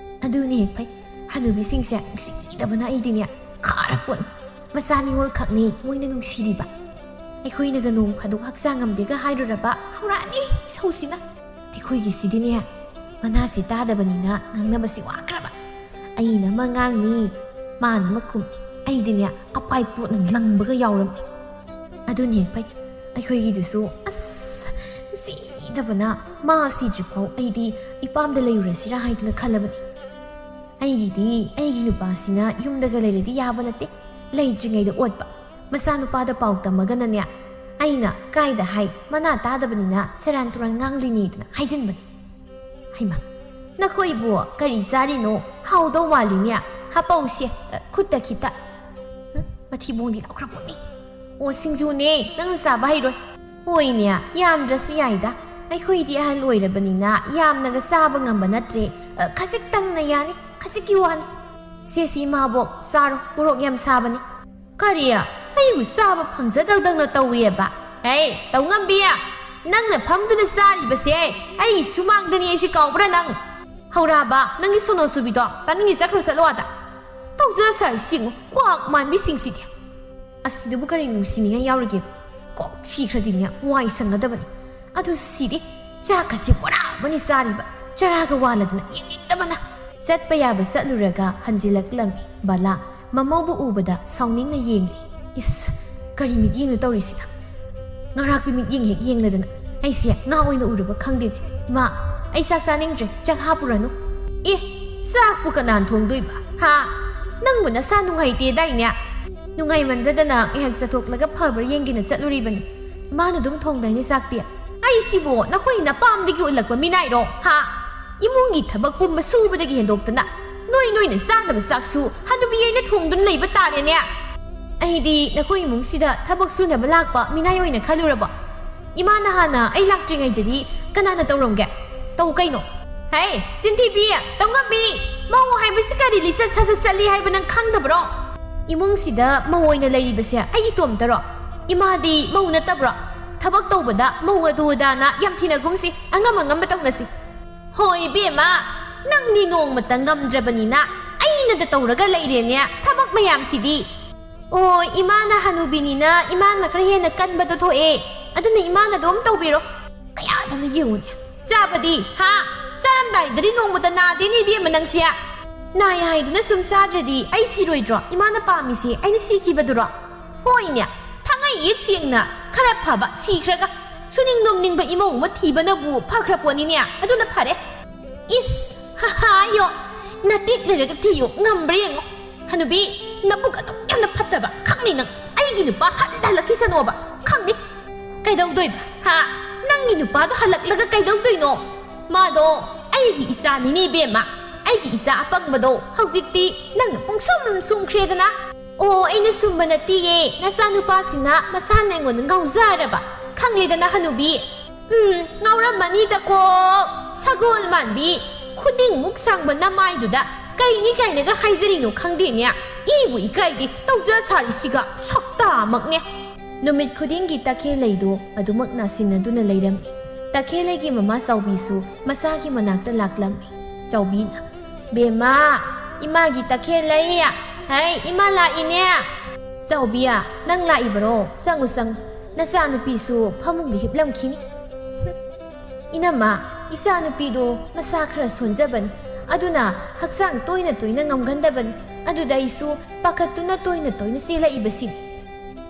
ꯑꯗꯨꯅ ꯍꯦꯛ ꯐꯩ꯫ ꯍꯅꯨꯕꯤꯁꯤꯡꯁꯦ ꯅꯨꯡꯁꯤꯗꯕꯅ ꯑꯩꯗꯤꯅꯦ ꯈꯥꯔ ꯄꯣꯠꯅꯤ꯫ ꯃꯆꯥ ꯅꯤꯉꯣꯜ ꯈꯛꯅꯤ ꯃꯣꯏꯅ ꯅꯨꯡꯁꯤꯔꯤꯕ꯫ ꯑꯩꯈꯣꯏꯅꯒ ꯅꯣꯡ ꯐꯥꯗꯣꯛ ꯍꯛꯆꯥꯡ ꯉꯝꯗꯦꯒ ꯍꯥꯏꯔꯨꯔꯕ ꯍꯧꯔꯛꯑꯅꯤ ꯏꯁꯧꯁꯤꯅ꯫ ꯑꯩꯈꯣꯏꯒꯤꯁꯤꯗꯤꯅꯦ ꯃꯅꯥꯁꯤ ꯇꯥꯗꯕꯅꯤꯅ ꯉꯥꯡꯅꯕꯁꯤ ꯋꯥꯈ꯭ꯔꯕ꯫ ꯑꯩꯅ ꯑꯃ ꯉꯥꯡꯅꯤ, ꯃꯥꯅ ꯑꯃ ꯈꯨꯝꯅꯤ꯫ ꯑꯩꯗꯤꯅꯦ ꯑꯄꯥꯏ ꯄꯣꯠꯅ ꯂꯪꯕꯒ ꯌꯥꯎꯔꯝꯅꯤ꯫ ꯑꯗꯨꯅꯦ ꯐꯩ꯫ ꯑꯩꯈꯣꯏꯒꯤꯗꯨꯁꯨ ꯑꯁ ꯅꯨꯡꯁꯤꯗꯕꯅ, ꯃꯥ ꯁꯤꯗ꯭ꯔꯤꯐꯥꯎ ꯑꯩꯗꯤ ꯏꯄꯥꯝꯗ ꯂꯩꯔꯨꯔꯁꯤꯔꯥ ꯍꯥꯏꯗꯅ ꯈꯜꯂꯕꯅꯤ꯫ ꯑꯩꯒꯤꯗꯤ ꯑꯩꯒꯤ ꯅꯨꯄꯥꯁꯤꯅ ꯌꯨꯝꯗꯒ ꯂꯩꯔꯗꯤ ꯌꯥꯕ ꯅꯠꯇꯦ꯫ ꯂꯩꯇ꯭ꯔꯤꯉꯩꯗ ꯑꯣꯠꯄ꯫ ꯃꯆꯥꯅꯨꯄꯥꯗ ꯄꯥꯎ ꯇꯝꯃꯒꯅꯅꯦ, ꯑꯩꯅ ꯀꯥꯏꯗ ꯍꯥꯏ, ꯃꯅꯥ ꯇꯥꯗꯕꯅꯤꯅ ꯁꯦꯔꯥꯟ ꯇꯨꯔꯥꯟ ꯉꯥꯡꯂꯤꯅꯦꯗꯅ ꯍꯥꯏꯖꯤꯟꯕꯅꯤ꯫ ꯍꯩꯃꯥ, ꯅꯈꯣꯏꯕꯨ ꯀꯔꯤ ꯆꯥꯔꯤꯅꯣ? ꯍꯥꯎꯗꯧ ꯃꯥꯜꯂꯤꯅꯦ꯫ ꯍꯥꯄꯧꯁꯦ, ꯑ, ꯈꯨꯠꯇ ꯈꯤꯇ꯫ ꯍꯨꯝ, ꯃꯊꯤꯕꯣꯡꯗꯤ ꯂꯥꯎꯈ꯭ꯔꯄꯣꯠꯅꯤ꯫ ꯑꯣ, ꯁꯤꯡꯖꯨꯅꯦ, ꯅꯪ ꯆꯥꯕ ꯍꯩꯔꯣꯏ꯫ ꯍꯣꯏꯅꯦ, ꯌꯥꯝꯗ꯭ꯔꯁꯨ ꯌꯥꯏꯗ꯫ ꯑꯩꯈꯣꯏꯗꯤ ꯑꯍꯜ ꯑꯣꯏꯔꯕꯅꯤꯅ ꯌꯥꯝꯅꯒ ꯆꯥꯕ ꯉꯝꯕ ꯅꯠꯇ꯭ꯔꯦ꯫ ꯑ, ꯈꯖꯤꯛꯇꯪꯅ ꯌꯥꯅꯤ, ꯈꯖꯤꯛꯀꯤ ꯋꯥꯅꯤ꯫ ꯁꯦ, ꯁꯤ ꯏꯃꯥꯕꯣꯛ, ꯆꯥꯔꯣ, ꯃꯣꯔꯣꯛ ꯌꯥꯝ ꯁꯥꯕꯅꯤ꯫ ꯀꯔꯤ? ꯑꯩꯕꯨ ꯆꯥꯕ ꯐꯪꯖꯗꯧꯗꯧꯅ ꯇꯧꯏꯑꯕ? ꯍꯦ, ꯇꯧꯉꯝꯕꯤ, ꯅꯪꯅ ꯐꯝꯗꯨꯅ ꯆꯥꯔꯤꯕꯁꯦ ꯑꯩꯒꯤ ꯁꯨꯃꯥꯡꯗꯅꯤ ꯍꯥꯏꯁꯤ ꯀꯥꯎꯕ꯭ꯔꯥ ꯅꯪ? ꯍꯧꯔꯛꯑꯕ ꯅꯪꯒꯤ ꯁꯣꯅꯣ ꯆꯨꯕꯤꯗꯣ? ꯇꯥꯅꯤꯡꯉꯤ, ꯆꯠꯈ꯭ꯔꯣ, ꯆꯠꯂꯣ ꯑꯗ꯫ ꯇꯧꯖ ꯁꯥꯔꯤ ꯁꯤꯡꯉꯨ, ꯀ꯭ꯋꯥꯛ ꯃꯥꯟꯕꯤꯁꯤꯡꯁꯤꯗꯤ꯫ ꯑꯁꯤꯗꯕꯨ ꯀꯔꯤ ꯅꯨꯡꯁꯤꯅꯤꯡꯉꯥꯏ ꯌꯥꯎꯔꯤꯒꯦ? ꯀꯣꯛ ꯊꯤꯈ꯭ꯔꯗꯤꯅꯦ ꯋꯥꯏ ꯁꯪꯒꯗꯕꯅꯤ꯫ ꯑꯗꯨ ꯁꯤꯗꯤ ꯆꯥꯛꯀꯁꯦ ꯕꯣꯔꯥ ꯑꯃꯅꯤ ꯆꯥꯔꯤꯕ, ꯆꯔꯥꯒ ꯋꯥꯜꯂꯗꯅ ꯌꯦꯡꯅꯤꯡꯗꯕꯅ꯫ ꯆꯠꯄ ꯌꯥꯕ ꯆꯠꯂꯨꯔꯒ ꯍꯟꯖꯤꯜꯂꯛꯂꯝꯃꯤ ꯕꯂꯥ꯫ ꯃꯃꯧꯕꯨ ꯎꯕꯗ ꯁꯥꯎꯅꯤꯡꯅ ꯌꯦꯡꯂꯤ꯫ ꯏꯁ, ꯀꯔꯤ ꯃꯤꯠꯌꯦꯡꯅꯣ ꯇꯧꯔꯤꯁꯤꯅ? ꯉꯔꯥꯛꯄꯤ ꯃꯤꯠꯌꯦꯡ ꯍꯦꯛ ꯌꯦꯡꯂꯗꯅ ꯑꯩꯁꯦ ꯉꯥ ꯑꯣꯏꯅ ꯎꯔꯕ ꯈꯪꯗꯦꯅꯦ꯫ ꯏꯃꯥ, ꯑꯩ ꯆꯥꯛ ꯆꯥꯅꯤꯡꯗ꯭ꯔꯦ, ꯆꯥꯛ ꯍꯥꯞꯄꯨꯔꯅꯨ꯫ ꯑꯦ, ꯆꯥꯛꯄꯨ ꯀꯅꯥꯅ ꯊꯣꯡꯗꯣꯏꯕ? ꯍꯥ? ꯅꯪꯕꯨ ꯅꯁꯥ ꯅꯨꯡꯉꯥꯏꯇꯦꯗꯥꯏꯅꯦ? ꯅꯨꯡꯉꯥꯏꯃꯟꯗꯗꯅ ꯉꯥꯏꯍꯥꯛ ꯆꯠꯊꯣꯛꯂꯒ ꯐꯕ꯭ꯔꯥ ꯌꯦꯡꯒꯦꯅ ꯆꯠꯂꯨꯔꯤꯕꯅꯤ꯫ ꯏꯃꯥꯅ ꯑꯗꯨꯝ ꯊꯣꯡꯗꯥꯏꯅꯦ ꯆꯥꯛꯇꯤ? ꯑꯩꯁꯤꯕꯨ ꯅꯈꯣꯏ ꯅꯄꯥꯝꯗꯒꯤ ꯎꯠꯂꯛꯄ ꯃꯤꯅꯥꯏꯔꯣ? ꯍꯥ? ꯏꯃꯨꯡꯒꯤ ꯊꯕꯛ ꯄꯨꯝꯕ ꯁꯨꯕꯗꯒꯤ ꯍꯦꯟꯗꯣꯛꯇꯅ ꯅꯣꯏ ꯅꯣꯏꯅ ꯆꯥꯅꯕ ꯆꯥꯛꯁꯨ ꯍꯅꯨꯕꯤ ꯑꯩꯅ ꯊꯣꯡꯗꯨꯅ ꯂꯩꯕ ꯇꯥꯔꯦꯅꯦ꯫ ꯑꯩꯗꯤ ꯅꯈꯣꯏ ꯏꯃꯨꯡꯁꯤꯗ ꯊꯕꯛ ꯁꯨꯅꯕ ꯂꯥꯛꯄ ꯃꯤꯅꯥꯏ ꯑꯣꯏꯅ ꯈꯜꯂꯨꯔꯕ? ꯏꯃꯥꯅ ꯍꯥꯟꯅ ꯑꯩ ꯂꯥꯛꯇ꯭ꯔꯤꯉꯩꯗꯗꯤ ꯀꯅꯥꯅ ꯇꯧꯔꯝꯒꯦ? ꯇꯧ ꯀꯩꯅꯣ꯫ ꯍꯦ, ꯆꯤꯟꯊꯤꯕꯤ, ꯇꯧꯉꯝꯕꯤ, ꯃꯧ ꯍꯥꯏꯕꯁꯤ ꯀꯔꯤ ꯂꯤꯆꯠ ꯁꯥꯖꯠ ꯆꯠꯂꯤ ꯍꯥꯏꯕ ꯅꯪ ꯈꯪꯗꯕ꯭ꯔꯣ? ꯏꯃꯨꯡꯁꯤꯗ ꯃꯧ ꯑꯣꯏꯅ ꯂꯩꯔꯤꯕꯁꯦ ꯑꯩ ꯏꯇꯣꯝꯇꯔꯣ? ꯏꯃꯥꯗꯤ ꯃꯧ ꯅꯠꯇꯕ꯭ꯔꯣ? ꯊꯕꯛ ꯇꯧꯕꯗ ꯃꯧ ꯑꯗꯨ ꯑꯗꯥꯅ ꯌꯥꯝ ꯊꯤꯅꯒꯨꯝꯁꯤ, ꯑꯉꯝ ꯑꯉꯝꯕ ꯇꯧꯅꯁꯤ꯫ ꯍꯣꯏ ꯏꯕꯦꯝꯃ, ꯅꯪꯗꯤ ꯅꯣꯡꯃꯇ ꯉꯝꯗ꯭ꯔꯕꯅꯤꯅ ꯑꯩꯅꯗ ꯇꯧꯔꯒ ꯂꯩꯔꯦꯅꯦ ꯊꯕꯛ ꯃꯌꯥꯝꯁꯤꯗꯤ꯫ ꯑꯣ, ꯏꯃꯥꯅ ꯍꯅꯨꯕꯤꯅꯤꯅ ꯏꯃꯥꯅ ꯈꯔ ꯍꯦꯟꯅ ꯀꯟꯕꯗꯣ ꯊꯣꯛꯑꯦ, ꯑꯗꯨꯅ ꯏꯃꯥꯅ ꯑꯗꯨꯝ ꯇꯧꯕꯤꯔꯣ꯫ ꯀꯌꯥꯗꯅ ꯌꯦꯡꯉꯨꯅꯦ꯫ ꯆꯥꯕꯗꯤ, ꯍꯥ? ꯆꯥꯔꯝꯗꯥꯏꯗꯗꯤ ꯅꯣꯡꯃꯇ ꯅꯥꯗꯦꯅꯦ ꯏꯕꯦꯝꯃ ꯅꯪꯁꯦ꯫ ꯅꯥꯏ ꯍꯥꯏꯗꯨꯅ ꯁꯨꯝ ꯆꯥꯗ꯭ꯔꯗꯤ ꯑꯩ ꯁꯤꯔꯣꯏꯗ꯭ꯔꯣ? ꯏꯃꯥꯅ ꯄꯥꯝꯃꯤꯁꯦ ꯑꯩꯅ ꯁꯤꯈꯤꯕꯗꯨꯔꯣ? ꯍꯣꯏꯅꯦ, ꯊꯥꯡꯉꯩ ꯌꯦꯛ ꯁꯦꯡꯅ ꯈꯔ ꯐꯕ ꯁꯤꯈ꯭ꯔꯒ ꯁꯨꯅꯤꯡ ꯅꯣꯝꯅꯤꯡꯕ ꯏꯃꯧ ꯑꯃ ꯊꯤꯕꯅꯕꯨ ꯐꯈ꯭ꯔ ꯄꯣꯠꯅꯤꯅꯦ꯫ ꯑꯗꯨꯅ ꯐꯔꯦ꯫ ꯏꯁ, ꯍꯥ ꯍꯥ, ꯌꯣ, ꯅꯇꯤꯛ ꯂꯩꯔꯒ ꯊꯤꯌꯨ, ꯉꯝꯕ꯭ꯔꯥ ꯌꯦꯡꯉꯣ꯫ ꯍꯅꯨꯕꯤ, ꯅꯕꯨꯛ ꯑꯗꯨꯛ ꯌꯥꯝꯅ ꯐꯠꯇꯕ ꯈꯪꯅꯤ ꯅꯪ꯫ ꯑꯩꯒꯤ ꯅꯨꯄꯥ ꯍꯟꯗ ꯍꯜꯂꯛꯈꯤꯁꯅꯣꯕ, ꯈꯪꯅꯤ꯫ ꯀꯩꯗꯧꯗꯣꯏꯕ? ꯍꯥ? ꯅꯪꯒꯤ ꯅꯨꯄꯥꯗꯣ ꯍꯜꯂꯛꯂꯒ ꯀꯩꯗꯧꯗꯣꯏꯅꯣ? ꯃꯥꯗꯣ ꯑꯩꯒꯤ ꯏꯆꯥꯅꯤꯅꯦ ꯏꯕꯦꯝꯃ꯫ ꯑꯩꯒꯤ ꯏꯆꯥ ꯑꯄꯪꯕꯗꯣ ꯍꯧꯖꯤꯛꯇꯤ ꯅꯪꯅ ꯄꯨꯡꯁꯨꯝ ꯁꯨꯝꯈ꯭ꯔꯦꯗꯅ꯫ ꯑꯣ, ꯑꯩꯅ ꯁꯨꯝꯕ ꯅꯠꯇꯤꯌꯦ, ꯅꯆꯥꯅꯨꯄꯥꯁꯤꯅ ꯃꯁꯥꯅ ꯑꯩꯉꯣꯟꯗ ꯉꯥꯎꯖꯔꯕ꯫ ꯈꯪꯂꯦꯗꯅ ꯍꯅꯨꯕꯤ꯫ ꯎꯝ, ꯉꯥꯎꯔꯝꯃꯅꯤꯗꯀꯣ꯫ ꯁꯒꯣꯜ ꯃꯥꯟꯕꯤ, ꯈꯨꯅꯤꯡꯃꯨꯛ ꯁꯥꯡꯕ ꯅꯃꯥꯏꯗꯨꯗ ꯀꯩꯅꯤ ꯀꯥꯏꯅꯒ ꯍꯥꯏꯖꯔꯤꯅꯣ ꯈꯪꯗꯦꯅꯦ꯫ ꯏꯕꯨ ꯏꯀꯥꯏꯗꯦ, ꯇꯧꯖ ꯁꯥꯔꯤꯁꯤꯒ ꯁꯛꯇꯥꯃꯛꯅꯦ꯫ ꯅꯨꯃꯤꯠ ꯈꯨꯗꯤꯡꯒꯤ ꯇꯈꯦꯜꯂꯩꯗꯨ ꯑꯗꯨꯃꯛ ꯅꯥꯁꯤꯟꯅꯗꯨꯅ ꯂꯩꯔꯝꯃꯤ꯫ ꯇꯈꯦꯜꯂꯩꯒꯤ ꯃꯃꯥ ꯆꯥꯎꯕꯤꯁꯨ ꯃꯆꯥꯒꯤ ꯃꯅꯥꯛꯇ ꯂꯥꯛꯂꯝꯃꯤ꯫ ꯆꯥꯎꯕꯤꯅ, "ꯕꯦꯝꯃ, ꯏꯃꯥꯒꯤ ꯇꯈꯦꯜꯂꯩ꯫ ꯍꯩ, ꯏꯃꯥ ꯂꯥꯛꯏꯅꯦ꯫ ꯆꯥꯎꯕꯤ, ꯅꯪ ꯂꯥꯛꯏꯕꯔꯣ? ꯆꯪꯉꯨ, ꯆꯪꯉꯨ꯫ ꯅꯆꯥꯅꯨꯄꯤꯁꯨ ꯐꯃꯨꯡꯗ ꯍꯤꯞꯂꯝꯈꯤꯅꯤ꯫" "ꯏꯅꯝꯃ, ꯏꯆꯥꯅꯨꯄꯤꯗꯣ ꯃꯁꯥ ꯈꯔ ꯁꯣꯟꯖꯕꯅꯤ, ꯑꯗꯨꯅ ꯍꯛꯆꯥꯡ ꯇꯣꯏꯅ ꯇꯣꯏꯅ ꯉꯝꯒꯟꯗꯕꯅꯤ꯫ ꯑꯗꯨꯗ ꯑꯩꯁꯨ ꯄꯥꯈꯠꯇꯨꯅ ꯇꯣꯏꯅ ꯇꯣꯏꯅ ꯆꯦꯜꯂꯛꯏꯕꯁꯤꯅꯤ꯫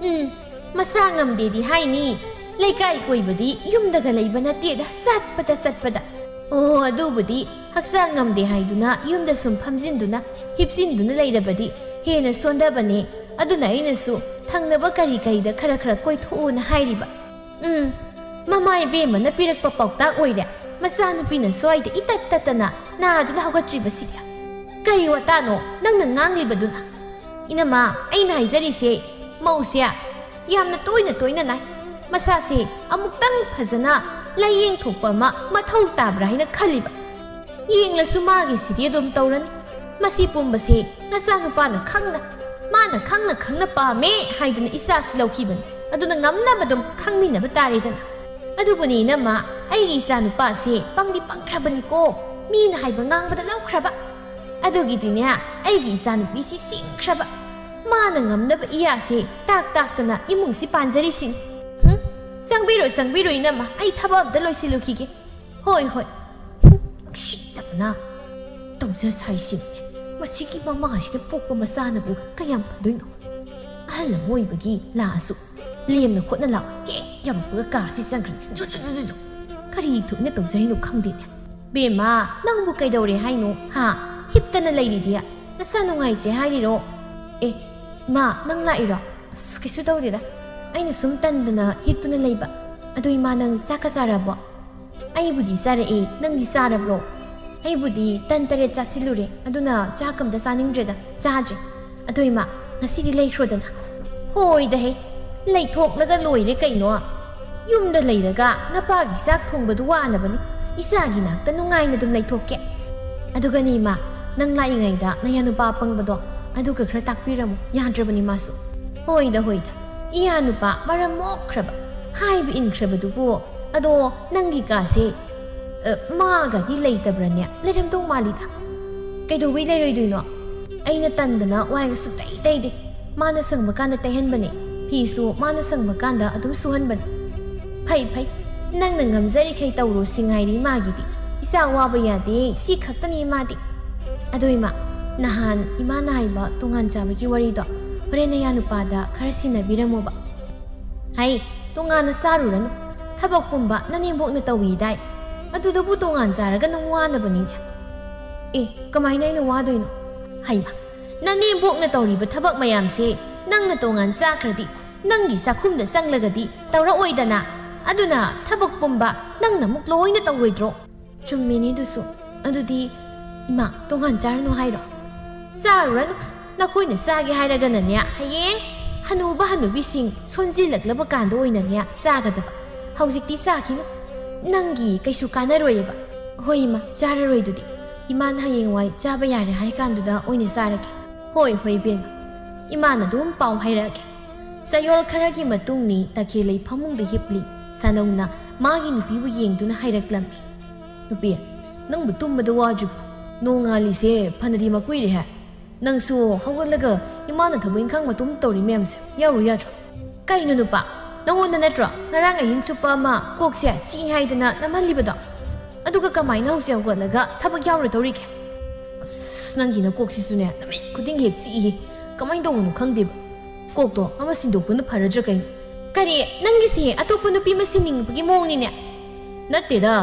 ꯎꯝ, ꯃꯁꯥ ꯉꯝꯗꯦꯗꯤ ꯍꯥꯏꯅꯤ꯫ ꯂꯩꯀꯥꯏ ꯀꯣꯏꯕꯗꯤ ꯌꯨꯝꯗꯒ ꯂꯩꯕ ꯅꯠꯇꯦꯗ, ꯆꯠꯄꯗ ꯆꯠꯄꯗ꯫ ꯑꯣ, ꯑꯗꯨꯕꯨꯗꯤ ꯍꯛꯆꯥꯡ ꯉꯝꯗꯦ ꯍꯥꯏꯗꯨꯅ ꯌꯨꯝꯗ ꯁꯨꯝ ꯐꯝꯖꯤꯟꯗꯨꯅ, ꯍꯤꯞꯆꯤꯟꯗꯨꯅ ꯂꯩꯔꯕꯗꯤ ꯍꯦꯟꯅ ꯁꯣꯟꯗꯕꯅꯦ꯫ ꯑꯗꯨꯅ ꯑꯩꯅꯁꯨ ꯊꯪꯅꯕ ꯀꯔꯤ ꯀꯔꯤꯗ ꯈꯔ ꯈꯔ ꯀꯣꯏꯊꯣꯛꯎꯅ ꯍꯥꯏꯔꯤꯕ꯫ ꯎꯝ, ꯃꯃꯥ ꯏꯕꯦꯝꯃꯅ ꯄꯤꯔꯛꯄ ꯄꯥꯎꯇꯥꯛ ꯑꯣꯏꯔꯦ꯫ ꯃꯆꯥꯅꯨꯄꯤꯅ ꯁ꯭ꯋꯥꯏꯗ ꯏꯇꯠ ꯇꯠꯇꯅ ꯅꯥꯗꯨꯅ ꯍꯧꯒꯠꯇ꯭ꯔꯤꯕꯁꯤꯗꯤ꯫ ꯀꯔꯤ ꯋꯥꯇꯥꯅꯣ ꯅꯪꯅ ꯉꯥꯡꯂꯤꯕꯗꯨꯅ? ꯏꯅꯝꯃ, ꯑꯩꯅ ꯍꯥꯏꯖꯔꯤꯁꯦ, ꯃꯧꯁꯦ ꯌꯥꯝꯅ ꯇꯣꯏꯅ ꯇꯣꯏꯅ ꯅꯥꯏ꯫ ꯃꯁꯥꯁꯦ ꯑꯃꯨꯛꯇꯪ ꯐꯖꯅ ꯂꯥꯌꯦꯡꯊꯣꯛꯄ ꯑꯃ ꯃꯊꯧ ꯇꯥꯕ꯭ꯔꯥ ꯍꯥꯏꯅ ꯈꯜꯂꯤꯕ꯫ ꯌꯦꯡꯂꯁꯨ ꯃꯥꯒꯤꯁꯤꯗꯤ ꯑꯗꯨꯝ ꯇꯧꯔꯅꯤ꯫ ꯃꯁꯤ ꯄꯨꯝꯕꯁꯦ ꯅꯆꯥꯅꯨꯄꯥꯅ ꯈꯪꯅ, ꯃꯥꯅ ꯈꯪꯅ ꯈꯪꯅ ꯄꯥꯝꯃꯦ ꯍꯥꯏꯗꯅ ꯏꯆꯥꯁꯤ ꯂꯧꯈꯤꯕꯅꯤ꯫ ꯑꯗꯨꯅ ꯉꯝꯅꯕ ꯑꯗꯨꯝ ꯈꯪꯃꯤꯟꯅꯕ ꯇꯥꯔꯦꯗꯅ꯫ ꯑꯗꯨꯕꯨꯅꯦ ꯏꯅꯝꯃ, ꯑꯩꯒꯤ ꯏꯆꯥꯅꯨꯄꯥꯁꯦ ꯄꯪꯗꯤ ꯄꯪꯈ꯭ꯔꯕꯅꯤꯀꯣ, ꯃꯤꯅ ꯍꯥꯏꯕ ꯉꯥꯡꯕꯗ ꯂꯧꯈ꯭ꯔꯕ꯫ ꯑꯗꯨꯒꯤꯗꯤꯅꯦ, ꯑꯩꯒꯤ ꯏꯆꯥꯅꯨꯄꯤꯁꯤ ꯁꯤꯡꯈ꯭ꯔꯕ꯫ ꯃꯥꯅ ꯉꯝꯅꯕ ꯏꯌꯥꯁꯦ ꯇꯥꯛ ꯇꯥꯛꯇꯅ ꯏꯃꯨꯡꯁꯤ ꯄꯥꯟꯖꯔꯤꯁꯤꯅꯤ꯫ ꯍꯨꯝ? ꯆꯪꯕꯤꯔꯣ, ꯆꯪꯕꯤꯔꯣ ꯏꯅꯝꯃ, ꯑꯩ ꯊꯕꯛ ꯑꯝꯇ ꯂꯣꯏꯁꯤꯜꯂꯨꯈꯤꯒꯦ꯫ ꯍꯣꯏ, ꯍꯣꯏ꯫ ꯍꯨꯝ, ꯅꯨꯡꯁꯤꯗꯕꯅ꯫ ꯇꯧꯖ ꯁꯥꯏꯁꯤꯅꯦ꯫ ꯃꯁꯤꯒꯤ ꯃꯃꯥꯁꯤꯅ ꯄꯣꯛꯄ ꯃꯆꯥꯅꯕꯨ ꯀꯌꯥꯝ ꯐꯗꯣꯏꯅꯣ? ꯑꯍꯜ ꯑꯃ ꯑꯣꯏꯕꯒꯤ ꯂꯥꯛꯑꯁꯨ ꯂꯦꯝꯅ ꯈꯣꯠꯅ ꯂꯥꯛꯑꯣ꯫ ꯍꯦꯛ ꯌꯧꯔꯛꯄꯒ ꯀꯥꯁꯤ ꯆꯪꯈ꯭ꯔꯅꯤ꯫ ꯖꯨ, ꯖꯨ, ꯖꯨ, ꯖꯨ, ꯖꯨ꯫ ꯀꯔꯤ ꯊꯣꯛꯅ ꯇꯧꯖꯔꯤꯅꯣ ꯈꯪꯗꯦꯅꯦ꯫ ꯕꯦꯝꯃ, ꯅꯪꯕꯨ ꯀꯩꯗꯧꯔꯦ ꯍꯥꯏꯅꯣ? ꯍꯥ? ꯍꯤꯞꯇꯅ ꯂꯩꯔꯤꯗꯤ? ꯅꯁꯥ ꯅꯨꯡꯉꯥꯏꯇ꯭ꯔꯦ ꯍꯥꯏꯔꯤꯔꯣ? ꯑꯦ, ꯏꯃꯥ, ꯅꯪ ꯂꯥꯛꯏꯔꯣ? ꯑꯁ, ꯀꯩꯁꯨ ꯇꯧꯗꯦꯗ꯫ ꯑꯩꯅ ꯁꯨꯝ ꯇꯟꯗꯅ ꯍꯤꯞꯇꯨꯅ ꯂꯩꯕ꯫ ꯑꯗꯨ ꯏꯃꯥ, ꯅꯪ ꯆꯥꯛꯀ ꯆꯥꯔꯕꯣ? ꯑꯩꯕꯨꯗꯤ ꯆꯥꯔꯛꯑꯦ, ꯅꯪꯗꯤ ꯆꯥꯔꯕ꯭ꯔꯣ? ꯑꯩꯕꯨꯗꯤ ꯇꯟ ꯇꯔꯦꯠ ꯆꯥꯁꯤꯜꯂꯨꯔꯦ, ꯑꯗꯨꯅ ꯆꯥꯛ ꯑꯝꯇ ꯆꯥꯅꯤꯡꯗ꯭ꯔꯦꯗ, ꯆꯥꯗ꯭ꯔꯦ꯫ ꯑꯗꯣ ꯏꯃꯥ, ꯉꯁꯤꯗꯤ ꯂꯩꯈ꯭ꯔꯣꯗꯅ꯫ ꯍꯣꯏꯗ ꯍꯦ, ꯂꯩꯊꯣꯛꯂꯒ ꯂꯣꯏꯔꯦ ꯀꯩꯅꯣ꯫ ꯌꯨꯝꯗ ꯂꯩꯔꯒ ꯅꯄꯥꯒꯤ ꯆꯥꯛ ꯊꯣꯡꯕꯗꯨ ꯋꯥꯅꯕꯅꯤ, ꯏꯆꯥꯒꯤ ꯅꯥꯛꯇ ꯅꯨꯡꯉꯥꯏꯅ ꯑꯗꯨꯝ ꯂꯩꯊꯣꯛꯀꯦ꯫ ꯑꯗꯨꯒꯅꯤ ꯏꯃꯥ, ꯅꯪ ꯂꯥꯛꯏꯉꯩꯗ ꯅꯌꯥ ꯅꯨꯄꯥ ꯑꯄꯪꯕꯗꯣ, ꯑꯗꯨꯒ ꯈꯔ ꯇꯥꯛꯄꯤꯔꯝꯃꯨ, ꯌꯥꯗ꯭ꯔꯕꯅꯤ ꯃꯥꯁꯨ꯫ ꯍꯣꯏꯗ, ꯍꯣꯏꯗ, ꯏꯌꯥ ꯅꯨꯄꯥ ꯃꯔꯝ ꯃꯣꯛꯈ꯭ꯔꯕ, ꯍꯥꯏꯕ ꯏꯟꯈ꯭ꯔꯕꯗꯨꯕꯨ꯫ ꯑꯗꯣ ꯅꯪꯒꯤ ꯀꯥꯁꯦ, ꯑ, ꯃꯥꯒꯗꯤ ꯂꯩꯇꯕ꯭ꯔꯅꯦ? ꯂꯩꯔꯝꯗꯧ ꯃꯥꯜꯂꯤꯗ꯫ ꯀꯩꯗꯧꯕꯩ ꯂꯩꯔꯣꯏꯗꯣꯏꯅꯣ? ꯑꯩꯅ ꯇꯟꯗꯅ ꯋꯥꯏꯒ ꯁꯨꯡꯇꯩ ꯇꯩꯗꯦ꯫ ꯃꯥꯅ ꯁꯪꯕ ꯀꯥꯟꯗ ꯇꯩꯍꯟꯕꯅꯦ꯫ ꯐꯤꯁꯨ ꯃꯥꯅ ꯁꯪꯕ ꯀꯥꯟꯗ ꯑꯗꯨꯝ ꯁꯨꯍꯟꯕꯅꯦ꯫ ꯐꯩ, ꯐꯩ꯫ ꯅꯪꯅ ꯉꯝꯖꯔꯤꯈꯩ ꯇꯧꯔꯣ ꯁꯤ ꯉꯥꯏꯔꯤ ꯃꯥꯒꯤꯗꯤ꯫ ꯏꯆꯥ ꯋꯥꯕ ꯌꯥꯗꯦ, ꯁꯤ ꯈꯛꯇꯅꯤ ꯃꯥꯗꯤ꯫ ꯑꯗꯣ ꯏꯃꯥ, ꯅꯍꯥꯟ ꯏꯃꯥꯅ ꯍꯥꯏꯕ ꯇꯣꯉꯥꯟ ꯆꯥꯕꯒꯤ ꯋꯥꯔꯤꯗꯣ ꯍꯣꯔꯦꯟ ꯅꯌꯥ ꯅꯨꯄꯥꯗ ꯈꯔ ꯁꯤꯟꯅꯕꯤꯔꯝꯃꯣꯕ꯫ ꯍꯩ, ꯇꯣꯉꯥꯟꯅ ꯆꯥꯔꯨꯔꯅꯨ꯫ ꯊꯕꯛ ꯄꯨꯝꯕ ꯅꯅꯦꯝꯕꯣꯛꯅ ꯇꯧꯏꯗꯥꯏ? ꯑꯗꯨꯗꯕꯨ ꯇꯣꯉꯥꯟ ꯆꯥꯔꯒ ꯅꯪ ꯋꯥꯅꯕꯅꯤꯅꯦ꯫ ꯑꯦ, ꯀꯃꯥꯏꯅ ꯑꯩꯅ ꯋꯥꯗꯣꯏꯅꯣ? ꯍꯩꯃ, ꯅꯅꯦꯝꯕꯣꯛꯅ ꯇꯧꯔꯤꯕ ꯊꯕꯛ ꯃꯌꯥꯝꯁꯦ ꯅꯪꯅ ꯇꯣꯉꯥꯟ ꯆꯥꯈ꯭ꯔꯗꯤ ꯅꯪꯒꯤ ꯆꯥꯛꯈꯨꯝꯗ ꯆꯪꯂꯒꯗꯤ ꯇꯧꯔꯛꯑꯣꯏꯗꯅ꯫ ꯑꯗꯨꯅ ꯊꯕꯛ ꯄꯨꯝꯕ ꯅꯪꯅ ꯑꯃꯨꯛ ꯂꯣꯏꯅ ꯇꯧꯔꯣꯏꯗ꯭ꯔꯣ? ꯆꯨꯝꯃꯤꯅꯦ ꯑꯗꯨꯁꯨ꯫ ꯑꯗꯨꯗꯤ ꯏꯃꯥ, ꯇꯣꯉꯥꯟ ꯆꯥꯔꯅꯨ ꯍꯥꯏꯔꯣ? ꯆꯥꯔꯨꯔꯅꯨ꯫ ꯅꯈꯣꯏꯅ ꯆꯥꯒꯦ ꯍꯥꯏꯔꯒꯅꯅꯦ, ꯍꯌꯦꯡ ꯍꯅꯨꯕ ꯍꯅꯨꯕꯤꯁꯤꯡ ꯁꯣꯟꯖꯤꯜꯂꯛꯂꯕ ꯀꯥꯟꯗ ꯑꯣꯏꯅꯅꯦ ꯆꯥꯒꯗꯕ꯫ ꯍꯧꯖꯤꯛꯇꯤ ꯆꯥꯈꯤꯅꯨ꯫ ꯅꯪꯒꯤ ꯀꯩꯁꯨ ꯀꯥꯟꯅꯔꯣꯏꯌꯦꯕ꯫ ꯍꯣꯏ ꯏꯃꯥ, ꯆꯥꯔꯔꯣꯏ ꯑꯗꯨꯗꯤ꯫ ꯏꯃꯥꯅ ꯍꯌꯦꯡꯋꯥꯏ ꯆꯥꯕ ꯌꯥꯔꯦ ꯍꯥꯏ ꯀꯥꯟꯗꯨꯗ ꯑꯣꯏꯅ ꯆꯥꯔꯒꯦ꯫ ꯍꯣꯏ, ꯍꯣꯏ ꯏꯕꯦꯝꯃ꯫ ꯏꯃꯥꯅ ꯑꯗꯨꯝ ꯄꯥꯎ ꯍꯥꯏꯔꯛꯑꯒꯦ꯫ ꯆꯌꯣꯜ ꯈꯔꯒꯤ ꯃꯇꯨꯡꯅꯤ ꯇꯈꯦꯜꯂꯩ ꯐꯃꯨꯡꯗ ꯍꯤꯞꯂꯤ꯫ ꯁꯥꯅꯧꯅ ꯃꯥꯒꯤ ꯅꯨꯄꯤꯕꯨ ꯌꯦꯡꯗꯨꯅ ꯍꯥꯏꯔꯛꯂꯝꯃꯤ꯫ "ꯅꯨꯄꯤ, ꯅꯪꯕꯨ ꯇꯨꯝꯕꯗ ꯋꯥꯗ꯭ꯔꯤꯕꯣ? ꯅꯣꯡꯉꯥꯜꯂꯤꯁꯦ ꯐꯅꯗꯤ ꯃꯀꯨꯏꯔꯦꯍꯦ꯫ ꯅꯪꯁꯨ ꯍꯧꯒꯠꯂꯒ ꯏꯃꯥꯅ ꯊꯕꯛ ꯏꯪꯈꯥꯡ ꯃꯇꯨꯝ ꯇꯧꯔꯤ ꯃꯌꯥꯝꯁꯦ ꯌꯥꯎꯔꯨ ꯌꯥꯗ꯭ꯔꯣ?" "ꯀꯩꯅꯣ ꯅꯨꯄꯥ, ꯅꯉꯣꯟꯗ ꯅꯠꯇ꯭ꯔꯣ ꯉꯔꯥꯡ ꯑꯍꯤꯡ ꯆꯨꯞꯄ ꯑꯃ ꯀꯣꯛꯁꯦ ꯆꯤꯛꯏ ꯍꯥꯏꯗꯅ ꯅꯝꯍꯜꯂꯤꯕꯗꯣ? ꯑꯗꯨꯒ ꯀꯃꯥꯏꯅ ꯍꯧꯖꯤꯛ ꯍꯧꯒꯠꯂꯒ ꯊꯕꯛ ꯌꯥꯎꯔꯨꯗꯧꯔꯤꯒꯦ?" "ꯑꯁ, ꯅꯪꯒꯤ ꯅꯀꯣꯛꯁꯤꯁꯨꯅꯦ, ꯅꯨꯃꯤꯠ ꯈꯨꯗꯤꯡꯒꯤ ꯍꯦꯛ ꯆꯤꯛꯏ꯫ ꯀꯃꯥꯏꯅ ꯇꯧꯕꯅꯣ ꯈꯪꯗꯦꯕ꯫ ꯀꯣꯛꯇꯣ ꯑꯃ ꯁꯤꯟꯗꯣꯛꯄꯅ ꯐꯔꯗ꯭ꯔꯥ ꯀꯩꯅꯣ?" "ꯀꯔꯤ? ꯅꯪꯒꯤꯁꯦ ꯑꯇꯣꯞꯄ ꯅꯨꯄꯤ ꯑꯃ ꯁꯤꯟꯅꯤꯡꯕꯒꯤ ꯃꯑꯣꯡꯅꯤꯅꯦ?" "ꯅꯠꯇꯦꯗ,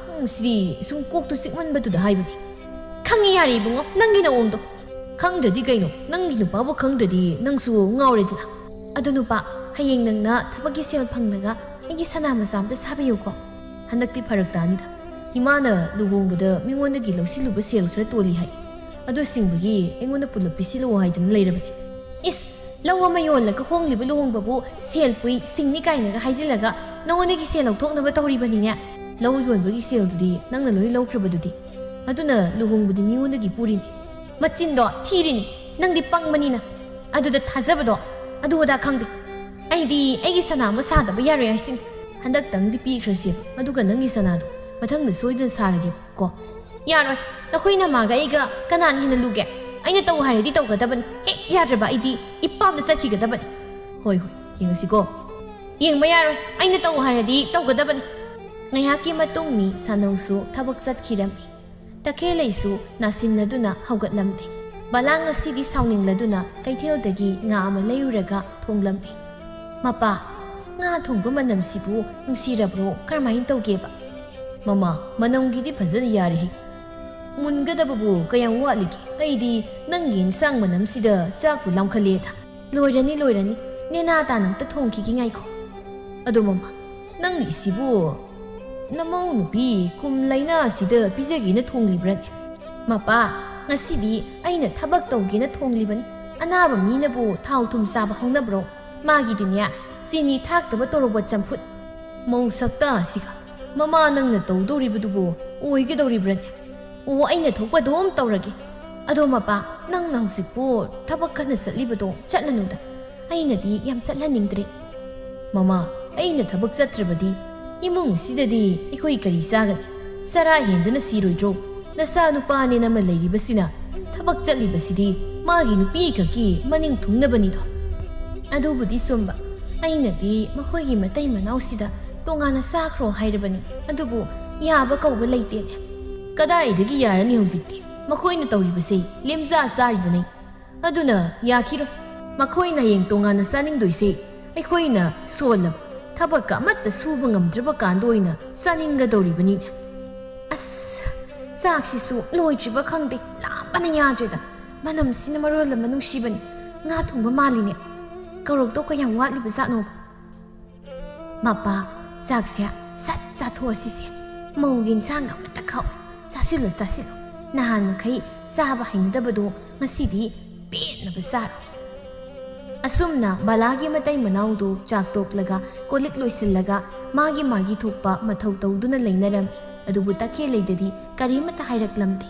ꯎꯝ, ꯁꯤꯗꯤ ꯁꯨꯝ ꯀꯣꯛꯇꯣ ꯆꯤꯛꯃꯟꯕꯗꯨꯗ ꯍꯥꯏꯕꯅꯤ꯫" "ꯈꯪꯉꯤ ꯌꯥꯔꯦ ꯏꯕꯨꯡꯉꯣ, ꯅꯪꯒꯤ ꯅꯑꯣꯡꯗꯣ꯫" "ꯈꯪꯗ꯭ꯔꯗꯤ ꯀꯩꯅꯣ? ꯅꯪꯒꯤ ꯅꯨꯄꯥꯕꯨ ꯈꯪꯗ꯭ꯔꯗꯤ ꯅꯪꯁꯨ ꯉꯥꯎꯔꯦꯗꯅ꯫" "ꯑꯗꯣ ꯅꯨꯄꯥ, ꯍꯌꯦꯡ ꯅꯪꯅ ꯊꯕꯛꯀꯤ ꯁꯦꯜ ꯐꯪꯂꯒ ꯑꯩꯒꯤ ꯁꯅꯥ ꯃꯆꯥ ꯑꯝꯇ ꯁꯥꯕꯤꯌꯨꯀꯣ꯫" "ꯍꯟꯗꯛꯇꯤ ꯐꯔꯛ ꯇꯥꯅꯤꯗ꯫ ꯏꯃꯥꯅ ꯂꯨꯍꯣꯡꯕꯗ ꯃꯤꯉꯣꯟꯗꯒꯤ ꯂꯧꯁꯤꯜꯂꯨꯕ ꯁꯦꯜ ꯈꯔ ꯇꯣꯜꯂꯤ ꯍꯥꯏ꯫ ꯑꯗꯨ ꯁꯤꯡꯕꯒꯤ ꯑꯩꯉꯣꯟꯗ ꯄꯨꯂꯞ ꯄꯤꯁꯤꯜꯂꯛꯑꯣ ꯍꯥꯏꯗꯅ ꯂꯩꯔꯕꯅꯤ꯫" "ꯏꯁ, ꯂꯧ ꯑꯃ ꯌꯣꯜꯂꯒ ꯍꯣꯡꯂꯤꯕ ꯂꯨꯍꯣꯡꯕꯕꯨ ꯁꯦꯜ ꯄꯨꯏ, ꯁꯤꯡꯅꯤ ꯀꯥꯏꯅꯒ ꯍꯥꯏꯖꯤꯜꯂꯒ ꯅꯉꯣꯟꯗꯒꯤ ꯁꯦꯜ ꯂꯧꯊꯣꯛꯅꯕ ꯇꯧꯔꯤꯕꯅꯤꯅꯦ꯫ ꯂꯧ ꯌꯣꯟꯕꯒꯤ ꯁꯦꯜꯗꯨꯗꯤ ꯅꯪꯅ ꯂꯣꯏ ꯂꯧꯈ꯭ꯔꯕꯗꯨꯗꯤ꯫ ꯑꯗꯨꯅ ꯂꯨꯍꯣꯡꯕꯗꯤ ꯃꯤꯉꯣꯟꯗꯒꯤ ꯄꯨꯔꯤꯅꯤ꯫" "ꯃꯆꯤꯟꯗꯣ ꯊꯤꯔꯤꯅꯤ, ꯅꯪꯗꯤ ꯄꯪꯕꯅꯤꯅ꯫ ꯑꯗꯨꯗ ꯊꯥꯖꯕꯗꯣ ꯑꯗꯨ ꯑꯗꯥ ꯈꯪꯗꯦ꯫ ꯑꯩꯗꯤ ꯑꯩꯒꯤ ꯁꯅꯥ ꯑꯃ ꯁꯥꯗꯕ ꯌꯥꯔꯣꯏ ꯍꯥꯏꯁꯤꯅꯤ꯫ ꯍꯟꯗꯛꯇꯪꯗꯤ ꯄꯤꯈ꯭ꯔꯁꯦꯕ, ꯑꯗꯨꯒ ꯅꯪꯒꯤ ꯁꯅꯥꯗꯣ ꯃꯊꯪꯗ ꯁꯣꯏꯗꯅ ꯁꯥꯔꯒꯦꯕ ꯀꯣ꯫" "ꯌꯥꯔꯣꯏ, ꯅꯈꯣꯏ ꯅꯃꯥꯒ ꯑꯩꯒ ꯀꯅꯥꯅ ꯍꯦꯟꯅ ꯂꯨꯒꯦ? ꯑꯩꯅ ꯇꯧ ꯍꯥꯏꯔꯗꯤ ꯇꯧꯒꯗꯕꯅꯤ꯫ ꯍꯦꯛ ꯌꯥꯗ꯭ꯔꯕ ꯑꯩꯗꯤ ꯏꯄꯥꯝꯗ ꯆꯠꯈꯤꯒꯗꯕꯅꯤ꯫" "ꯍꯣꯏ ꯍꯣꯏ, ꯌꯦꯡꯉꯁꯤꯀꯣ꯫" "ꯌꯦꯡꯕ ꯌꯥꯔꯣꯏ, ꯑꯩꯅ ꯇꯧ ꯍꯥꯏꯔꯗꯤ ꯇꯧꯒꯗꯕꯅꯤ꯫" ꯉꯥꯏꯍꯥꯛꯀꯤ ꯃꯇꯨꯡꯅꯤ ꯁꯥꯅꯧꯁꯨ ꯊꯕꯛ ꯆꯠꯈꯤꯔꯝꯃꯤ꯫ ꯇꯈꯦꯜꯂꯩꯁꯨ ꯅꯥꯁꯤꯟꯅꯗꯨꯅ ꯍꯧꯒꯠꯂꯝꯗꯦ꯫ ꯕꯂꯥ ꯉꯁꯤꯗꯤ ꯁꯥꯎꯅꯤꯡꯂꯗꯨꯅ ꯀꯩꯊꯦꯜꯗꯒꯤ ꯉꯥ ꯑꯃ ꯂꯩꯔꯨꯔꯒ ꯊꯣꯡꯂꯝꯃꯤ꯫ "ꯃꯄꯥ, ꯉꯥ ꯊꯣꯡꯕ ꯃꯅꯝꯁꯤꯕꯨ ꯅꯨꯡꯁꯤꯔꯕ꯭ꯔꯣ? ꯀꯔꯝꯍꯥꯏꯅ ꯇꯧꯒꯦꯕ?" "ꯃꯃꯥ, ꯃꯅꯝꯒꯤꯗꯤ ꯐꯖꯅ ꯌꯥꯔꯦꯍꯦ꯫ ꯃꯨꯟꯒꯗꯕꯕꯨ ꯀꯌꯥꯝ ꯋꯥꯠꯂꯤꯒꯦ? ꯑꯩꯗꯤ ꯅꯪꯒꯤ ꯏꯟꯁꯥꯡ ꯃꯅꯝꯁꯤꯗ ꯆꯥꯛꯄꯨ ꯂꯥꯝꯈꯠꯂꯦꯗ꯫ ꯂꯣꯏꯔꯅꯤ, ꯂꯣꯏꯔꯅꯤ꯫ ꯅꯦꯅꯥ ꯇꯥꯅ ꯑꯝꯇ ꯊꯣꯡꯈꯤꯒꯦ, ꯉꯥꯏꯈꯣ꯫ ꯑꯗꯣ ꯃꯃꯥ, ꯅꯪꯒꯤꯁꯤꯕꯨ ꯅꯃꯧ ꯅꯨꯄꯤ ꯀꯨꯝ ꯂꯥꯏꯅꯥꯁꯤꯗ ꯄꯤꯖꯒꯦꯅ ꯊꯣꯡꯂꯤꯕ꯭ꯔꯅꯦ?" "ꯃꯄꯥ, ꯉꯁꯤꯗꯤ ꯑꯩꯅ ꯊꯕꯛ ꯇꯧꯒꯦꯅ ꯊꯣꯡꯂꯤꯕꯅꯤ꯫ ꯑꯅꯥꯕ ꯃꯤꯅꯕꯨ ꯊꯥꯎ ꯊꯨꯝ ꯆꯥꯕ ꯍꯧꯅꯕ꯭ꯔꯣ? ꯃꯥꯒꯤꯗꯤꯅꯦ, ꯆꯤꯅꯤ ꯊꯥꯛꯇꯕ ꯇꯣꯔꯣꯕꯣꯠ ꯆꯝꯐꯨꯠ꯫ ꯃꯧ ꯁꯛꯇꯥ ꯑꯁꯤꯒ꯫ ꯃꯃꯥ, ꯅꯪꯅ ꯇꯧꯗꯧꯔꯤꯕꯗꯨꯕꯨ ꯑꯣꯏꯒꯗꯧꯔꯤꯕ꯭ꯔꯅꯦ? ꯑꯣ, ꯑꯩꯅ ꯊꯣꯛꯄ ꯑꯗꯨꯝ ꯇꯧꯔꯒꯦ꯫ ꯑꯗꯣ ꯃꯄꯥ, ꯅꯪꯅ ꯍꯧꯖꯤꯛꯄꯨ ꯊꯕꯛ ꯀꯟꯅ ꯆꯠꯂꯤꯕꯗꯣ ꯆꯠꯂꯅꯨꯗ꯫ ꯑꯩꯅꯗꯤ ꯌꯥꯝ ꯆꯠꯍꯟꯅꯤꯡꯗ꯭ꯔꯦ꯫" "ꯃꯃꯥ, ꯑꯩꯅ ꯊꯕꯛ ꯆꯠꯇ꯭ꯔꯕꯗꯤ ꯏꯃꯨꯡꯁꯤꯗꯗꯤ ꯑꯩꯈꯣꯏ ꯀꯔꯤ ꯆꯥꯒꯅꯤ? ꯆꯔꯥ ꯍꯦꯟꯗꯨꯅ ꯁꯤꯔꯣꯏꯗ꯭ꯔꯣ? ꯅꯆꯥ ꯅꯨꯄꯥꯅꯦꯅ ꯑꯃ ꯂꯩꯔꯤꯕꯁꯤꯅ ꯊꯕꯛ ꯆꯠꯂꯤꯕꯁꯤꯗꯤ ꯃꯥꯒꯤ ꯅꯨꯄꯤ ꯈꯛꯀꯤ ꯃꯅꯤꯡ ꯊꯨꯡꯅꯕꯅꯤꯗꯣ꯫" "ꯑꯗꯨꯕꯨꯗꯤ ꯆꯨꯝꯕ꯫ ꯑꯩꯅꯗꯤ ꯃꯈꯣꯏꯒꯤ ꯃꯇꯩ ꯃꯅꯥꯎꯁꯤꯗ ꯇꯣꯉꯥꯟꯅ ꯆꯥꯈ꯭ꯔꯣ ꯍꯥꯏꯔꯕꯅꯤ꯫ ꯑꯗꯨꯕꯨ ꯌꯥꯕ ꯀꯧꯕ ꯂꯩꯇꯦꯅꯦ꯫" "ꯀꯗꯥꯏꯗꯒꯤ ꯌꯥꯔꯅꯤ ꯍꯧꯖꯤꯛꯇꯤ? ꯃꯈꯣꯏꯅ ꯇꯧꯔꯤꯕꯁꯦ ꯂꯦꯝꯖꯥ ꯆꯥꯔꯤꯕꯅꯤ꯫ ꯑꯗꯨꯅ ꯌꯥꯈꯤꯔꯣꯏ꯫ ꯃꯈꯣꯏꯅ ꯍꯌꯦꯡ ꯇꯣꯉꯥꯟꯅ ꯆꯥꯅꯤꯡꯗꯣꯏꯁꯦ ꯑꯩꯈꯣꯏꯅ ꯁꯣꯜꯂꯕ, ꯊꯕꯛꯀ ꯑꯃꯠꯇ ꯁꯨꯕ ꯉꯝꯗ꯭ꯔꯕ ꯀꯥꯟꯗ ꯑꯣꯏꯅ ꯆꯥꯅꯤꯡꯒꯗꯧꯔꯤꯕꯅꯤꯅꯦ꯫" "ꯑꯁ, ꯆꯥꯛꯁꯤꯁꯨ ꯂꯣꯏꯗ꯭ꯔꯤꯕ ꯈꯪꯗꯦ, ꯂꯥꯝꯕꯅ ꯌꯥꯗ꯭ꯔꯦꯗ꯫ ꯃꯅꯝꯁꯤꯅ ꯃꯔꯣꯜ ꯑꯃ ꯅꯨꯡꯁꯤꯕꯅꯤ꯫ ꯉꯥ ꯊꯣꯡꯕ ꯃꯥꯜꯂꯤꯅꯦ꯫ ꯀꯧꯔꯛꯇꯧ ꯀꯌꯥꯝ ꯋꯥꯠꯂꯤꯕ ꯖꯥꯠꯅꯣ?" "ꯃꯄꯥ, ꯆꯥꯛꯁꯦ ꯁꯠ ꯆꯥꯊꯣꯛꯑꯁꯤꯁꯦ꯫ ꯃꯧꯒꯤ ꯏꯟꯁꯥꯡ ꯑꯃꯠꯇ ꯈꯥꯛꯑꯣ꯫ ꯆꯥꯁꯤꯜꯂꯣ, ꯆꯥꯁꯤꯜꯂꯣ꯫ ꯅꯍꯥꯟ ꯃꯈꯩ ꯆꯥꯕ ꯍꯩꯅꯗꯕꯗꯣ ꯉꯁꯤꯗꯤ ꯄꯦꯟꯅꯕ ꯆꯥꯔꯣ꯫" ꯑꯁꯨꯝꯅ ꯕꯂꯥꯒꯤ ꯃꯇꯩ ꯃꯅꯥꯎꯗꯨ ꯆꯥꯛ ꯇꯣꯛꯂꯒ ꯀꯣꯜꯂꯤꯛ ꯂꯣꯏꯁꯤꯜꯂꯒ ꯃꯥꯒꯤ ꯃꯥꯒꯤ ꯊꯣꯛꯄ ꯃꯊꯧ ꯇꯧꯗꯨꯅ ꯂꯩꯅꯔꯝꯃꯤ꯫ ꯑꯗꯨꯕꯨ ꯇꯈꯦꯜꯂꯩꯗꯗꯤ ꯀꯔꯤꯃꯠꯇ ꯍꯥꯏꯔꯛꯂꯝꯗꯦ꯫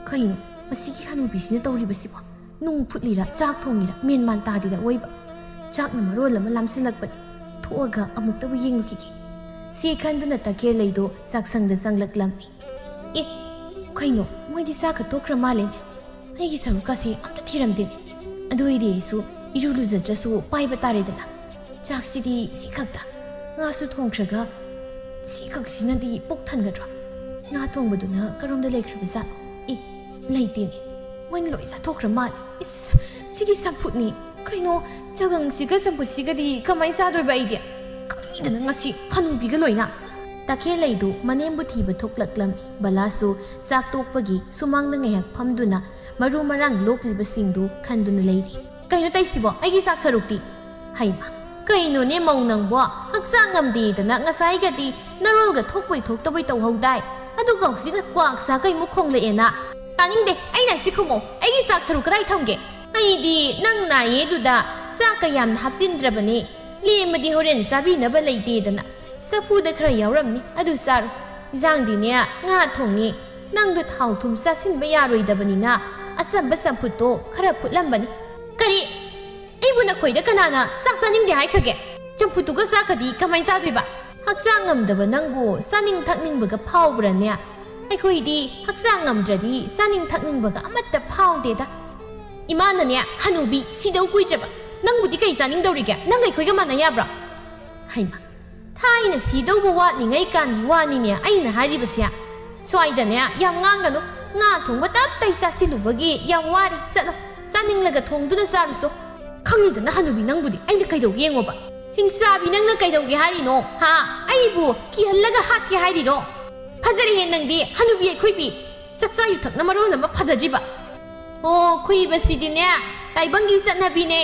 "ꯀꯩꯅꯣ, ꯃꯁꯤꯒꯤ ꯍꯅꯨꯕꯤꯁꯤꯅ ꯇꯧꯔꯤꯕꯁꯤꯕꯣ? ꯅꯨꯡ ꯐꯨꯠꯂꯤꯔꯥ, ꯆꯥꯛ ꯊꯣꯡꯉꯤꯔꯥ, ꯃꯦꯟ ꯃꯥꯟ ꯇꯥꯗꯦꯗ ꯑꯋꯣꯏꯕ꯫ ꯆꯥꯛꯅ ꯃꯔꯣꯜ ꯑꯃ ꯂꯥꯝꯁꯤꯜꯂꯛꯄꯅꯤ꯫ ꯊꯣꯛꯑꯒ ꯑꯃꯨꯛꯇꯕꯨ ꯌꯦꯡꯂꯨꯈꯤꯒꯦ꯫" ꯁꯤ ꯈꯟꯗꯨꯅ ꯇꯈꯦꯜꯂꯩꯗꯣ ꯆꯥꯛꯁꯪꯗ ꯆꯪꯂꯛꯂꯝꯃꯤ꯫ "ꯑꯦ, ꯀꯩꯅꯣ, ꯃꯣꯏꯗꯤ ꯆꯥꯛꯀ ꯇꯣꯛꯈ꯭ꯔ ꯃꯥꯜꯂꯦꯅꯦ꯫ ꯑꯩꯒꯤ ꯁꯔꯨꯛꯀꯁꯦ ꯑꯝꯇ ꯊꯤꯔꯝꯗꯦꯅꯦ꯫ ꯑꯗꯨ ꯑꯣꯏꯗꯤ ꯑꯩꯁꯨ ꯏꯔꯨ ꯂꯨꯖꯗ꯭ꯔꯁꯨ ꯄꯥꯏꯕ ꯇꯥꯔꯦꯗꯅ꯫ ꯆꯥꯛꯁꯤꯗꯤ ꯁꯤ ꯈꯛꯇ, ꯉꯥꯁꯨ ꯊꯣꯡꯈ꯭ꯔꯒ ꯁꯤ ꯈꯛꯁꯤꯅꯗꯤ ꯄꯨꯛ ꯊꯟꯒꯗ꯭ꯔꯣ? ꯉꯥ ꯊꯣꯡꯕꯗꯨꯅ ꯀꯔꯣꯝꯗ ꯂꯩꯈ꯭ꯔꯕꯖꯥꯠꯅꯣ? ꯑꯦ, ꯂꯩꯇꯦꯅꯦ꯫ ꯃꯣꯏꯅ ꯂꯣꯏ ꯆꯥꯊꯣꯛꯈ꯭ꯔ ꯃꯥꯜꯂꯦ꯫ ꯏꯁ, ꯁꯤꯗꯤ ꯆꯝꯐꯨꯠꯅꯤ꯫ ꯀꯩꯅꯣ, ꯆꯒꯪꯁꯤꯒ ꯆꯝꯐꯨꯠꯁꯤꯒꯗꯤ ꯀꯃꯥꯏꯅ ꯆꯥꯗꯣꯏꯕ ꯑꯩꯗꯤ? ꯈꯪꯗꯦꯗ ꯉꯁꯤ ꯍꯅꯨꯕꯤꯒ ꯂꯣꯏꯅ꯫ ꯇꯈꯦꯜꯂꯩꯗꯨ ꯃꯅꯦꯝꯕꯨ ꯊꯤꯕ ꯊꯣꯛꯂꯛꯂꯝꯃꯤ꯫ ꯕꯂꯥꯁꯨ ꯆꯥꯛ ꯇꯣꯛꯄꯒꯤ ꯁꯨꯃꯥꯡꯗ ꯉꯥꯏꯍꯥꯛ ꯐꯝꯗꯨꯅ ꯃꯔꯨ ꯃꯔꯥꯡ ꯂꯣꯛꯂꯤꯕꯁꯤꯡꯗꯨ ꯈꯟꯗꯨꯅ ꯂꯩꯔꯤ꯫ "ꯀꯩꯅꯣ ꯇꯧꯏꯁꯤꯕꯣ? ꯑꯩꯒꯤ ꯆꯥꯛ ꯁꯔꯨꯛꯇꯤ?" "ꯍꯩꯃ, ꯀꯩꯅꯣꯅꯦ ꯃꯧ ꯅꯪꯕꯣ? ꯍꯛꯆꯥꯡ ꯉꯝꯗꯦꯗꯅ ꯉꯁꯥꯏꯒꯗꯤ ꯅꯔꯣꯜꯒ ꯊꯣꯛꯄꯣꯏ ꯊꯣꯛꯇꯕꯣꯏ ꯇꯧꯍꯧꯗꯥꯏ? ꯑꯗꯨꯒ ꯍꯧꯖꯤꯛꯅ ꯀ꯭ꯋꯥꯛ ꯆꯥꯈꯩꯃꯨꯛ ꯈꯣꯡꯂꯛꯑꯦꯅ?" "ꯇꯥꯅꯤꯡꯗꯦ, ꯑꯩꯅ ꯍꯥꯏꯁꯤ ꯈꯨꯝꯃꯣ꯫ ꯑꯩꯒꯤ ꯆꯥꯛ ꯁꯔꯨꯛ ꯀꯗꯥꯏ ꯊꯝꯒꯦ?" "ꯑꯩꯗꯤ ꯅꯪ ꯅꯥꯏꯌꯦ ꯑꯗꯨꯗ ꯆꯥꯛ ꯀꯌꯥꯝ ꯍꯥꯞꯆꯤꯟꯗ꯭ꯔꯕꯅꯦ꯫ ꯂꯦꯝꯃꯗꯤ ꯍꯣꯔꯦꯟ ꯆꯥꯕꯤꯅꯕ ꯂꯩꯇꯦꯗꯅ ꯆꯐꯨꯗ ꯈꯔ ꯌꯥꯎꯔꯝꯅꯤ, ꯑꯗꯨ ꯆꯥꯔꯣ꯫ ꯏꯟꯖꯥꯡꯗꯤꯅꯦ ꯉꯥ ꯊꯣꯡꯉꯤ꯫ ꯅꯪꯗꯣ ꯊꯥꯎ ꯊꯨꯝ ꯆꯥꯁꯤꯟꯕ ꯌꯥꯔꯣꯏꯗꯕꯅꯤꯅ ꯑꯆꯝꯕ ꯆꯝꯐꯨꯠꯇꯣ ꯈꯔ ꯐꯨꯠꯂꯝꯕꯅꯤ꯫" "ꯀꯔꯤ? ꯑꯩꯕꯨ ꯅꯈꯣꯏꯗ ꯀꯅꯥꯅ ꯆꯥꯛ ꯆꯥꯅꯤꯡꯗꯦ ꯍꯥꯏꯈ꯭ꯔꯒꯦ? ꯆꯝꯐꯨꯠꯇꯨꯒ ꯆꯥꯛꯀꯗꯤ ꯀꯃꯥꯏ ꯆꯥꯗꯣꯏꯕ? ꯍꯛꯆꯥꯡ ꯉꯝꯗꯕ ꯅꯪꯕꯨ ꯆꯥꯅꯤꯡ ꯊꯛꯅꯤꯡꯕꯒ ꯐꯥꯎꯕ꯭ꯔꯅꯦ? ꯑꯩꯈꯣꯏꯗꯤ ꯍꯛꯆꯥꯡ ꯉꯝꯗ꯭ꯔꯗꯤ ꯆꯥꯅꯤꯡ ꯊꯛꯅꯤꯡꯕꯒ ꯑꯃꯠꯇ ꯐꯥꯎꯗꯦꯗ꯫" "ꯏꯃꯥꯅꯅꯦ, ꯍꯅꯨꯕꯤ, ꯁꯤꯗꯧ ꯀꯨꯏꯗ꯭ꯔꯕ꯫ ꯅꯪꯕꯨꯗꯤ ꯀꯩ ꯆꯥꯅꯤꯡꯗꯧꯔꯤꯒꯦ? ꯅꯪ ꯑꯩꯈꯣꯏꯒ ꯃꯥꯟꯅ ꯌꯥꯕ꯭ꯔꯣ?" ꯍꯩꯃ, ꯊꯥꯏꯅ ꯁꯤꯗꯧꯕ ꯋꯥꯠꯂꯤꯉꯩ ꯀꯥꯟꯒꯤ ꯋꯥꯅꯤꯅꯦ ꯑꯩꯅ ꯍꯥꯏꯔꯤꯕꯁꯦ꯫ ꯁ꯭ꯋꯥꯏꯗꯅꯦ ꯌꯥꯝ ꯉꯥꯡꯒꯅꯨ꯫ ꯉꯥ ꯊꯣꯡꯕ ꯇꯞ ꯇꯩ ꯆꯥꯁꯤꯜꯂꯨꯕꯒꯤ ꯌꯥꯝ ꯋꯥꯔꯦ꯫ ꯆꯠꯂꯣ, ꯆꯥꯅꯤꯡꯂꯒ ꯊꯣꯡꯗꯨꯅ ꯆꯥꯔꯨꯁꯣ꯫ ꯈꯪꯉꯤꯗꯅ ꯍꯅꯨꯕꯤ ꯅꯪꯕꯨꯗꯤ ꯑꯩꯅ ꯀꯩꯗꯧꯒꯦ ꯌꯦꯡꯉꯣꯕ꯫ ꯍꯤꯡꯆꯥꯕꯤ ꯅꯪꯅ ꯀꯩꯗꯧꯒꯦ ꯍꯥꯏꯔꯤꯅꯣ? ꯍꯥ? ꯑꯩꯕꯨ ꯀꯤꯍꯜꯂꯒ ꯍꯥꯠꯀꯦ ꯍꯥꯏꯔꯤꯔꯣ? ꯐꯖꯔꯦꯍꯦ ꯅꯪꯗꯤ, ꯍꯅꯨꯕꯤ ꯑꯩꯈꯣꯏꯕꯤ꯫ ꯆꯥꯛꯆꯥ ꯌꯨꯊꯛꯅ ꯃꯔꯣꯜ ꯑꯃ ꯐꯖꯗ꯭ꯔꯤꯕ꯫ ꯑꯣ, ꯈꯨꯏꯕꯁꯤꯗꯤꯅꯦ, ꯇꯥꯏꯕꯪꯒꯤ ꯆꯠꯅꯕꯤꯅꯦ꯫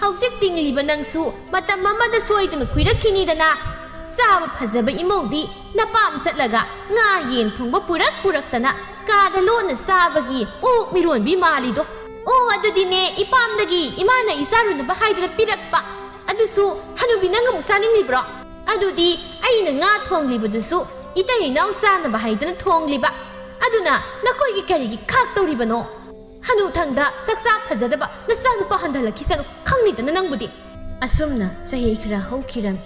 ꯍꯧꯖꯤꯛ ꯇꯤꯡꯂꯤꯕ ꯅꯪꯁꯨ ꯃꯇꯝ ꯑꯃꯗ ꯁꯣꯏꯗꯅ ꯈꯨꯏꯔꯛꯈꯤꯅꯤꯗꯅ꯫ ꯆꯥꯕ ꯐꯖꯕ ꯏꯃꯧꯗꯤ ꯅꯄꯥꯝ ꯆꯠꯂꯒ ꯉꯥ ꯌꯦꯟ ꯊꯣꯡꯕ ꯄꯨꯔꯛ ꯄꯨꯔꯛꯇꯅ ꯀꯥꯗ ꯂꯣꯟꯅ ꯆꯥꯕꯒꯤ ꯑꯣꯛ ꯃꯤꯔꯣꯟꯕꯤ ꯃꯥꯜꯂꯤꯗꯣ꯫ ꯑꯣ, ꯑꯗꯨꯗꯤꯅꯦ, ꯏꯄꯥꯝꯗꯒꯤ ꯏꯃꯥꯅ ꯏꯆꯥꯔꯨꯅꯕ ꯍꯥꯏꯗꯨꯅ ꯄꯤꯔꯛꯄ꯫ ꯑꯗꯨꯁꯨ ꯍꯅꯨꯕꯤ ꯅꯪ ꯑꯃꯨꯛ ꯆꯥꯅꯤꯡꯂꯤꯕ꯭ꯔꯣ? ꯑꯗꯨꯗꯤ ꯑꯩꯅ ꯉꯥ ꯊꯣꯡꯂꯤꯕꯗꯨꯁꯨ ꯏꯇꯩ ꯏꯅꯥꯎ ꯆꯥꯅꯕ ꯍꯥꯏꯗꯨꯅ ꯊꯣꯡꯂꯤꯕ꯫ ꯑꯗꯨꯅ ꯅꯈꯣꯏꯒꯤ ꯀꯔꯤꯒꯤ ꯈꯥꯛ ꯇꯧꯔꯤꯕꯅꯣ? ꯍꯅꯨꯊꯪꯗ ꯆꯥꯛꯆꯥ ꯐꯖꯗꯕ ꯅꯆꯥꯅꯨꯄꯥ ꯍꯟꯊꯍꯜꯂꯛꯈꯤꯁꯅꯨ, ꯈꯪꯅꯤꯗꯅ ꯅꯪꯕꯨꯗꯤ꯫ ꯑꯁꯨꯝꯅ ꯆꯍꯤ ꯈꯔ ꯍꯧꯈꯤꯔꯝꯃꯤ꯫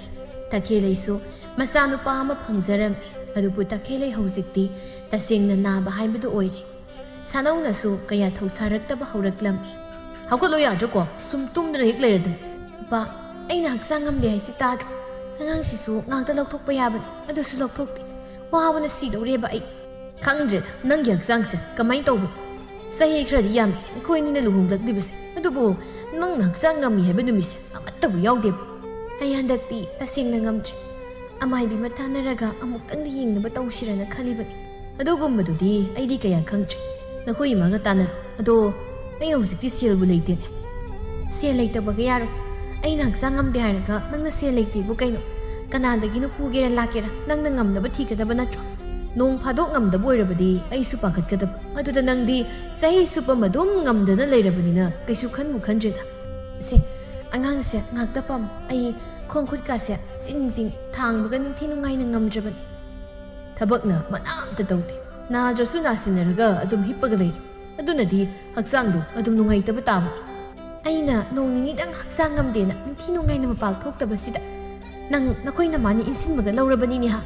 ꯇꯈꯦꯜꯂꯩꯁꯨ ꯃꯆꯥꯅꯨꯄꯥ ꯑꯃ ꯐꯪꯖꯔꯝꯃꯤ꯫ ꯑꯗꯨꯕꯨ ꯇꯈꯦꯜꯂꯩ ꯍꯧꯖꯤꯛꯇꯤ ꯇꯁꯦꯡꯅ ꯅꯥꯕ ꯍꯥꯏꯕꯗꯨ ꯑꯣꯏꯔꯦ꯫ ꯁꯥꯅꯧꯅꯁꯨ ꯀꯌꯥ ꯊꯧꯁꯥꯔꯛꯇꯕ ꯍꯧꯔꯛꯂꯝꯃꯤ꯫ ꯍꯧꯒꯠꯂꯣ ꯌꯥꯗ꯭ꯔꯣꯀꯣ? ꯁꯨꯝ ꯇꯨꯝꯗꯨꯅ ꯍꯦꯛ ꯂꯩꯔꯗꯨꯅ꯫ ꯏꯄꯥ, ꯑꯩꯅ ꯍꯛꯆꯥꯡ ꯉꯝꯗꯦ ꯍꯥꯏꯁꯤ ꯇꯥꯗ꯭ꯔꯣ? ꯑꯉꯥꯡꯁꯤꯁꯨ ꯉꯥꯛꯇ ꯂꯧꯊꯣꯛꯄ ꯌꯥꯕꯅꯤ, ꯑꯗꯨꯁꯨ ꯂꯧꯊꯣꯛꯇꯦ꯫ ꯋꯥꯕꯅ ꯁꯤꯗꯧꯔꯦꯕ ꯑꯩ꯫ ꯈꯪꯗ꯭ꯔꯦꯗ ꯅꯪꯒꯤ ꯍꯛꯆꯥꯡꯁꯦ ꯀꯃꯥꯏꯅ ꯇꯧꯕꯅꯣ? ꯆꯍꯤ ꯈꯔꯗꯤ ꯌꯥꯝꯃꯤ ꯑꯩꯈꯣꯏ ꯑꯅꯤꯅ ꯂꯨꯍꯣꯡꯂꯛꯂꯤꯕꯁꯦ, ꯑꯗꯨꯕꯨ ꯅꯪꯅ ꯍꯛꯆꯥꯡ ꯉꯝꯃꯤ ꯍꯥꯏꯕ ꯅꯨꯃꯤꯠꯁꯦ ꯑꯃꯠꯇꯕꯨ ꯌꯥꯎꯗꯦꯕ꯫ ꯑꯩ ꯍꯟꯗꯛꯇꯤ ꯇꯁꯦꯡꯅ ꯉꯝꯗ꯭ꯔꯦ꯫ ꯑꯃꯥꯏꯕꯤ ꯑꯃ ꯇꯥꯟꯅꯔꯒ ꯑꯃꯨꯛꯇꯪꯗꯤ ꯌꯦꯡꯅꯕ ꯇꯧꯁꯤꯔꯅ ꯈꯜꯂꯤꯕꯅꯤ꯫ ꯑꯗꯨꯒꯨꯝꯕꯗꯨꯗꯤ ꯑꯩꯗꯤ ꯀꯌꯥ ꯈꯪꯗ꯭ꯔꯦ꯫ ꯅꯈꯣꯏ ꯏꯃꯥꯒ ꯇꯥꯟꯅꯔꯣ꯫ ꯑꯗꯣ ꯑꯩ ꯍꯧꯖꯤꯛꯇꯤ ꯁꯦꯜꯕꯨ ꯂꯩꯇꯦꯅꯦ꯫ ꯁꯦꯜ ꯂꯩꯇꯕꯒ ꯌꯥꯔꯣꯏ꯫ ꯑꯩꯅ ꯍꯛꯆꯥꯡ ꯉꯝꯗꯦ ꯍꯥꯏꯔꯒ ꯅꯪꯅ ꯁꯦꯜ ꯂꯩꯇꯦꯕꯨ ꯀꯩꯅꯣ? ꯀꯅꯥꯗꯒꯤꯅꯣ ꯄꯨꯒꯦꯔꯥ ꯂꯥꯛꯀꯦꯔꯥ ꯅꯪꯅ ꯉꯝꯅꯕ ꯊꯤꯒꯗꯕ ꯅꯠꯇ꯭ꯔꯣ? ꯅꯣꯡ ꯐꯥꯗꯣꯛ ꯉꯝꯗꯕ ꯑꯣꯏꯔꯕꯗꯤ ꯑꯩꯁꯨ ꯄꯥꯈꯠꯀꯗꯕ꯫ ꯑꯗꯨꯗ ꯅꯪꯗꯤ ꯆꯍꯤ ꯆꯨꯞꯄ ꯑꯗꯨꯝ ꯉꯝꯗꯅ ꯂꯩꯔꯕꯅꯤꯅ ꯀꯩꯁꯨ ꯈꯟꯕꯨ ꯈꯟꯗ꯭ꯔꯦꯗ꯫ ꯁꯦ, ꯑꯉꯥꯡꯁꯦ ꯉꯥꯛꯇ ꯄꯝꯃꯨ꯫ ꯑꯩ ꯈꯣꯡ ꯈꯨꯠꯀꯥꯁꯦ ꯆꯤꯡ ꯆꯤꯡ ꯊꯥꯡꯕꯒ ꯅꯤꯡꯊꯤ ꯅꯨꯡꯉꯥꯏꯅ ꯉꯝꯗ꯭ꯔꯕꯅꯤ꯫ ꯊꯕꯛꯅ ꯃꯅꯥ ꯑꯝꯇ ꯇꯧꯗꯦ꯫ ꯅꯥꯗ꯭ꯔꯁꯨ ꯅꯥꯁꯤꯟꯅꯔꯒ ꯑꯗꯨꯝ ꯍꯤꯞꯄꯒ ꯂꯩꯔꯦ꯫ ꯑꯗꯨꯅꯗꯤ ꯍꯛꯆꯥꯡꯗꯣ ꯑꯗꯨꯝ ꯅꯨꯡꯉꯥꯏꯇꯕ ꯇꯥꯕꯅꯤ꯫ ꯑꯩꯅ ꯅꯣꯡ ꯅꯤꯅꯤꯗꯪ ꯍꯛꯆꯥꯡ ꯉꯝꯗꯦꯅ ꯅꯤꯡꯊꯤ ꯅꯨꯡꯉꯥꯏꯅ ꯃꯄꯥꯜ ꯊꯣꯛꯇꯕꯁꯤꯗ ꯅꯪ ꯅꯈꯣꯏ ꯅꯃꯥꯅ ꯏꯟꯁꯤꯟꯕꯒ ꯂꯧꯔꯕꯅꯤꯅꯦ ꯍꯥ?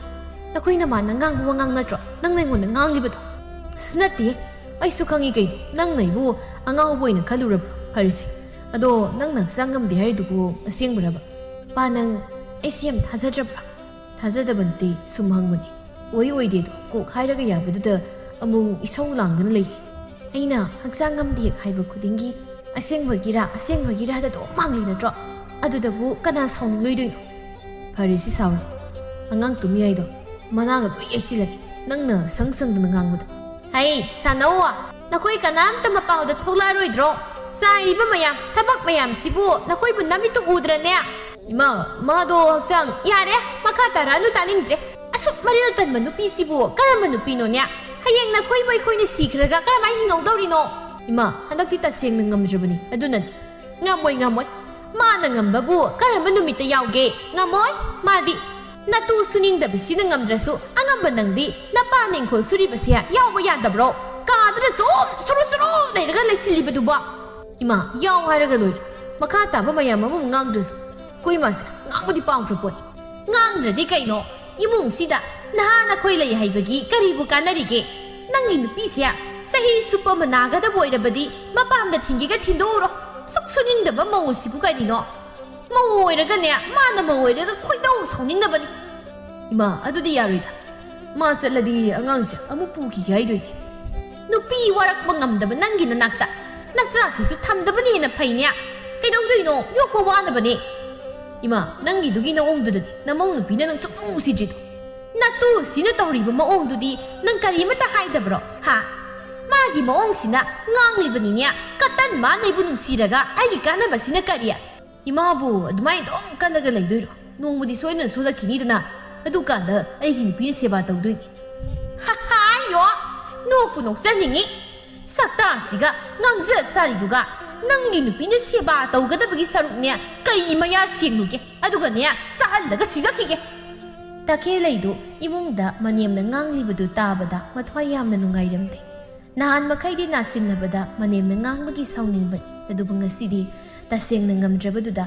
ꯅꯈꯣꯏ ꯅꯃꯥꯅ ꯉꯥꯡꯕ ꯋꯥꯉꯥꯡ ꯅꯠꯇ꯭ꯔꯣ ꯅꯪꯅ ꯑꯩꯉꯣꯟꯗ ꯉꯥꯡꯂꯤꯕꯗꯣ? ꯑꯁ, ꯅꯠꯇꯦ, ꯑꯩꯁꯨ ꯈꯪꯉꯤ ꯀꯩꯅꯣ꯫ ꯅꯪꯅ ꯑꯩꯕꯨ ꯑꯉꯥꯎꯕ ꯑꯣꯏꯅ ꯈꯜꯂꯨꯔꯕ? ꯐꯔꯦꯁꯦ, ꯑꯗꯣ ꯅꯪꯅ ꯍꯛꯆꯥꯡ ꯉꯝꯗꯦ ꯍꯥꯏꯔꯤꯗꯨꯕꯨ ꯑꯁꯦꯡꯕꯔꯕ? ꯄꯥ, ꯅꯪ ꯑꯩꯁꯦ ꯌꯥꯝ ꯊꯥꯖꯗ꯭ꯔꯕ꯭ꯔꯥ? ꯊꯥꯖꯗꯕ ꯅꯠꯇꯦ, ꯁꯨꯝ ꯍꯪꯕꯅꯤ꯫ ꯑꯣꯏ ꯑꯣꯏꯗꯦꯗꯣ ꯀꯣꯛ ꯍꯥꯏꯔꯒ ꯌꯥꯕꯗꯨꯗ ꯑꯃꯨꯛ ꯏꯁꯧ ꯂꯥꯡꯗꯅ ꯂꯩꯔꯤ꯫ ꯑꯩꯅ ꯍꯛꯆꯥꯡ ꯉꯝꯗꯦ ꯍꯥꯏꯕ ꯈꯨꯗꯤꯡꯒꯤ ꯑꯁꯦꯡꯕꯒꯤꯔꯥ ꯑꯁꯦꯡꯕꯒꯤꯔꯥ ꯍꯥꯏꯅ ꯑꯗꯨꯝ ꯍꯪꯂꯤ ꯅꯠꯇ꯭ꯔꯣ? ꯑꯗꯨꯗꯕꯨ ꯀꯅꯥ ꯁꯥꯎꯅꯤꯡꯂꯣꯏꯗꯣꯏꯅꯣ? ꯐꯔꯦ, ꯁꯤ ꯁꯥꯎꯔꯣ꯫ ꯑꯉꯥꯡ ꯇꯨꯝ ꯌꯥꯏꯗꯣ ꯃꯅꯥꯒ ꯂꯣꯏ ꯌꯩꯁꯤꯜꯂꯒꯦ ꯅꯪꯅ ꯁꯪ ꯁꯪꯗꯅ ꯉꯥꯡꯕꯗ꯫ ꯍꯩ ꯁꯥꯟꯅꯧꯋꯣ, ꯅꯈꯣꯏ ꯀꯅꯥꯝꯇ ꯃꯄꯥꯟꯗ ꯊꯣꯛꯂꯛꯑꯔꯣꯏꯗ꯭ꯔꯣ? ꯆꯥꯏꯔꯤꯕ ꯃꯌꯥꯝ, ꯊꯕꯛ ꯃꯌꯥꯝꯁꯤꯕꯨ ꯅꯈꯣꯏꯕꯨ ꯅꯃꯤꯠꯇꯨ ꯎꯗ꯭ꯔꯅꯦ? ꯏꯃꯥ, ꯃꯥꯗꯣ ꯍꯛꯆꯥꯡ ꯌꯥꯔꯦ, ꯃꯈꯥ ꯇꯥꯔꯛꯑꯅꯨ, ꯇꯥꯅꯤꯡꯗ꯭ꯔꯦ꯫ ꯑꯁꯨꯛ ꯃꯔꯤꯜ ꯇꯟꯕ ꯅꯨꯄꯤꯁꯤꯕꯨ ꯀꯔꯝꯕ ꯅꯨꯄꯤꯅꯣꯅꯦ? ꯍꯌꯦꯡ ꯅꯈꯣꯏꯕꯨ ꯑꯩꯈꯣꯏꯅ ꯁꯤꯈ꯭ꯔꯒ ꯀꯔꯝꯍꯥꯏꯅ ꯍꯤꯡꯍꯧꯗꯧꯔꯤꯅꯣ? ꯏꯃꯥ, ꯍꯟꯗꯛꯇꯤ ꯇꯁꯦꯡꯅ ꯉꯝꯗ꯭ꯔꯕꯅꯤ꯫ ꯑꯗꯨꯅꯅꯤ꯫ ꯉꯝꯃꯣꯏ, ꯉꯝꯃꯣꯏ꯫ ꯃꯥꯅ ꯉꯝꯕꯕꯨ ꯀꯔꯝꯕ ꯅꯨꯃꯤꯠꯇ ꯌꯥꯎꯒꯦ? ꯉꯝꯃꯣꯏ꯫ ꯃꯥꯗꯤ ꯅꯇꯨ ꯁꯨꯅꯤꯡꯗꯕꯁꯤꯅ ꯉꯝꯗ꯭ꯔꯁꯨ ꯑꯉꯝꯕ ꯅꯪꯗꯤ ꯅꯄꯥꯅ ꯏꯪꯈꯣꯜ ꯁꯨꯔꯤꯕꯁꯦ ꯌꯥꯎꯕ ꯌꯥꯗꯕ꯭ꯔꯣ? ꯀꯥꯗꯨꯅ ꯁꯨꯝ ꯁꯨꯔꯨ ꯁꯨꯔꯨ ꯂꯩꯔꯒ ꯂꯩꯁꯤꯜꯂꯤꯕꯗꯨꯕꯣ? ꯏꯃꯥ, ꯌꯥꯎ ꯍꯥꯏꯔꯒ ꯂꯣꯏꯔꯦ꯫ ꯃꯈꯥ ꯇꯥꯕ ꯃꯌꯥꯝ ꯑꯃꯃꯨꯛ ꯉꯥꯡꯗ꯭ꯔꯁꯨ ꯑꯩꯈꯣꯏ ꯏꯃꯥꯁꯦ ꯉꯥꯡꯕꯗꯤ ꯄꯥꯝꯈ꯭ꯔ ꯄꯣꯠꯅꯤ꯫ ꯉꯥꯡꯗ꯭ꯔꯗꯤ ꯀꯩꯅꯣ? ꯏꯃꯨꯡꯁꯤꯗ ꯅꯍꯥ ꯅꯈꯣꯏ ꯂꯩ ꯍꯥꯏꯕꯒꯤ ꯀꯔꯤꯕꯨ ꯀꯥꯟꯅꯔꯤꯒꯦ? ꯅꯪꯒꯤ ꯅꯨꯄꯤꯁꯦ ꯆꯍꯤ ꯆꯨꯞꯄ ꯑꯃ ꯅꯥꯒꯗꯕ ꯑꯣꯏꯔꯕꯗꯤ ꯃꯄꯥꯝꯗ ꯊꯤꯟꯒꯦꯒ ꯊꯤꯟꯗꯣꯛꯎꯔꯣ꯫ ꯁꯨꯛ ꯁꯨꯅꯤꯡꯗꯕ ꯃꯧ ꯑꯁꯤꯕꯨ ꯀꯔꯤꯅꯣ? ꯃꯧ ꯑꯣꯏꯔꯒꯅꯦ, ꯃꯥꯅ ꯃꯧ ꯑꯣꯏꯔꯒ ꯈꯣꯏꯗꯧ ꯁꯥꯎꯅꯤꯡꯅꯕꯅꯤ꯫ ꯏꯃꯥ, ꯑꯗꯨꯗꯤ ꯌꯥꯔꯣꯏꯗ꯫ ꯃꯥ ꯆꯠꯂꯗꯤ ꯑꯉꯥꯡꯁꯦ ꯑꯃꯨꯛ ꯄꯨꯈꯤꯒꯦ ꯍꯥꯏꯗꯣꯏꯅꯦ꯫ ꯅꯨꯄꯤ ꯋꯥꯔꯛꯄ ꯉꯝꯗꯕ ꯅꯪꯒꯤ ꯅꯅꯥꯛꯇ ꯅꯆꯥꯁꯤꯁꯨ ꯊꯝꯗꯕꯅ ꯍꯦꯟꯅ ꯐꯩꯅꯦ꯫ ꯀꯩꯗꯧꯗꯣꯏꯅꯣ? ꯌꯣꯛꯄ ꯋꯥꯅꯕꯅꯦ꯫ ꯏꯃꯥ, ꯅꯪꯒꯤꯗꯨꯒꯤ ꯅꯑꯣꯡꯗꯨꯗꯗꯤ ꯅꯃꯧ ꯅꯨꯄꯤꯅ ꯅꯪ ꯁꯨꯛꯅꯨꯡ ꯅꯨꯡꯁꯤꯗ꯭ꯔꯤꯗꯣ꯫ ꯅꯇꯨꯁꯤꯅ ꯇꯧꯔꯤꯕ ꯃꯑꯣꯡꯗꯨꯗꯤ ꯅꯪ ꯀꯔꯤ ꯑꯃꯠꯇ ꯍꯥꯏꯗꯕ꯭ꯔꯣ? ꯍꯥ? ꯃꯥꯒꯤ ꯃꯑꯣꯡꯁꯤꯅ ꯉꯥꯡꯂꯤꯕꯅꯤꯅꯦ꯫ ꯀꯇꯟ ꯃꯥꯅ ꯑꯩꯕꯨ ꯅꯨꯡꯁꯤꯔꯒ ꯑꯩꯒꯤ ꯀꯥꯟꯅꯕꯁꯤꯅ ꯀꯔꯤ? ꯏꯃꯥꯕꯨ ꯑꯗꯨꯃꯥꯏꯅ ꯑꯗꯨꯝ ꯀꯜꯂꯒ ꯂꯩꯗꯣꯏꯔꯣ? ꯅꯣꯡꯃꯗꯤ ꯁꯣꯏꯗꯅ ꯁꯣꯜꯂꯛꯈꯤꯅꯤꯗꯅ, ꯑꯗꯨꯀꯥꯟꯗ ꯑꯩꯒꯤ ꯅꯨꯄꯤꯅ ꯁꯦꯕꯥ ꯇꯧꯗꯣꯏꯅꯤ꯫ ꯍꯥꯏꯌꯣ! ꯅꯣꯛꯄꯨ ꯅꯣꯛꯆꯅꯤꯡꯉꯤ꯫ ꯁꯛꯇꯥꯁꯤꯒ ꯉꯥꯡꯖ ꯁꯥꯔꯤꯗꯨꯒ꯫ ꯅꯪꯒꯤ ꯅꯨꯄꯤꯅ ꯁꯦꯕꯥ ꯇꯧꯒꯗꯕꯒꯤ ꯁꯔꯨꯛꯅꯦ ꯀꯩ ꯃꯌꯥ ꯁꯦꯡꯂꯨꯒꯦ? ꯑꯗꯨꯒꯅꯦ, ꯆꯥꯍꯜꯂꯒ ꯁꯤꯖꯈꯤꯒꯦ꯫ ꯇꯈꯦꯜꯂꯩꯗꯨ ꯏꯃꯨꯡꯗ ꯃꯅꯦꯝꯅ ꯉꯥꯡꯂꯤꯕꯗꯨ ꯇꯥꯕꯗ ꯃꯊ꯭ꯋꯥꯏ ꯌꯥꯝꯅ ꯅꯨꯡꯉꯥꯏꯔꯝꯗꯦ꯫ ꯅꯍꯥꯟ ꯃꯈꯩꯗꯤ ꯅꯥꯁꯤꯟꯅꯕꯗ ꯃꯅꯦꯝꯅ ꯉꯥꯡꯕꯒꯤ ꯁꯥꯎꯅꯤꯡꯕꯅꯤ, ꯑꯗꯨꯕꯨ ꯉꯁꯤꯗꯤ ꯇꯁꯦꯡꯅ ꯉꯝꯗ꯭ꯔꯕꯗꯨꯗ,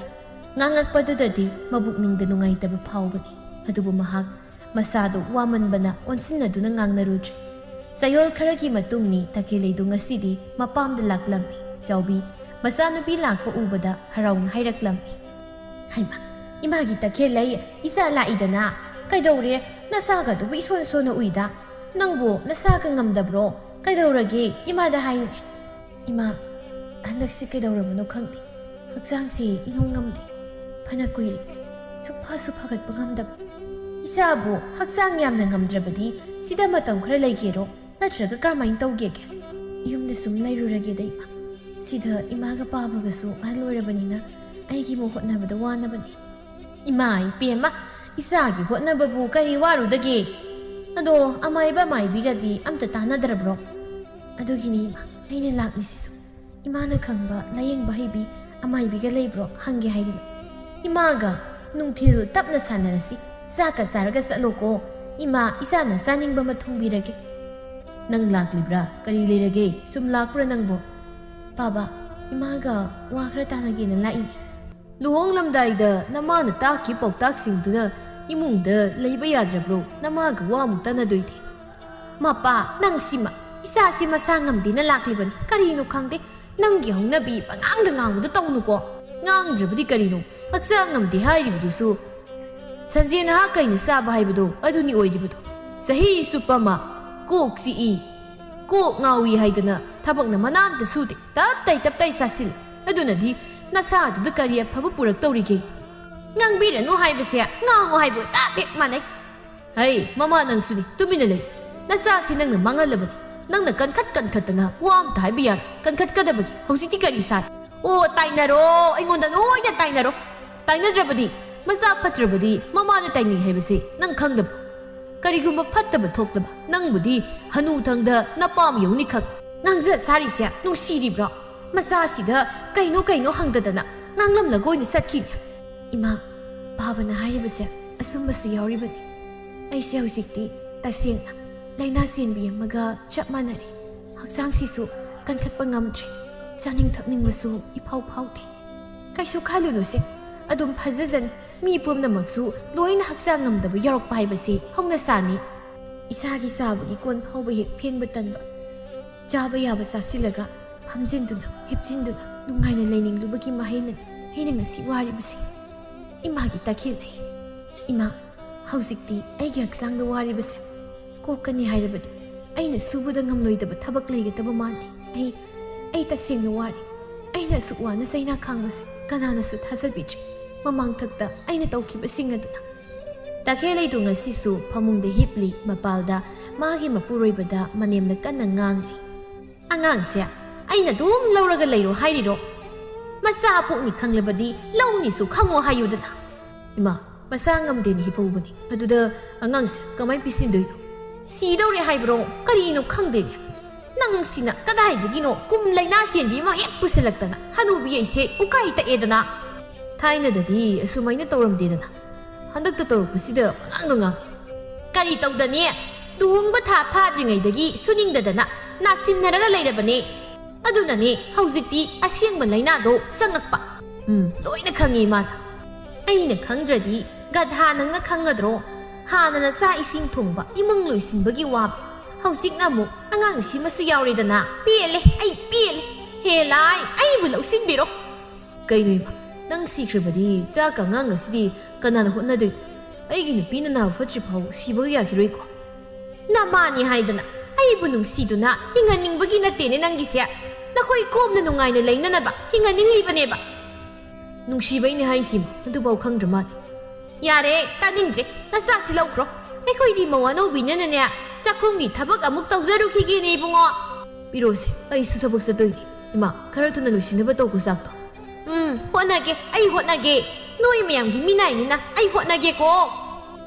ꯉꯥꯡꯉꯛꯄꯗꯨꯗꯗꯤ ꯃꯕꯨꯛꯅꯤꯡꯗ ꯅꯨꯡꯉꯥꯏꯇꯕ ꯐꯥꯎꯕꯅꯤ꯫ ꯑꯗꯨꯕꯨ ꯃꯍꯥꯛ ꯃꯁꯥꯗꯨ ꯋꯥꯃꯟꯕꯅ ꯑꯣꯟꯁꯤꯟꯅꯗꯨꯅ ꯉꯥꯡꯅꯔꯨꯗ꯭ꯔꯦ꯫ ꯆꯌꯣꯜ ꯈꯔꯒꯤ ꯃꯇꯨꯡꯅꯤ ꯇꯈꯦꯜꯂꯩꯗꯨ ꯉꯁꯤꯗꯤ ꯃꯄꯥꯝꯗ ꯂꯥꯛꯂꯝꯃꯤ꯫ ꯆꯥꯎꯕꯤ ꯃꯆꯥꯅꯨꯄꯤ ꯂꯥꯛꯄ ꯎꯕꯗ ꯍꯔꯥꯎꯅ ꯍꯥꯏꯔꯛꯂꯝꯃꯤ꯫ "ꯍꯩꯃꯥ, ꯏꯃꯥꯒꯤ ꯇꯈꯦꯜꯂꯩ, ꯏꯆꯥ ꯂꯥꯛꯏꯗꯅ꯫ ꯀꯩꯗꯧꯔꯦ? ꯅꯁꯥꯒꯗꯨꯕꯨ ꯏꯁꯣꯟ ꯁꯣꯟꯅ ꯎꯏꯗ꯫ ꯅꯪꯕꯨ ꯅꯁꯥꯒ ꯉꯝꯗꯕ꯭ꯔꯣ? ꯀꯩꯗꯧꯔꯒꯦ? ꯏꯃꯥꯗ ꯍꯥꯏꯅꯦ꯫" "ꯏꯃꯥ, ꯍꯟꯗꯛꯁꯤ ꯀꯩꯗꯧꯔꯕꯅꯣ ꯈꯪꯗꯦ꯫ ꯍꯛꯆꯥꯡꯁꯤ ꯏꯉꯝ ꯉꯝꯗꯦ꯫ ꯐꯅ ꯀꯨꯏꯔꯦ꯫ ꯁꯨꯛꯐꯁꯨ ꯐꯒꯠꯄ ꯉꯝꯗꯕ꯫ ꯏꯆꯥꯕꯨ ꯍꯛꯆꯥꯡ ꯌꯥꯝꯅ ꯉꯝꯗ꯭ꯔꯕꯗꯤ ꯁꯤꯗ ꯃꯇꯝ ꯈꯔ ꯂꯩꯒꯦꯔꯣ? ꯅꯠꯇ꯭ꯔꯒ ꯀꯔꯝꯍꯥꯏꯅ ꯇꯧꯒꯦꯒꯦ? ꯌꯨꯝꯗ ꯁꯨꯝ ꯂꯩꯔꯨꯔꯒꯦꯗ, ꯏꯃꯥ꯫ ꯁꯤꯗ ꯏꯃꯥꯒ ꯄꯥꯕꯒꯁꯨ ꯑꯍꯜ ꯑꯣꯏꯔꯕꯅꯤꯅ ꯑꯩꯒꯤꯕꯨ ꯍꯣꯠꯅꯕꯗ ꯋꯥꯅꯕꯅꯤ꯫" "ꯏꯃꯥ ꯏꯄꯦꯝꯃ, ꯏꯆꯥꯒꯤ ꯍꯣꯠꯅꯕꯕꯨ ꯀꯔꯤ ꯋꯥꯔꯨꯗꯒꯦ? ꯑꯗꯣ ꯑꯃꯥꯏꯕ ꯑꯃꯥꯏꯕꯤꯒꯗꯤ ꯑꯝꯇ ꯇꯥꯟꯅꯗ꯭ꯔꯕ꯭ꯔꯣ?" "ꯑꯗꯨꯒꯤꯅꯤ, ꯏꯃꯥ, ꯑꯩꯅ ꯂꯥꯛꯂꯤꯁꯤꯁꯨ꯫ ꯏꯃꯥꯅ ꯈꯪꯕ ꯂꯥꯌꯦꯡꯕ ꯍꯩꯕꯤ ꯑꯃꯥꯏꯕꯤꯒ ꯂꯩꯕ꯭ꯔꯣ ꯍꯪꯒꯦ ꯍꯥꯏꯗꯅ꯫ ꯏꯃꯥꯒ ꯅꯨꯡꯊꯤꯜ ꯇꯞꯅ ꯁꯥꯟꯅꯔꯁꯤ꯫ ꯆꯥꯛꯀ ꯆꯥꯔꯒ ꯆꯠꯂꯣꯀꯣ꯫ ꯏꯃꯥ, ꯏꯆꯥꯅ ꯆꯥꯅꯤꯡꯕ ꯑꯃ ꯊꯣꯡꯕꯤꯔꯒꯦ꯫" "ꯅꯪ ꯂꯥꯛꯂꯤꯕ꯭ꯔꯥ? ꯀꯔꯤ ꯂꯩꯔꯒꯦ? ꯁꯨꯝ ꯂꯥꯛꯄ꯭ꯔꯥ ꯅꯪꯕꯣ?" "ꯄꯥꯕ, ꯏꯃꯥꯒ ꯋꯥ ꯈꯔ ꯇꯥꯟꯅꯒꯦꯅ ꯂꯥꯛꯏꯅꯦ꯫" "ꯂꯨꯍꯣꯡꯂꯝꯗꯥꯏꯗ ꯅꯃꯥꯅ ꯇꯥꯛꯈꯤꯕ ꯄꯥꯎꯇꯥꯛꯁꯤꯡꯗꯨꯅ ꯏꯃꯨꯡꯗ ꯂꯩꯕ ꯌꯥꯗ꯭ꯔꯕ꯭ꯔꯣ? ꯅꯃꯥꯒ ꯋꯥ ꯑꯃꯨꯛ ꯇꯥꯟꯅꯗꯣꯏꯗꯤ꯫" "ꯃꯄꯥ, ꯅꯪ ꯁꯤꯃ, ꯏꯆꯥꯁꯤ ꯃꯁꯥ ꯉꯝꯗꯦꯅ ꯂꯥꯛꯂꯤꯕꯅꯤ꯫ ꯀꯔꯤꯅꯣ ꯈꯪꯗꯦ, ꯅꯪꯒꯤ ꯍꯧꯅꯕꯤ ꯄꯉꯥꯡꯗ ꯉꯥꯡꯕꯗꯣ ꯇꯧꯅꯨꯀꯣ꯫" "ꯉꯥꯡꯗ꯭ꯔꯕꯗꯤ ꯀꯔꯤꯅꯣ? ꯍꯛꯆꯥꯡ ꯉꯝꯗꯦ ꯍꯥꯏꯔꯤꯕꯗꯨꯁꯨ ꯁꯟꯖꯦ ꯅꯍꯥ ꯀꯩꯅ ꯆꯥꯕ ꯍꯥꯏꯕꯗꯣ ꯑꯗꯨꯅꯤ ꯑꯣꯏꯔꯤꯕꯗꯣ꯫ ꯆꯍꯤ ꯆꯨꯞꯄ ꯑꯃ ꯀꯣꯛ ꯆꯤꯛꯏ, ꯀꯣꯛ ꯉꯥꯎꯏ ꯍꯥꯏꯗꯅ ꯊꯕꯛꯅ ꯃꯅꯥ ꯑꯝꯇ ꯁꯨꯗꯦ꯫ ꯇꯞ ꯇꯥꯏ ꯇꯞ ꯇꯥꯏ ꯆꯥꯁꯤꯜꯂꯤ꯫ ꯑꯗꯨꯅꯗꯤ ꯅꯁꯥꯗꯨꯗ ꯀꯔꯤ ꯑꯐꯕ ꯄꯨꯔꯛꯇꯧꯔꯤꯒꯦ? ꯉꯥꯡꯕꯤꯔꯅꯨ ꯍꯥꯏꯕꯁꯦ ꯉꯥꯡꯉꯨ ꯍꯥꯏꯕꯒ ꯆꯞ ꯍꯦꯛ ꯃꯥꯟꯅꯩ꯫ ꯍꯩ, ꯃꯃꯥ ꯅꯪꯁꯨꯅꯤ, ꯇꯨꯃꯤꯟꯅ ꯂꯩ꯫ ꯅꯆꯥꯁꯤ ꯅꯪꯅ ꯃꯥꯡꯍꯜꯂꯕꯅꯤ꯫ ꯅꯪꯅ ꯀꯟꯈꯠ ꯀꯟꯈꯠꯇꯅ ꯋꯥ ꯑꯝꯇ ꯍꯥꯏꯕ ꯌꯥꯔꯦ꯫ ꯀꯟꯈꯠꯀꯗꯕꯒꯤ꯫ ꯍꯧꯖꯤꯛꯇꯤ ꯀꯔꯤ ꯁꯥꯔꯦ? ꯑꯣ, ꯇꯥꯏꯅꯔꯣ, ꯑꯩꯉꯣꯟꯗ ꯂꯣꯏꯅ ꯇꯥꯏꯅꯔꯣ꯫ ꯇꯥꯏꯅꯗ꯭ꯔꯕꯗꯤ, ꯃꯆꯥ ꯐꯠꯇ꯭ꯔꯕꯗꯤ ꯃꯃꯥꯅ ꯇꯥꯏꯅꯩ ꯍꯥꯏꯕꯁꯦ ꯅꯪ ꯈꯪꯗꯕ꯭ꯔꯣ? ꯀꯔꯤꯒꯨꯝꯕ ꯐꯠꯇꯕ ꯊꯣꯛꯂꯕ ꯅꯪꯕꯨꯗꯤ ꯍꯅꯨꯊꯪꯗ ꯅꯄꯥꯝ ꯌꯧꯅꯤ ꯈꯪ꯫ ꯉꯥꯡꯖ ꯁꯥꯔꯤꯁꯦ ꯅꯨꯡꯁꯤꯔꯤꯕ꯭ꯔꯣ? ꯃꯆꯥꯁꯤꯗ ꯀꯩꯅꯣ ꯀꯩꯅꯣ ꯍꯪꯗꯗꯅ ꯉꯥꯡꯂꯝꯂꯒ ꯑꯣꯏꯅ ꯆꯠꯈꯤꯅꯦ꯫ ꯏꯃꯥ, ꯕꯥꯕꯅ ꯍꯥꯏꯔꯤꯕꯁꯦ ꯑꯆꯨꯝꯕꯁꯨ ꯌꯥꯎꯔꯤꯕꯅꯤ꯫ ꯑꯩꯁꯦ ꯍꯧꯖꯤꯛꯇꯤ ꯇꯁꯦꯡꯅ ꯂꯥꯏꯅꯥ ꯆꯦꯟꯕꯤ ꯑꯃꯒ ꯆꯞ ꯃꯥꯟꯅꯔꯦ꯫ ꯍꯛꯆꯥꯡꯁꯤꯁꯨ ꯀꯟꯈꯠꯄ ꯉꯝꯗ꯭ꯔꯦ꯫ ꯆꯥꯅꯤꯡ ꯊꯛꯅꯤꯡꯕꯁꯨ ꯏꯐꯥꯎ ꯐꯥꯎꯗꯦ꯫ ꯀꯩꯁꯨ ꯈꯜꯂꯨꯅꯨꯁꯦ, ꯑꯗꯨꯝ ꯐꯖꯖꯅꯤ꯫ ꯃꯤ ꯄꯨꯝꯅꯃꯛꯁꯨ ꯂꯣꯏꯅ ꯍꯛꯆꯥꯡ ꯉꯝꯗꯕ ꯌꯥꯎꯔꯛꯄ ꯍꯥꯏꯕꯁꯤ ꯍꯧꯅꯁꯥꯅꯤ꯫ ꯏꯁꯥꯒꯤ ꯆꯥꯕꯒꯤ ꯀꯣꯟ ꯐꯥꯎꯕ ꯍꯦꯛ ꯐꯦꯡꯕ ꯇꯟꯕ, ꯆꯥꯕ ꯌꯥꯕ ꯆꯥꯁꯤꯜꯂꯒ ꯐꯝꯖꯤꯟꯗꯨꯅ, ꯍꯤꯞꯆꯤꯟꯗꯨꯅ ꯅꯨꯡꯉꯥꯏꯅ ꯂꯩꯅꯤꯡꯂꯨꯕꯒꯤ ꯃꯍꯩꯅꯅꯤ ꯑꯩꯅ ꯉꯁꯤ ꯋꯥꯔꯤꯕꯁꯤ꯫ ꯏꯃꯥꯒꯤ ꯇꯈꯦꯜ ꯂꯩ꯫ ꯏꯃꯥ, ꯍꯧꯖꯤꯛꯇꯤ ꯑꯩꯒꯤ ꯍꯛꯆꯥꯡꯗ ꯋꯥꯔꯤꯕꯁꯦ ꯀꯣꯛꯀꯅꯤ ꯍꯥꯏꯔꯕꯗꯤ ꯑꯩꯅ ꯁꯨꯕꯗ ꯉꯝꯂꯣꯏꯗꯕ ꯊꯕꯛ ꯂꯩꯒꯗꯕ ꯃꯥꯟꯗꯦ꯫ ꯑꯩ, ꯑꯩ ꯇꯁꯦꯡꯅ ꯋꯥꯔꯦ꯫ ꯑꯩꯅ ꯑꯁꯨꯛ ꯋꯥꯅ ꯆꯩꯅꯥ ꯈꯥꯡꯕꯁꯦ ꯀꯅꯥꯅꯁꯨ ꯊꯥꯖꯕꯤꯗ꯭ꯔꯤ꯫ ꯃꯃꯥꯡꯊꯛꯇ ꯑꯩꯅ ꯇꯧꯈꯤꯕꯁꯤꯡ ꯑꯗꯨꯅ꯫ ꯇꯈꯦꯜꯂꯩꯗꯨ ꯉꯁꯤꯁꯨ ꯐꯃꯨꯡꯗ ꯍꯤꯞꯂꯤ꯫ ꯃꯄꯥꯜꯗ ꯃꯥꯒꯤ ꯃꯄꯨꯔꯣꯏꯕꯗ ꯃꯅꯦꯝꯅ ꯀꯟꯅ ꯉꯥꯡꯂꯤ꯫ "ꯑꯉꯥꯡꯁꯦ ꯑꯩꯅ ꯑꯗꯨꯝ ꯂꯧꯔꯒ ꯂꯩꯔꯣ ꯍꯥꯏꯔꯤꯔꯣ? ꯃꯆꯥ ꯄꯣꯛꯅꯤ ꯈꯪꯂꯕꯗꯤ ꯂꯧꯅꯤꯁꯨ ꯈꯪꯉꯣ ꯍꯥꯏꯌꯨꯗꯅ꯫" "ꯏꯃꯥ, ꯃꯆꯥ ꯉꯝꯗꯦꯅ ꯍꯤꯞꯍꯧꯕꯅꯤ꯫ ꯑꯗꯨꯗ ꯑꯉꯥꯡꯁꯦ ꯀꯃꯥꯏ ꯄꯤꯁꯤꯟꯗꯣꯏꯅꯣ?" "ꯁꯤꯗꯧꯔꯦ ꯍꯥꯏꯕ꯭ꯔꯣ? ꯀꯔꯤꯅꯣ ꯈꯪꯗꯦꯅꯦ꯫ ꯅꯪꯁꯤꯅ ꯀꯗꯥꯏꯗꯒꯤꯅꯣ ꯀꯨꯝ ꯂꯥꯏꯅꯥ ꯆꯦꯟꯕꯤ ꯑꯃ ꯍꯦꯛ ꯄꯨꯁꯤꯜꯂꯛꯇꯅ ꯍꯅꯨꯕꯤ ꯑꯩꯁꯦ ꯎꯀꯥꯏ ꯇꯛꯑꯦꯗꯅ꯫ ꯊꯥꯏꯅꯗꯗꯤ ꯑꯁꯨꯃꯥꯏꯅ ꯇꯧꯔꯝꯗꯦꯗꯅ꯫ ꯍꯟꯗꯛꯇ ꯇꯧꯔꯛꯄꯁꯤꯗ ꯄꯉꯥꯡꯗ ꯉꯥꯡ꯫ ꯀꯔꯤ ꯇꯧꯗꯅꯤ? ꯂꯨꯍꯣꯡꯕ ꯊꯥ ꯐꯥꯗ꯭ꯔꯤꯉꯩꯗꯒꯤ ꯁꯨꯅꯤꯡꯗꯗꯅ ꯅꯥꯁꯤꯟꯅꯔꯒ ꯂꯩꯔꯕꯅꯦ꯫ ꯑꯗꯨꯅꯅꯦ ꯍꯧꯖꯤꯛꯇꯤ ꯑꯁꯦꯡꯕ ꯂꯥꯏꯅꯥꯗꯣ ꯆꯪꯉꯛꯄ꯫" "ꯎꯝ, ꯂꯣꯏꯅ ꯈꯪꯉꯤ ꯏꯃꯥꯅ꯫ ꯑꯩꯅ ꯈꯪꯗ꯭ꯔꯗꯤ ꯒꯙꯥ ꯅꯪꯅ ꯈꯪꯒꯗ꯭ꯔꯣ? ꯍꯥꯟꯅꯅ ꯆꯥꯛ ꯏꯁꯤꯡ ꯊꯣꯡꯕ, ꯏꯃꯨꯡ ꯂꯣꯏꯁꯤꯟꯕꯒꯤ ꯋꯥꯕ, ꯍꯧꯖꯤꯛꯅ ꯑꯃꯨꯛ ꯑꯉꯥꯡ ꯑꯁꯤꯃꯁꯨ ꯌꯥꯎꯔꯦꯗꯅ꯫ ꯄꯦꯜꯂꯦ, ꯑꯩ ꯄꯦꯜꯂꯦ꯫ ꯍꯦ ꯂꯥꯏ, ꯑꯩꯕꯨ ꯂꯧꯁꯤꯟꯕꯤꯔꯣ꯫" "ꯀꯩꯅꯣ ꯏꯃꯥ, ꯅꯪ ꯁꯤꯈ꯭ꯔꯕꯗꯤ ꯆꯥꯛꯀ ꯑꯉꯥꯡ ꯑꯁꯤꯗꯤ ꯀꯅꯥꯅ ꯍꯣꯠꯅꯗꯣꯏꯅꯣ? ꯑꯩꯒꯤ ꯅꯨꯄꯤꯅ ꯅꯥꯕ ꯐꯠꯇ꯭ꯔꯤ ꯐꯥꯎ ꯁꯤꯕꯒ ꯌꯥꯈꯤꯔꯣꯏꯀꯣ꯫" "ꯅꯃꯥꯅꯤ ꯍꯥꯏꯗꯅ ꯑꯩꯕꯨ ꯅꯨꯡꯁꯤꯗꯨꯅ ꯍꯤꯡꯍꯟꯅꯤꯡꯕꯒꯤ ꯅꯠꯇꯦꯅꯦ ꯅꯪꯒꯤꯁꯦ꯫ ꯅꯈꯣꯏ ꯀꯣꯝꯅ ꯅꯨꯡꯉꯥꯏꯅ ꯂꯩꯅꯅꯕ ꯍꯤꯡꯍꯟꯅꯤꯡꯂꯤꯕꯅꯦꯕ꯫ ꯅꯨꯡꯁꯤꯕꯩꯅꯦ ꯍꯥꯏꯁꯤꯃ ꯑꯗꯨꯐꯥꯎ ꯈꯪꯗ꯭ꯔ ꯃꯥꯜꯂꯦ꯫ ꯌꯥꯔꯦ, ꯇꯥꯅꯤꯡꯗ꯭ꯔꯦ꯫ ꯅꯆꯥꯁꯤ ꯂꯧꯈ꯭ꯔꯣ꯫ ꯑꯩꯈꯣꯏꯗꯤ ꯃꯧ ꯑꯅꯧꯕꯤꯅꯅꯅꯦ, ꯆꯥꯛꯈꯨꯝꯒꯤ ꯊꯕꯛ ꯑꯃꯨꯛ ꯇꯧꯖꯔꯨꯈꯤꯒꯦꯅꯦ ꯏꯕꯨꯡꯉꯣ꯫ ꯄꯤꯔꯣꯁꯦ, ꯑꯩꯁꯨ ꯊꯕꯛ ꯆꯠꯇꯣꯏꯅꯦ꯫ ꯏꯃꯥ, ꯈꯔ ꯊꯨꯅ ꯂꯣꯏꯁꯤꯟꯅꯕ ꯇꯧꯈꯣ ꯆꯥꯛꯇꯣ꯫ ꯎꯝ, ꯍꯣꯠꯅꯒꯦ, ꯑꯩ ꯍꯣꯠꯅꯒꯦ꯫ ꯅꯣꯏ ꯃꯌꯥꯝꯒꯤ ꯃꯤꯅꯥꯏꯅꯤꯅ ꯑꯩ ꯍꯣꯠꯅꯒꯦꯀꯣ꯫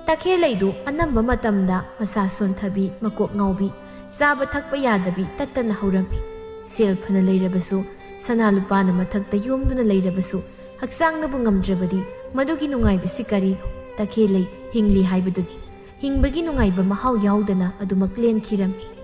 ꯇꯈꯦꯜꯂꯩꯗꯨ ꯑꯅꯝꯕ ꯃꯇꯝꯗ ꯃꯁꯥ ꯁꯣꯟꯊꯕꯤ, ꯃꯀꯣꯛ ꯉꯥꯎꯕꯤ, ꯆꯥꯕ ꯊꯛꯄ ꯌꯥꯗꯕꯤ ꯇꯠꯇꯅ ꯍꯧꯔꯝꯃꯤ꯫ ꯁꯦꯜ ꯐꯅ ꯂꯩꯔꯕꯁꯨ, ꯁꯅꯥ ꯂꯨꯄꯥꯅ ꯃꯊꯛꯇ ꯌꯣꯝꯗꯨꯅ ꯂꯩꯔꯕꯁꯨ, ꯍꯛꯆꯥꯡꯅꯕꯨ ꯉꯝꯗ꯭ꯔꯕꯗꯤ ꯃꯗꯨꯒꯤ ꯅꯨꯡꯉꯥꯏꯕꯁꯤ ꯀꯔꯤꯅꯣ? ꯇꯈꯦꯜꯂꯩ ꯍꯤꯡꯂꯤ ꯍꯥꯏꯕꯗꯨꯅꯤ꯫ ꯍꯤꯡꯕꯒꯤ ꯅꯨꯡꯉꯥꯏꯕ ꯃꯍꯥꯎ ꯌꯥꯎꯗꯅ ꯑꯗꯨꯃꯛ ꯂꯦꯟꯈꯤꯔꯝꯃꯤ꯫